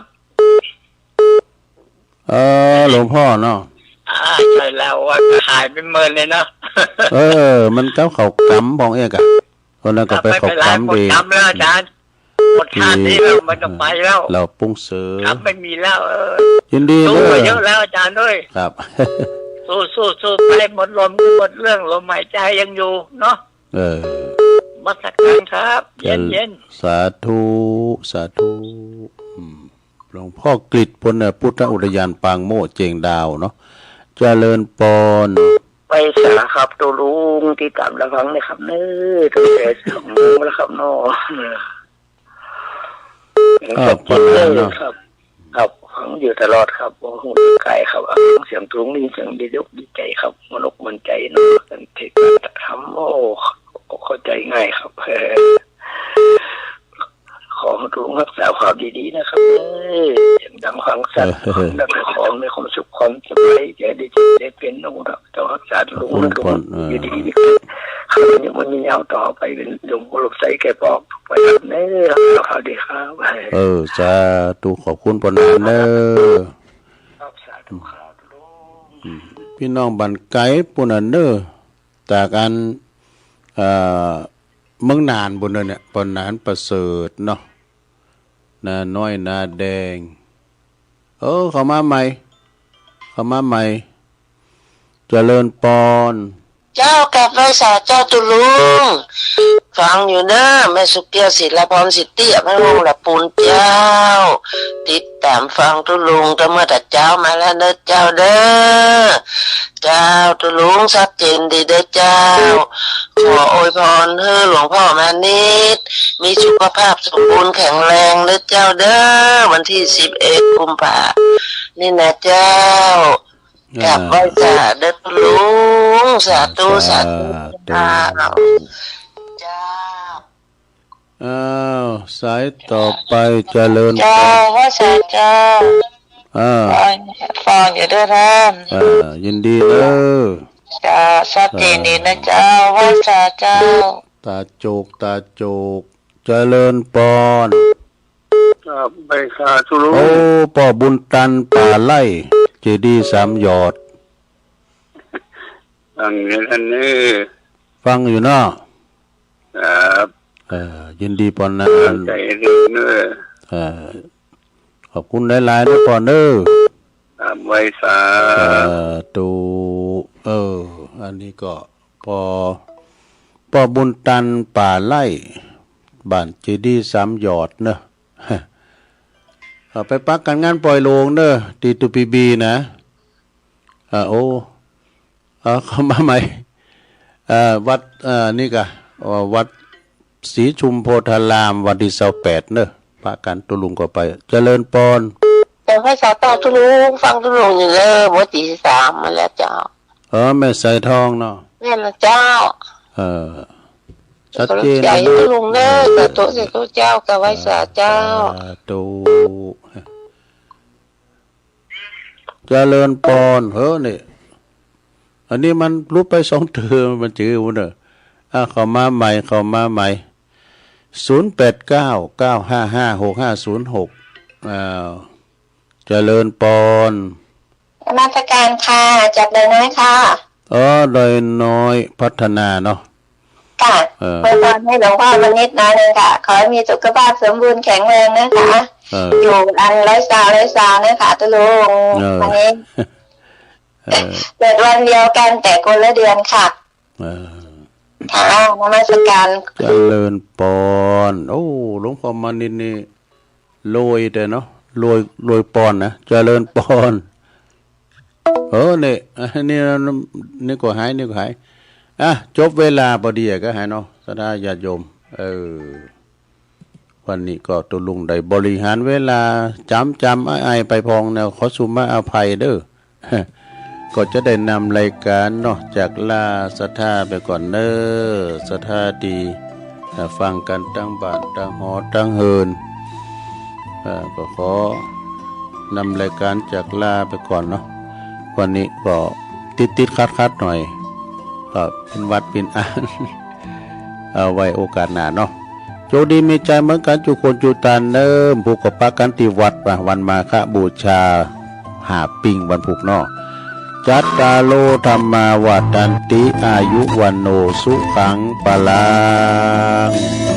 เออ หลวงพ่อเนาะ อ่า ใช่แล้ว ว่าขายเป็นหมื่นเลยเนาะ เออ มันกับเข้ากำพองเอกอะ คนนั้นก็ไปเข้ากำดี หมดกำแล้วอาจารย์ หมดธาตุนี้แล้ว มันต้องไปแล้ว เหล่าปงเสอ กำไม่มีแล้ว เออ ยินดี สู้มาเยอะแล้วอาจารย์เอ้ย ครับ สู้ สู้ สู้ไป หมดลม หมดเรื่อง ลมหายใจยังอยู่เนาะ เออ นมัสการครับ เย็นๆ สาธุ สาธุ อืม หลวงพ่อกฤษณ์ พุทธอุทยานปางโมกข์เจียงดาวเนาะ เจริญปอน ไหว้สาครับตุ๊ลุง ติดตามรับฟังนะครับเน้อ ตั้งแต่สองโมงแล้วครับเนาะ เออ ปอนเนาะ ครับ ครับ ฟังอยู่ตลอดครับ บ่ฮู้จักไกลครับ ฟังเสียงตุ๊ลุงนี่เสียงดีอกดีใจครับ มั่นอกมั่นใจเนาะ การเทศน์การธรรม โอ้ เข้าใจง่ายครับ ขอให้ตุ๊ลุงรักษาความดีๆ นะครับ เอ้ย เสียงดังฟังชัด เออ แล้วก็ขอให้มีความสุขความสบายใจ ได้เจ็บได้เป็นเนาะครับ เจ้ารักษาตุ๊ลุง ขอบคุณ นะตุ๊ลุง เออ อยู่ดีๆ ครับ วันนี้มันมียาวต่อไป เป็นหลวงปู่หลวงใสแกบอกไปครับ เน้อ สวัสดีครับ เออ สาธุ ขอบคุณปอนเน้อ ครับ สาธุครับตุ๊ลุง อืม พี่น้องบ้านไกลปู้นน่ะเน้อ ตากอัน เอ่อ เมืองน่านปู้นเน้อเนี่ย ปอนหนานประเสริฐเนาะ นาน้อยนาแดง เออ เข้ามาใหม่ เข้ามาใหม่ เจริญปอน เจ้า กราบไหว้สาเจ้าตุ๊ลุง ฟังอยู่เน้อ แม่สุเกี้ยว ศิลปร สิทธิ อภัยพงษ์ ละปูนเจ้า ติดตามฟังตุ๊ลุงตั้งเมื่อแต่เจ๊ามาแล้วเน้อเจ้าเด้อ เจ้า ตุ๊ลุงชัดเจนดีเด้อเจ้า ขออวยพรให้หลวงพ่อมานิด มีสุขภาพสมบูรณ์แข็งแรงเด้อเจ้าเด้อ วันที่สิบเอ็ดกุมภานี่นะเจ้า อ่า กราบไหว้สาเด้อตุ๊ลุง สาธุ สาธุ สาธุ เจ้า อ้าว สายต่อไปเจริญ เจ้า ไหว้สาเจ้า อ่า ฟัง ฟังอยู่เด้อท่าน อ่า ยินดีเด้อ เจ้า ชัดเจนดีนะเจ้า ไหว้สาเจ้า ตาโจก ตาโจก เจริญปอน ครับ ไหว้สาตุ๊ลุง โอ้ ป้อบุญตัน ป่าไร่ เจดีย์สามยอด ฟังอยู่นั่นเนอะ ฟังอยู่เนาะ ครับ เออ ยินดีปอนนั้น ตั้งใจเรียนเนอะ เออ ขอบคุณหลายๆ นะปอนเนอะ ครับ ไหว้สา สาธุ เออ อันนี้ก็ ปอ ปอบุญตันป่าไร่ บ้านเจดีย์สามยอดเนอะ เอาไปปักกันงานปล่อยโลงเนอะ ที่ ทู พี บี นะ อ่า โอ้ เอาเข้ามาใหม่ เอ่อ วัด เอ่อ นี่กะ เอ่อ วัดศรีชุมโพธาราม วันที่ซาวแปดเนอะ ปะกัน ตุ๊ลุงก็ไป เจริญปอน แต่ไหว้สาเจ้าตุ๊ลุง ฟังตุ๊ลุงอยู่เนอะ เมื่อตีสามมาแล้วเจ้า เออ แม่สายทองเนาะ แม่นละเจ้า เออ ชัดเจน ใหญ่ตุ๊ลุงเนอะ สาธุ สาธุเจ้า กะไหว้สาเจ้า สาธุ เจริญปอน เฮ้อนี่ อันนี้มันลุดไปสองเทอม มันจื้อมันเนอะ อ่ะ เข้ามาใหม่ เข้ามาใหม่ ศูนย์แปดเก้า เก้าห้าห้า หกห้าศูนย์หก อ้าว เจริญปอน นมัสการค่ะ จากดอยน้อยค่ะ อ๋อ ดอยน้อยพัฒนาเนาะ ค่ะ เออ อวยพรให้หลวงพ่อมนิดน้อยหนึ่งค่ะ ขอให้มีสุขภาพสมบูรณ์แข็งแรงนะคะ เออ อยู่อันร้อยซาว ร้อยซาวนะคะ ตุ๊ลุง เออ วันนี้ เออ เกิดวันเดียวกันแต่คนละเดือนค่ะ เออ ค่ะ นมัสการ เจริญปอน โอ้ หลวงพ่อมนิดนี่ รวยแต่เนาะ รวย รวยปอนนะ เจริญปอน เออ นี่ อันนี้ นี่ก็หาย นี่ก็หาย อ่ะ จบเวลาพอดีอะ ก็หายเนาะ ศรัทธาญาติโยม เออ วันนี้ก็ตุ๊ลุงได้บริหารเวลา จ๋ำจ๋ำอ้ายๆ ไปพองแนว ขอสุมาอภัยเด้อ ก็จะได้นำรายการเนาะ จากลาศรัทธาไปก่อนเน้อ ศรัทธาที่ เอ่อ ฟังกันตั้งบ้านตั้งหอตั้งเฮือน เอ่อ ก็ขอนำรายการจากลาไปก่อนเนาะ วันนี้ก็ติดๆ ขัดๆ หน่อย ก็เป็นหวัดเป็นอัน เอาไว้โอกาสหน้าเนาะ โชคดีมีชัยเหมือนกันจุคนจุตันเน้อ ผู้ก็ปะกันที่วัดว่าวันมาฆบูชา หาปิ้งวันพุกเนาะ จัตตาโร ธัมมา วัฑฒันติ อายุ วัณโณ สุขัง พลัง